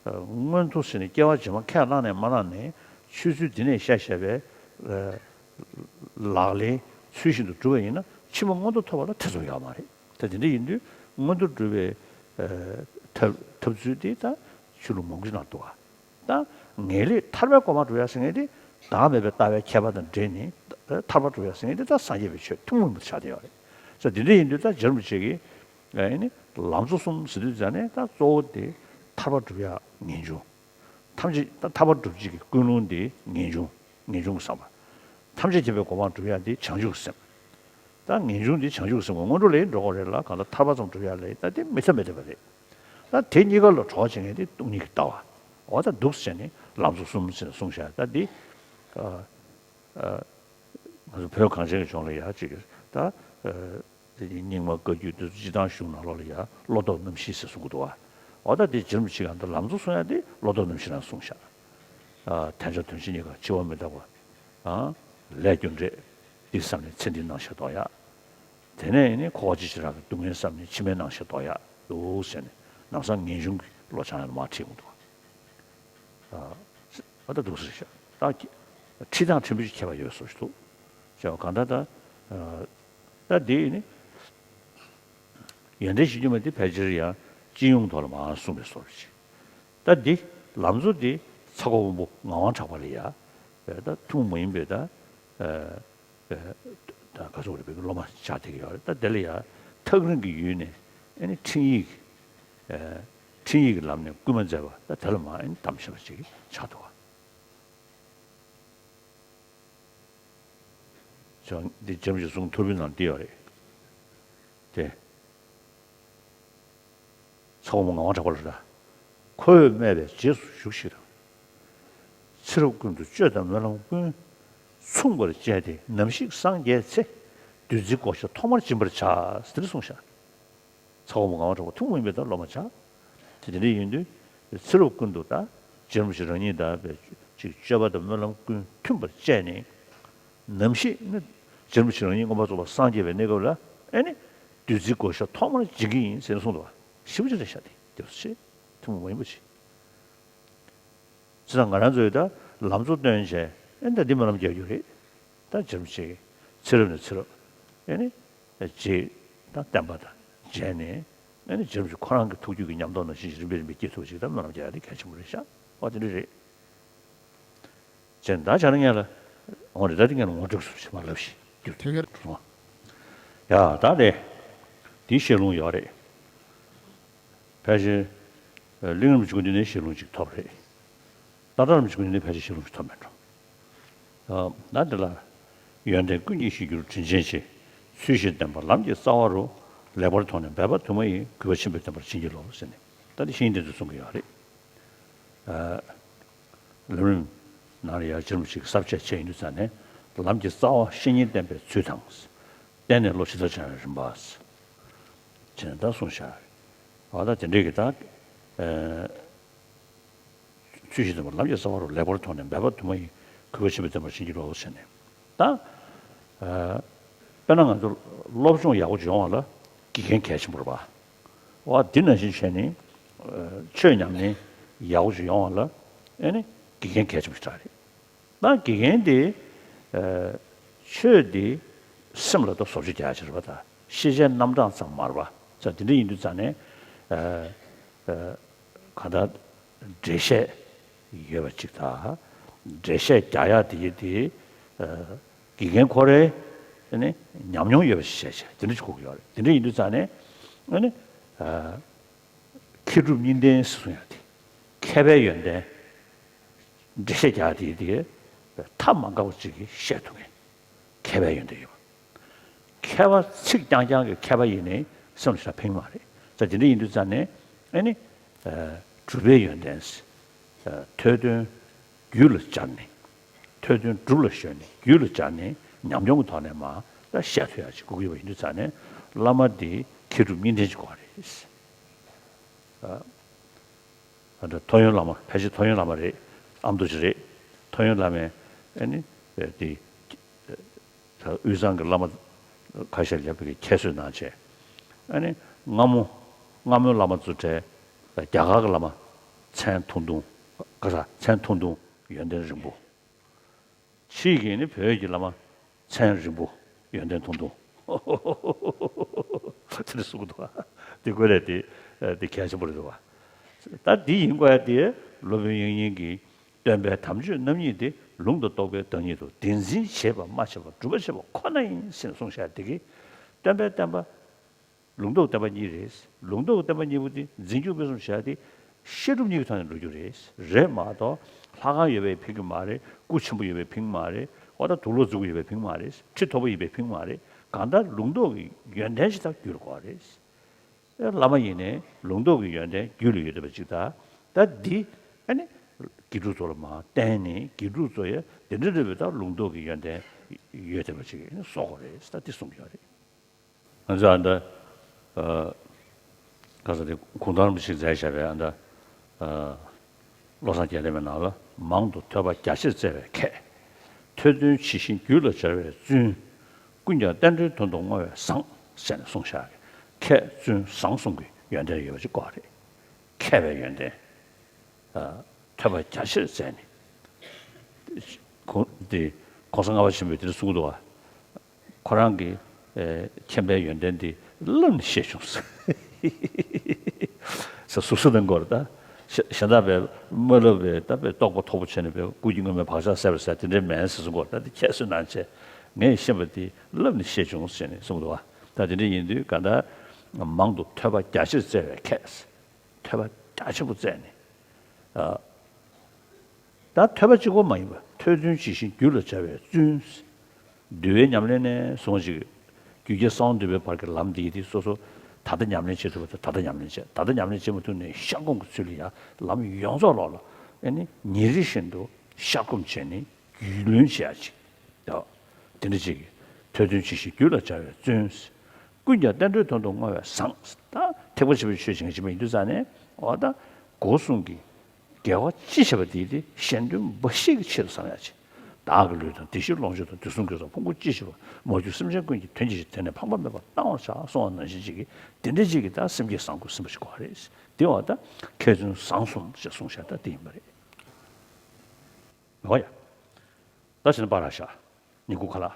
མངོན་མཐོ་ཟེར་ནས་སྐྱེ་བ་རྗེས་མ་ཁས་བླངས་ནས་མ་བླངས་ནས་ཆོས་ཚུལ་འདི་ནས་བཤད་བཤད་པའི་ལག་ལེན་ཚུལ་བཞིན་དུ་སྒྲུབ་པ་ཡིན་ན་ཕྱི་མ་མངོན་མཐོ་ཐོབ་པ་ལ་ཐེ་ཚོམ་ཡོད་མ་རེད། ད་དེ་འདྲ་ཡིན་དུས་མངོན་མཐོ་སྒྲུབ་པའི་ཐབས་ཐབས་ཚུལ་དེ་ད་ཆོས་ལུགས་མང་པོ་ཞིག་ནང་འདུག་ག་ད་ངེས་ལེགས་ཐར་པའི་གོ་འཕང་སྒྲུབ་ཡག་ཟེར་མཁན་དེ་བདག་མེད་པའི་ལྟ་བའི་ཁྱད་པར་དང་འབྲེལ་ནས་ཐར་པ་སྒྲུབ་ཡག་ཟེར་མཁན་དེ་ད་སངས་རྒྱས་པའི་ཆོས་ཐུན་མོང་མ་ཆགས་བསྡད་ཡོད་རེད། ས་དེ་འདྲ་ཡིན་དུས་ད་རྗེ་རིན་པོ་ཆེ་གིས་ཨ་ནི་ལམ་གཙོ་གསུམ་ཟེར་དུས་ཙང་ནས་ད་གཙོ་བོ་དེ་ཐར་པ་སྒྲུབ་ཡག་ངེས་འབྱུང་། ཐམས་ཅད་ད་ཐར་པ་སྒྲུབ་བྱེད་ཀྱི་ཀུན་སློང་དེ་ངེས་འབྱུང་། ངེས་འབྱུང་གི་བསམ་པ། ཐམས་ཅད་མཁྱེན་པའི་གོ་འཕང་སྒྲུབ་ཡག་དེ་བྱང་ཆུབ་ཀྱི་སེམས། ད་ངེས་འབྱུང་དེ་བྱང་ཆུབ་ཀྱི་སེམས་ཀྱི་སྔོན་འགྲོ་ལ་འགྲོ་དགོས་རེད་ལ་གང་ལྟར་ཐར་པ་ཙམ་སྒྲུབ་ཡག་ལ་ད་དེ་མི་འཚམ་མི་འཐད་པ་རེད། ད་དེ་གཉིས་ཀ་ལ་གྲོགས་བྱེད་མཁན་དེ་སྟོང་ཉིད་ཀྱི་ལྟ་བ། འོ་ད་འདུག་སེ་བྱས་ནས་ལམ་གཙོ་གསུམ་ཟེར་ནས་གསུངས་བཞག་ད་འདི། ང་ཚོ་བོད་གངས་ཅན་གྱི་ལྗོངས་ལ་ཡག་ཅིག་ད། དེ་ནས་རྙིང་མ་བཀའ་བརྒྱུད་དེ་ཚོ་སྤྱིར་བཏང་གཞུང་ནང་ལོགས་ལ་ཡང་བློ་ལྡོག་རྣམ་བཞི་ཟེར་གསུང་གི་འདུག་བ། འོ་ད་དེ་རྗེ་རིན་པོ་ཆེ་གང་ལྟར་ལམ་གཙོ་གསུང་ཡག་དེ་བློ་ལྡོག་རྣམ་བཞི་ནང་གསུངས་བཞག་དལ་འབྱོར་དོན་བྱེད་གཉིས་ཀ་འཆི་བ་མི་རྟག་པ། ལས་རྒྱུ་འབྲས་འདི་བསམ་ནས་ཚེ་འདིའི་སྣང་ཤས་ལྡོག་ཡག་དེ་ནས་ནི་འཁོར་བ་སྤྱི་ཕྱི་རང་གི་སྡུག་བསྔལ་བསམ་ནས་ཕྱི་མའི་སྣང་ཤས་ལྡོག་ཡག་འདུག་ཟེར་ནས་ལམ་སང་ངེས་འབྱུང་གི་བློ་སྦྱང་ཡག་ལ་མར་ཁྲིད་འོང་འདུག་ཨ་ད་འདུག་ཟེར་ཤག་ད་ཁྲིད་སྟངས་ཕྲན་བུ་ཞིག་ཁྱད་པར་ཡོད་བཟོ་ཞིག་འདུག་ཅེས་པ་གང་ལྟར་ད། ད་འདི་ནི་ཡོན་ཏན་གཞི་ཁྱོན་མ་འདི་ཕལ་ཆེར་ཡང་སྤྱི་ཡོངས་ཐོག་ལ་མར་གསུངས་པའི་བཟོ་ཅིག་ད་འདི་ལམ་གཙོ་འདི་ཚ་ཁོ་བོན་པོ་ངག་དབང་གྲགས་པ་ལ་ཡ། ད་ཐུན་མོང་མ་ཡིན་པའི་ད། ད་ག་ཚོད་རེད་བོད་ཀྱི་སློབ་མ་ཆགས་བསྡད་ཀྱི་ཡོད་རེད། ད་དེ་ལ་ཡང་ཐག་རིང་གི་ཡུལ་ནས་ཨ་ནི་འཕྲིན་ཡིག་འཕྲིན་ཡིག་གི་ལམ་ནས་སྐུལ་མ་མཛད་པ་ད་དེ་ལ་མ་ཨ་ནི་གཏམ་བཤད་པ་ཅིག་ཆགས་འདུག་བ། ཅང་འདི་འཇམ་ཞིག་གསུང་ཐུར་བུའི་ནང་འདི་ཡོད་རེད་དེ། ཚ་བོ་མོ་ངག་དབང་གྲགས་པ་ལ་རེད། ཁོས་སྨྲས་པའི་རྗེས་སུ་ཞུགས་ཤིག་དང་། ཚེ་རབས་ཀུན་ཏུ་སྤྱོད་དང་སྨོན་ལམ་ཀུན། མཚུངས་པར་སྤྱད་དེ་ནམ་ཞིག་སངས་རྒྱས་ཚེ། བདུད་རྩིའི་བགོ་བཤའ་ཐོག་མར་སྦྱིན་པར་བྱ། ཟེར་གསུངས་ཤག་ཚ་བོ་མོ་ངག་དབང་གྲགས་པ་ཐུན་མོང་མ་ཡིན་པའི་ད་སློབ་མ་ཆགས། དེ་དེ་འདྲ་ཡིན་དུས་ཚེ་རབས་ཀུན་ཏུ་ད་རྗེ་རིན་པོ་ཆེ་རང་ཉིད་དང་བའི་ཅིག་སྤྱོད་པ་དང་སྨོན་ལམ་ཀུན་མཐུན་པར་སྤྱད་ནས། ནམ་ཞིག་ནི་རྗེ་རིན་པོ་ཆེ་རང་ཉིད་མངོན་པར་རྫོགས་པར་སངས་རྒྱས་པའི་གནས་སྐབས་ལ་ཨེ་ནི་བདུད་རྩིའི་བགོ་བཤའ་ཐོག་མར་སྦྱིན་གྱི་ཡིན་ཟེར་ནས་གསུངས་འདུག་བ། ཞེ་པོ་ཅིག་རེད་ཤག་དེ་དེ་ཚོ་ཆེ་ཐུན་མོང་མ་ཡིན་པ་ཅིག་བྱས་ཙང་ང་རང་ཚོའི་ད་ལམ་གཙོ་བཏོན་བྱས་ཨེ་ད་འདི་སྨོན་ལམ་རྒྱག་རྒྱུ་རེད། ད་རྗེ་རིན་པོ་ཆེ་གི་ཚེ་རབས་ནས་ཚེ་རབས་ཨེ་ནི་རྗེ་ད་བསྟན་པ་དང་མཇལ་ནས་ ཨ་ནི་རྗེ་རིན་པོ་ཆེ་ཁོ་རང་གི་ཐུགས་རྒྱུད་ཀྱི་ཉམས་རྟོགས་ནང་བཞིན་ཞིག་རིམ་པས་རིམ་པས་སྐྱེ་ཐུབ་པ་ཞིག་ད་སྨོན་ལམ་རྒྱག་ཡ་དེ་གལ་ཆེན་པོ་རེད་ཤག་ཨོ་དེ་འདྲ་རེད། ཅེས་ད་བྱས་ན་ངས་ལ། འོ་རེད། ད་དེ་ངས་ལ་ངོ་སྤྲོད་སུ་ཞིག་མ་ལབ་ཞིག་རྒྱུ་དེ་གར་སོང་། ཡ་ད་དེ། དེའི་བཤད་ལུང་ཡོད་རེད། ཕལ་ཆེར། གླིང་རིན་པོ་ཆེ་སྐུ་མདུན་ནས་བཤད་ལུང་ཅིག་ཐོབ་རེད། ཏག་ཏག་རིན་པོ་ཆེ་སྐུ་མདུན་ནས་ཕལ་ཆེར་བཤད་ལུང་ཅིག་ཐོབ་མེད་འགྲོ། ད་འདི་ལ། ཡོན་ཏན་ཀུན་གྱི་གཞིར་གྱུར་དྲིན་ཅན་ཆེ། ཚུལ་བཞིན་བསྟེན་པ་ལམ་གྱི་རྩ་བ་རུ། ལེགས་པར་མཐོང་ནས་འབད་པ་དུ་མ་ཡིས། གུས་པ་ཆེན་པོས་བསྟེན་པར་བྱིན་གྱིས་རློབས་ཟེར་ནས། ད་འདི་བཤེས་གཉེན་འདི་ཚོས་གསུང་གི་ཡོད་རེད། ལམ་རིམ་ནང་ལ་ཡར་རྗེ་རིན་པོ་ཆེ་གི་ས་བཅད་བྱས་ཡིན་དུས་ཙང་ནས། ལམ་གྱི་རྩ་བ་བཤེས་གཉེན་བསྟེན་པའི་ཚུལ་དང་། བསྟེན་ནས་བློ་ཇི་ལྟར་སྦྱང་བའི་རིམ་པ། བྱས་ནས་ད་གསུངས་བཞག་འོ་ད་དེ་འདྲའི་གི་ད། ཨ། ཚུལ་བཞིན་བསྟེན་པ་ལམ་གྱི་རྩ་བ་རུ། ལེགས་པར་མཐོང་ནས་འབད་པ་དུ་མ་ཡིས། གུས་པ་ཆེན་པོས་བསྟེན་པར་བྱིན་གྱིས་རློབས་ཟེར་ནས། ད། ཨ། དཔེར་ན་ང་ཚོ་སློབ་སྦྱོང་ཡག་པོ་ཡོང་བ་ལ་དགེ་རྒན་གལ་ཆེན་པོ་རེད་པ། འོ་འདི་ནང་བཞིན་བྱས་ནས། ཨ། ཆོས་ཉམས་ལེན་ཡག་པོ་ཡོང་བ་ལ་ཨེ་ནི་དགེ་རྒན་གལ་ཆེན་པོ་ཞིག་རེད། ད་དགེ་རྒན་དེ། ཨ། ཆོས་དེ་སེམས་ལ་ད་བཟོ་བཅོས་རྒྱག་ཡ་ཅིག་རེད་པ། ད་ཤེས་བྱའི་རྣམ་གྲངས་ཙམ་མ་རེད་པ། ཙང་དེ་འདྲ་ཡིན་དུས་ཙང་ནས། ཨ། ཨ། གང་ལྟར་འགྲེལ་བཤད་ཡོད་པ་ཅིག་དང་། འགྲེལ་བཤད་རྒྱག་ཡག་དེ་དེ། ཨ། དགེ་རྒན་ཁོ་རའི་ཨ་ནི་ཉམས་མྱོང་ཡོད་པ་ཞིག་བྱས་བྱས་དེ་འདྲ་ཞིག་དགོས་ཀྱི་ཡོད་རེད། དེ་འདྲ་ཡིན་དུས་ཙང་ནས་ཨ་ནི། ཨ། མཁས་གྲུབ་གཉིས་ལྡན་ཟེར་གསུང་ཡག་དེ། མཁས་པའི་ཡོན་ཏན། འགྲེལ་བཤད་རྒྱག་དེ་དེ། ཐབས་མ་འགག་པ་ཅིག་གིས་བཤད་ཐུབ་མཁན། མཁས་པའི་ཡོན་ཏན་ཡོད་པ། མཁས་པ་ཚིག་རྐྱང་རྐྱང་གི་མཁས་པ་ཡིན་ནའི་སེམས་ལ་ཞེ་དྲག་ཕན་གྱི་མ་རེད། ཙང་དེ་འདྲ་ཡིན་དུས་ཙང་ནས་ཨ་ནི། ཨ། གྲུབ་པའི་ཡོན་ཏན། ཨ། ཐོས་དོན་རྒྱུད་ལ་སྦྱར་ནས། ཐོས་དོན་སྒྲུབ་ལ་གཞོལ་ནས་རྒྱུད་ལ་སྦྱར་ནས་ཉམས་མྱོང་གི་ཐོག་ནས་མར་ད་བཤད་ཐུབ་ཡག་ཅིག་དགོས་ཀྱི་ཡོད་པ་ཡིན་དུས་ཙང་ནས་བླ་མ་འདི་མཁས་གྲུབ་གཉིས་ལྡན་ཅིག་དགོས་པ་རེད། ཨ། ཨ་འདྲ་ཐོ་ཡོན་བླ་མ། ཕལ་ཆེར་ཐོ་ཡོན་བླ་མ་རེད། ཨ་མདོ་ཅིག་རེད། ཐོ་ཡོན་བླ་མས་ཨ་ནི་དེ་དབུས་གཙང་གི་བླ་མ་ཁ་ཤས་ལ་ཡ་ཕ་གིར་ཁྱད་གསོད་གནང་བྱས། ཨ་ནི་སྔ་མོ་སྔ་མོའི་བླ་མ་ཚོ་གྲས་རྒྱ་གར་གྱི་བླ་མ་མཚན་ཐུང་ཐུང་། ག་ས་མཚན་ཐུང་ཐུང་ཡོན་ཏན་རིང་པོ། ཕྱིས་ཀྱི་ནི་བོད་ཀྱི་བླ་མ་མཚན་རིང་པོ་ཡོན་ཏན་ཐུང་ཐུང་། དེ་འདྲ་གསུང་གི་འདུག་ཨ། དེ་དགོས་རེད་དེ། དེ་གལ་ཆེན་པོ་རེད་འདུག་ཨ། ད་འདི་ཡིན་དགོས་ཡ་དེ་སློབ་དཔོན་དབྱིག་གཉེན་གྱིས་སྟོན་པའི་དམ་ཆོས་རྣམ་གཉིས་ཏེ། ལུང་དང་རྟོགས་པའི་བདག་ཉིད་དོ། དེ་འཛིན་བྱེད་པ་སྨྲ་བྱེད་པ། སྒྲུབ་པ་བྱེད་པ་ཁོ་ན་ཡིན་ཟེར་ནས་གསུངས་བཞག་དེ་གིས་སྟོན་པའི་བསྟན་པ། ལུང་རྟོགས་བསྟན་པ་གཉིས་རེད། ལུང་རྟོགས་བསྟན་པ་གཉིས་པོ་དེ་འཛིན་སྐྱོང་སྤེལ་གསུམ་བྱ་དེ་བཤད་སྒྲུབ་གཉིས་ཀྱི་ཐོག་ནས་འགྲོ་རྒྱུ་རེད། རེད་མ་གཏོགས་ལྷ་ཁང་ཡོད་པས་ཕན་གྱི་མ་རེད། སྐུ་ཆེན་པོ་ཡོད་པས་ཕན་གྱི་མ་རེད། འོ་ད་དུག་ལོག་འཛུགས་ཀྱི་ཡོད་པས་ཕན་གྱི་མ་རེད། ཁྲི་མཐོ་པོ་ཡིན་པས་ཕན་གྱི་མ་རེད། གང་ལྟར་ལུང་རྟོགས་ཀྱི་ཡོན་ཏན་ཞིག་ད་རྒྱུད་ལ་དགོས་རེད། བླ་མ་ཡིན་ནའི་ལུང་རྟོགས་ཀྱི་ཡོན་ཏན་རྒྱུད་ལ་ཡོད་བསྡད་པ་ཅིག་ད། ད་འདི་ཨ་ནི་དགེ་ཕྲུག་ཚོ་ལ་མར་བསྟན་ནས་དགེ་ཕྲུག་ཚོ་ཡ་དེ་འདྲ་འདྲ་བའི་ད་ལུང་རྟོགས་ཀྱི་ཡོན་ཏན་ཡོད་བསྡད་པ་ཅིག་ཨ་ནི་བཟོ་དགོས་རེད་ད་འདི་གསུང་གི་ཡོད་རེད། ང་ཚོས་ཨ་འདྲ། ཨ། ག་ས་དེ་གུང་ཐང་རིན་པོ་ཆེས་མཛད་བཞག་པའི་ཨ་འདྲ། ཨ། བློ་བཟང་རྒྱས་འདེབས་པའི་ནང་ལ་མང་དུ་ཐོས་པ་རྒྱ་ཆེར་བཙལ་བའི་ཁྱད། ཐོས་དོན་ཇི་བཞིན་རྒྱུད་ལ་སྦྱར་བའི་བཙུན། ཀུན་ཀྱང་རྟེན་འབྲེལ་དོན་དུ་བསྔོ་བས་བཟང་ཟེར་ནས་གསུངས་བཞག་གི། ཁྱད་བཙུན་བཟང་གསུམ་གྱི་ཡོན་ཏན་ཡོད་པ་ཅིག་དགོས་རེད། མཁས་པའི་ཡོན་ཏན། ཨ། ཐོས་པ་རྒྱ་ཆེར་བཙལ་ནས། གོང་དེ་གོང་ས་ལྔ་པ་ཆེན་པོས་དེ་འདྲ་གསུངས་འདུག་བ། ཁོ་རང་གི་ཨེ་མཁྱེན་པའི་ཡོན་ཏན་དེ་བསླབས་ནས་ཤེས་བྱུང་ཟེར། ཟེར་གཟུགས་གཟུགས་དང་འགོར་ད། གཞན་གཞན་དག་པས་མ་བསླབས་པའི་ད་པའི་རྟོགས་པ་མཐོ་པོ་བྱས་ནས་པའི་སྐུ་གྱི་མངོན་མེད་བག་ཆགས་སད་པར་ཟེར་དེ་འདྲའི་མེད་ཟེར་གསུངས་འགོར་ད་དེ་ཁྱད་གསོད་གནང་བྱས་ངས་ཤེས་པ་དེ་བསླབས་ནས་ཤེས་བྱུང་ཟེར་ནས་གསུངས་འདུག་བ། ད་དེ་འདྲ་ཡིན་དུས་གང་ལྟར་མང་དུ་ཐོས་པ་རྒྱ་ཆེར་བཙལ་བའི་ཁྱད། ཐོས་པ་རྒྱ་ཆེན་པོ་བཙལ་ནས། ཨ། ད་ཐོས་པ་གཅིག་པོ་མ་ཡིན་པར་ཐོས་དོན་ཇི་བཞིན་རྒྱུད་ལ་སྦྱར་བའི་བཙུན། འདུལ་བའི་ཉམས་ལེན་ནས་བཟུང་ཞིག་རྒྱུད་རྒྱལ་གསང་བ་འདུས་པའི་བར་གྱི་ལམ་འདི་ཡི་དེ་སོ་སོ་ད་ལྟ་ཉམས་ལེན་བྱེད་ཐུབ་པ་དང་ད་ལྟ་ཉམས་ལེན་བྱེད་ད་ལྟ་ཉམས་ལེན་བྱེད་མ་ཐུབ་ནས་ཤར་སྒོམ་གྱི་ཚུལ་ལ་ཡང་ལམ་ཡོངས་རྫོགས་ལོག་ལ་ཨེ་ནི་ཉིན་རེ་བཞིན་དུ་ཤར་སྒོམ་བྱས་ནས་རྒྱུས་ལོན་བྱེད་ཡ་ཅིག་ཡོད། དེ་འདྲ་ཅིག་གིས་ཐོས་དོན་ཇི་བཞིན་རྒྱུད་ལ་སྦྱར་བའི་བཙུན། ཀུན་ཀྱང་རྟེན་འབྲེལ་དོན་དུ་བསྔོ་བས་བཟང་། ད་ཐེག་པ་ཆེན་པོའི་ཆོས་བྱེད་མཁན་ཅིག་མ་ཡིན་དུས་ཙང་ནས་འོ་ད་སྒོ་གསུམ་གྱི་དགེ་བ་ཅི་བྱས་པ་དེ་དེ་གཞན་དོན་འབའ་ཞིག་གི་ཆེད་དུ་བསམ་ཡ་ཅིག་བདག་གི་ལུས་དང་བདེ་གཤེགས་ལོངས་སྤྱོད་དང་དུས་གསུམ་དགེ་རྩ་ཕུང་པོ་ཅི་བྱས་པ་མ་གྱུར་སེམས་ཅན་ཀུན་གྱི་དོན་གྱི་ཕྱིར་དེ་ནི་ཕངས་པ་མེད་པར་གཏང་བར་བྱ་གསུངས་པ་ནང་བཞིན་ཅིག་གིས་དེ་འདྲ་ཅིག་གིས་ད་སེམས་བསྐྱེད་བཟང་པོ་ཟིན་པ་ཞིག་དགོས་པ་རེད། དེ་བ་ད་མཁས་བཙུན་བཟང་གསུམ་ཞེས་གསུངས་བཞག་ད་དེ་ཡིན་པ་རེད། འོ་ཡ། ད་བྱས་ན་པ་ར་ཤ། ཉིན་གུང་ཁ་ལག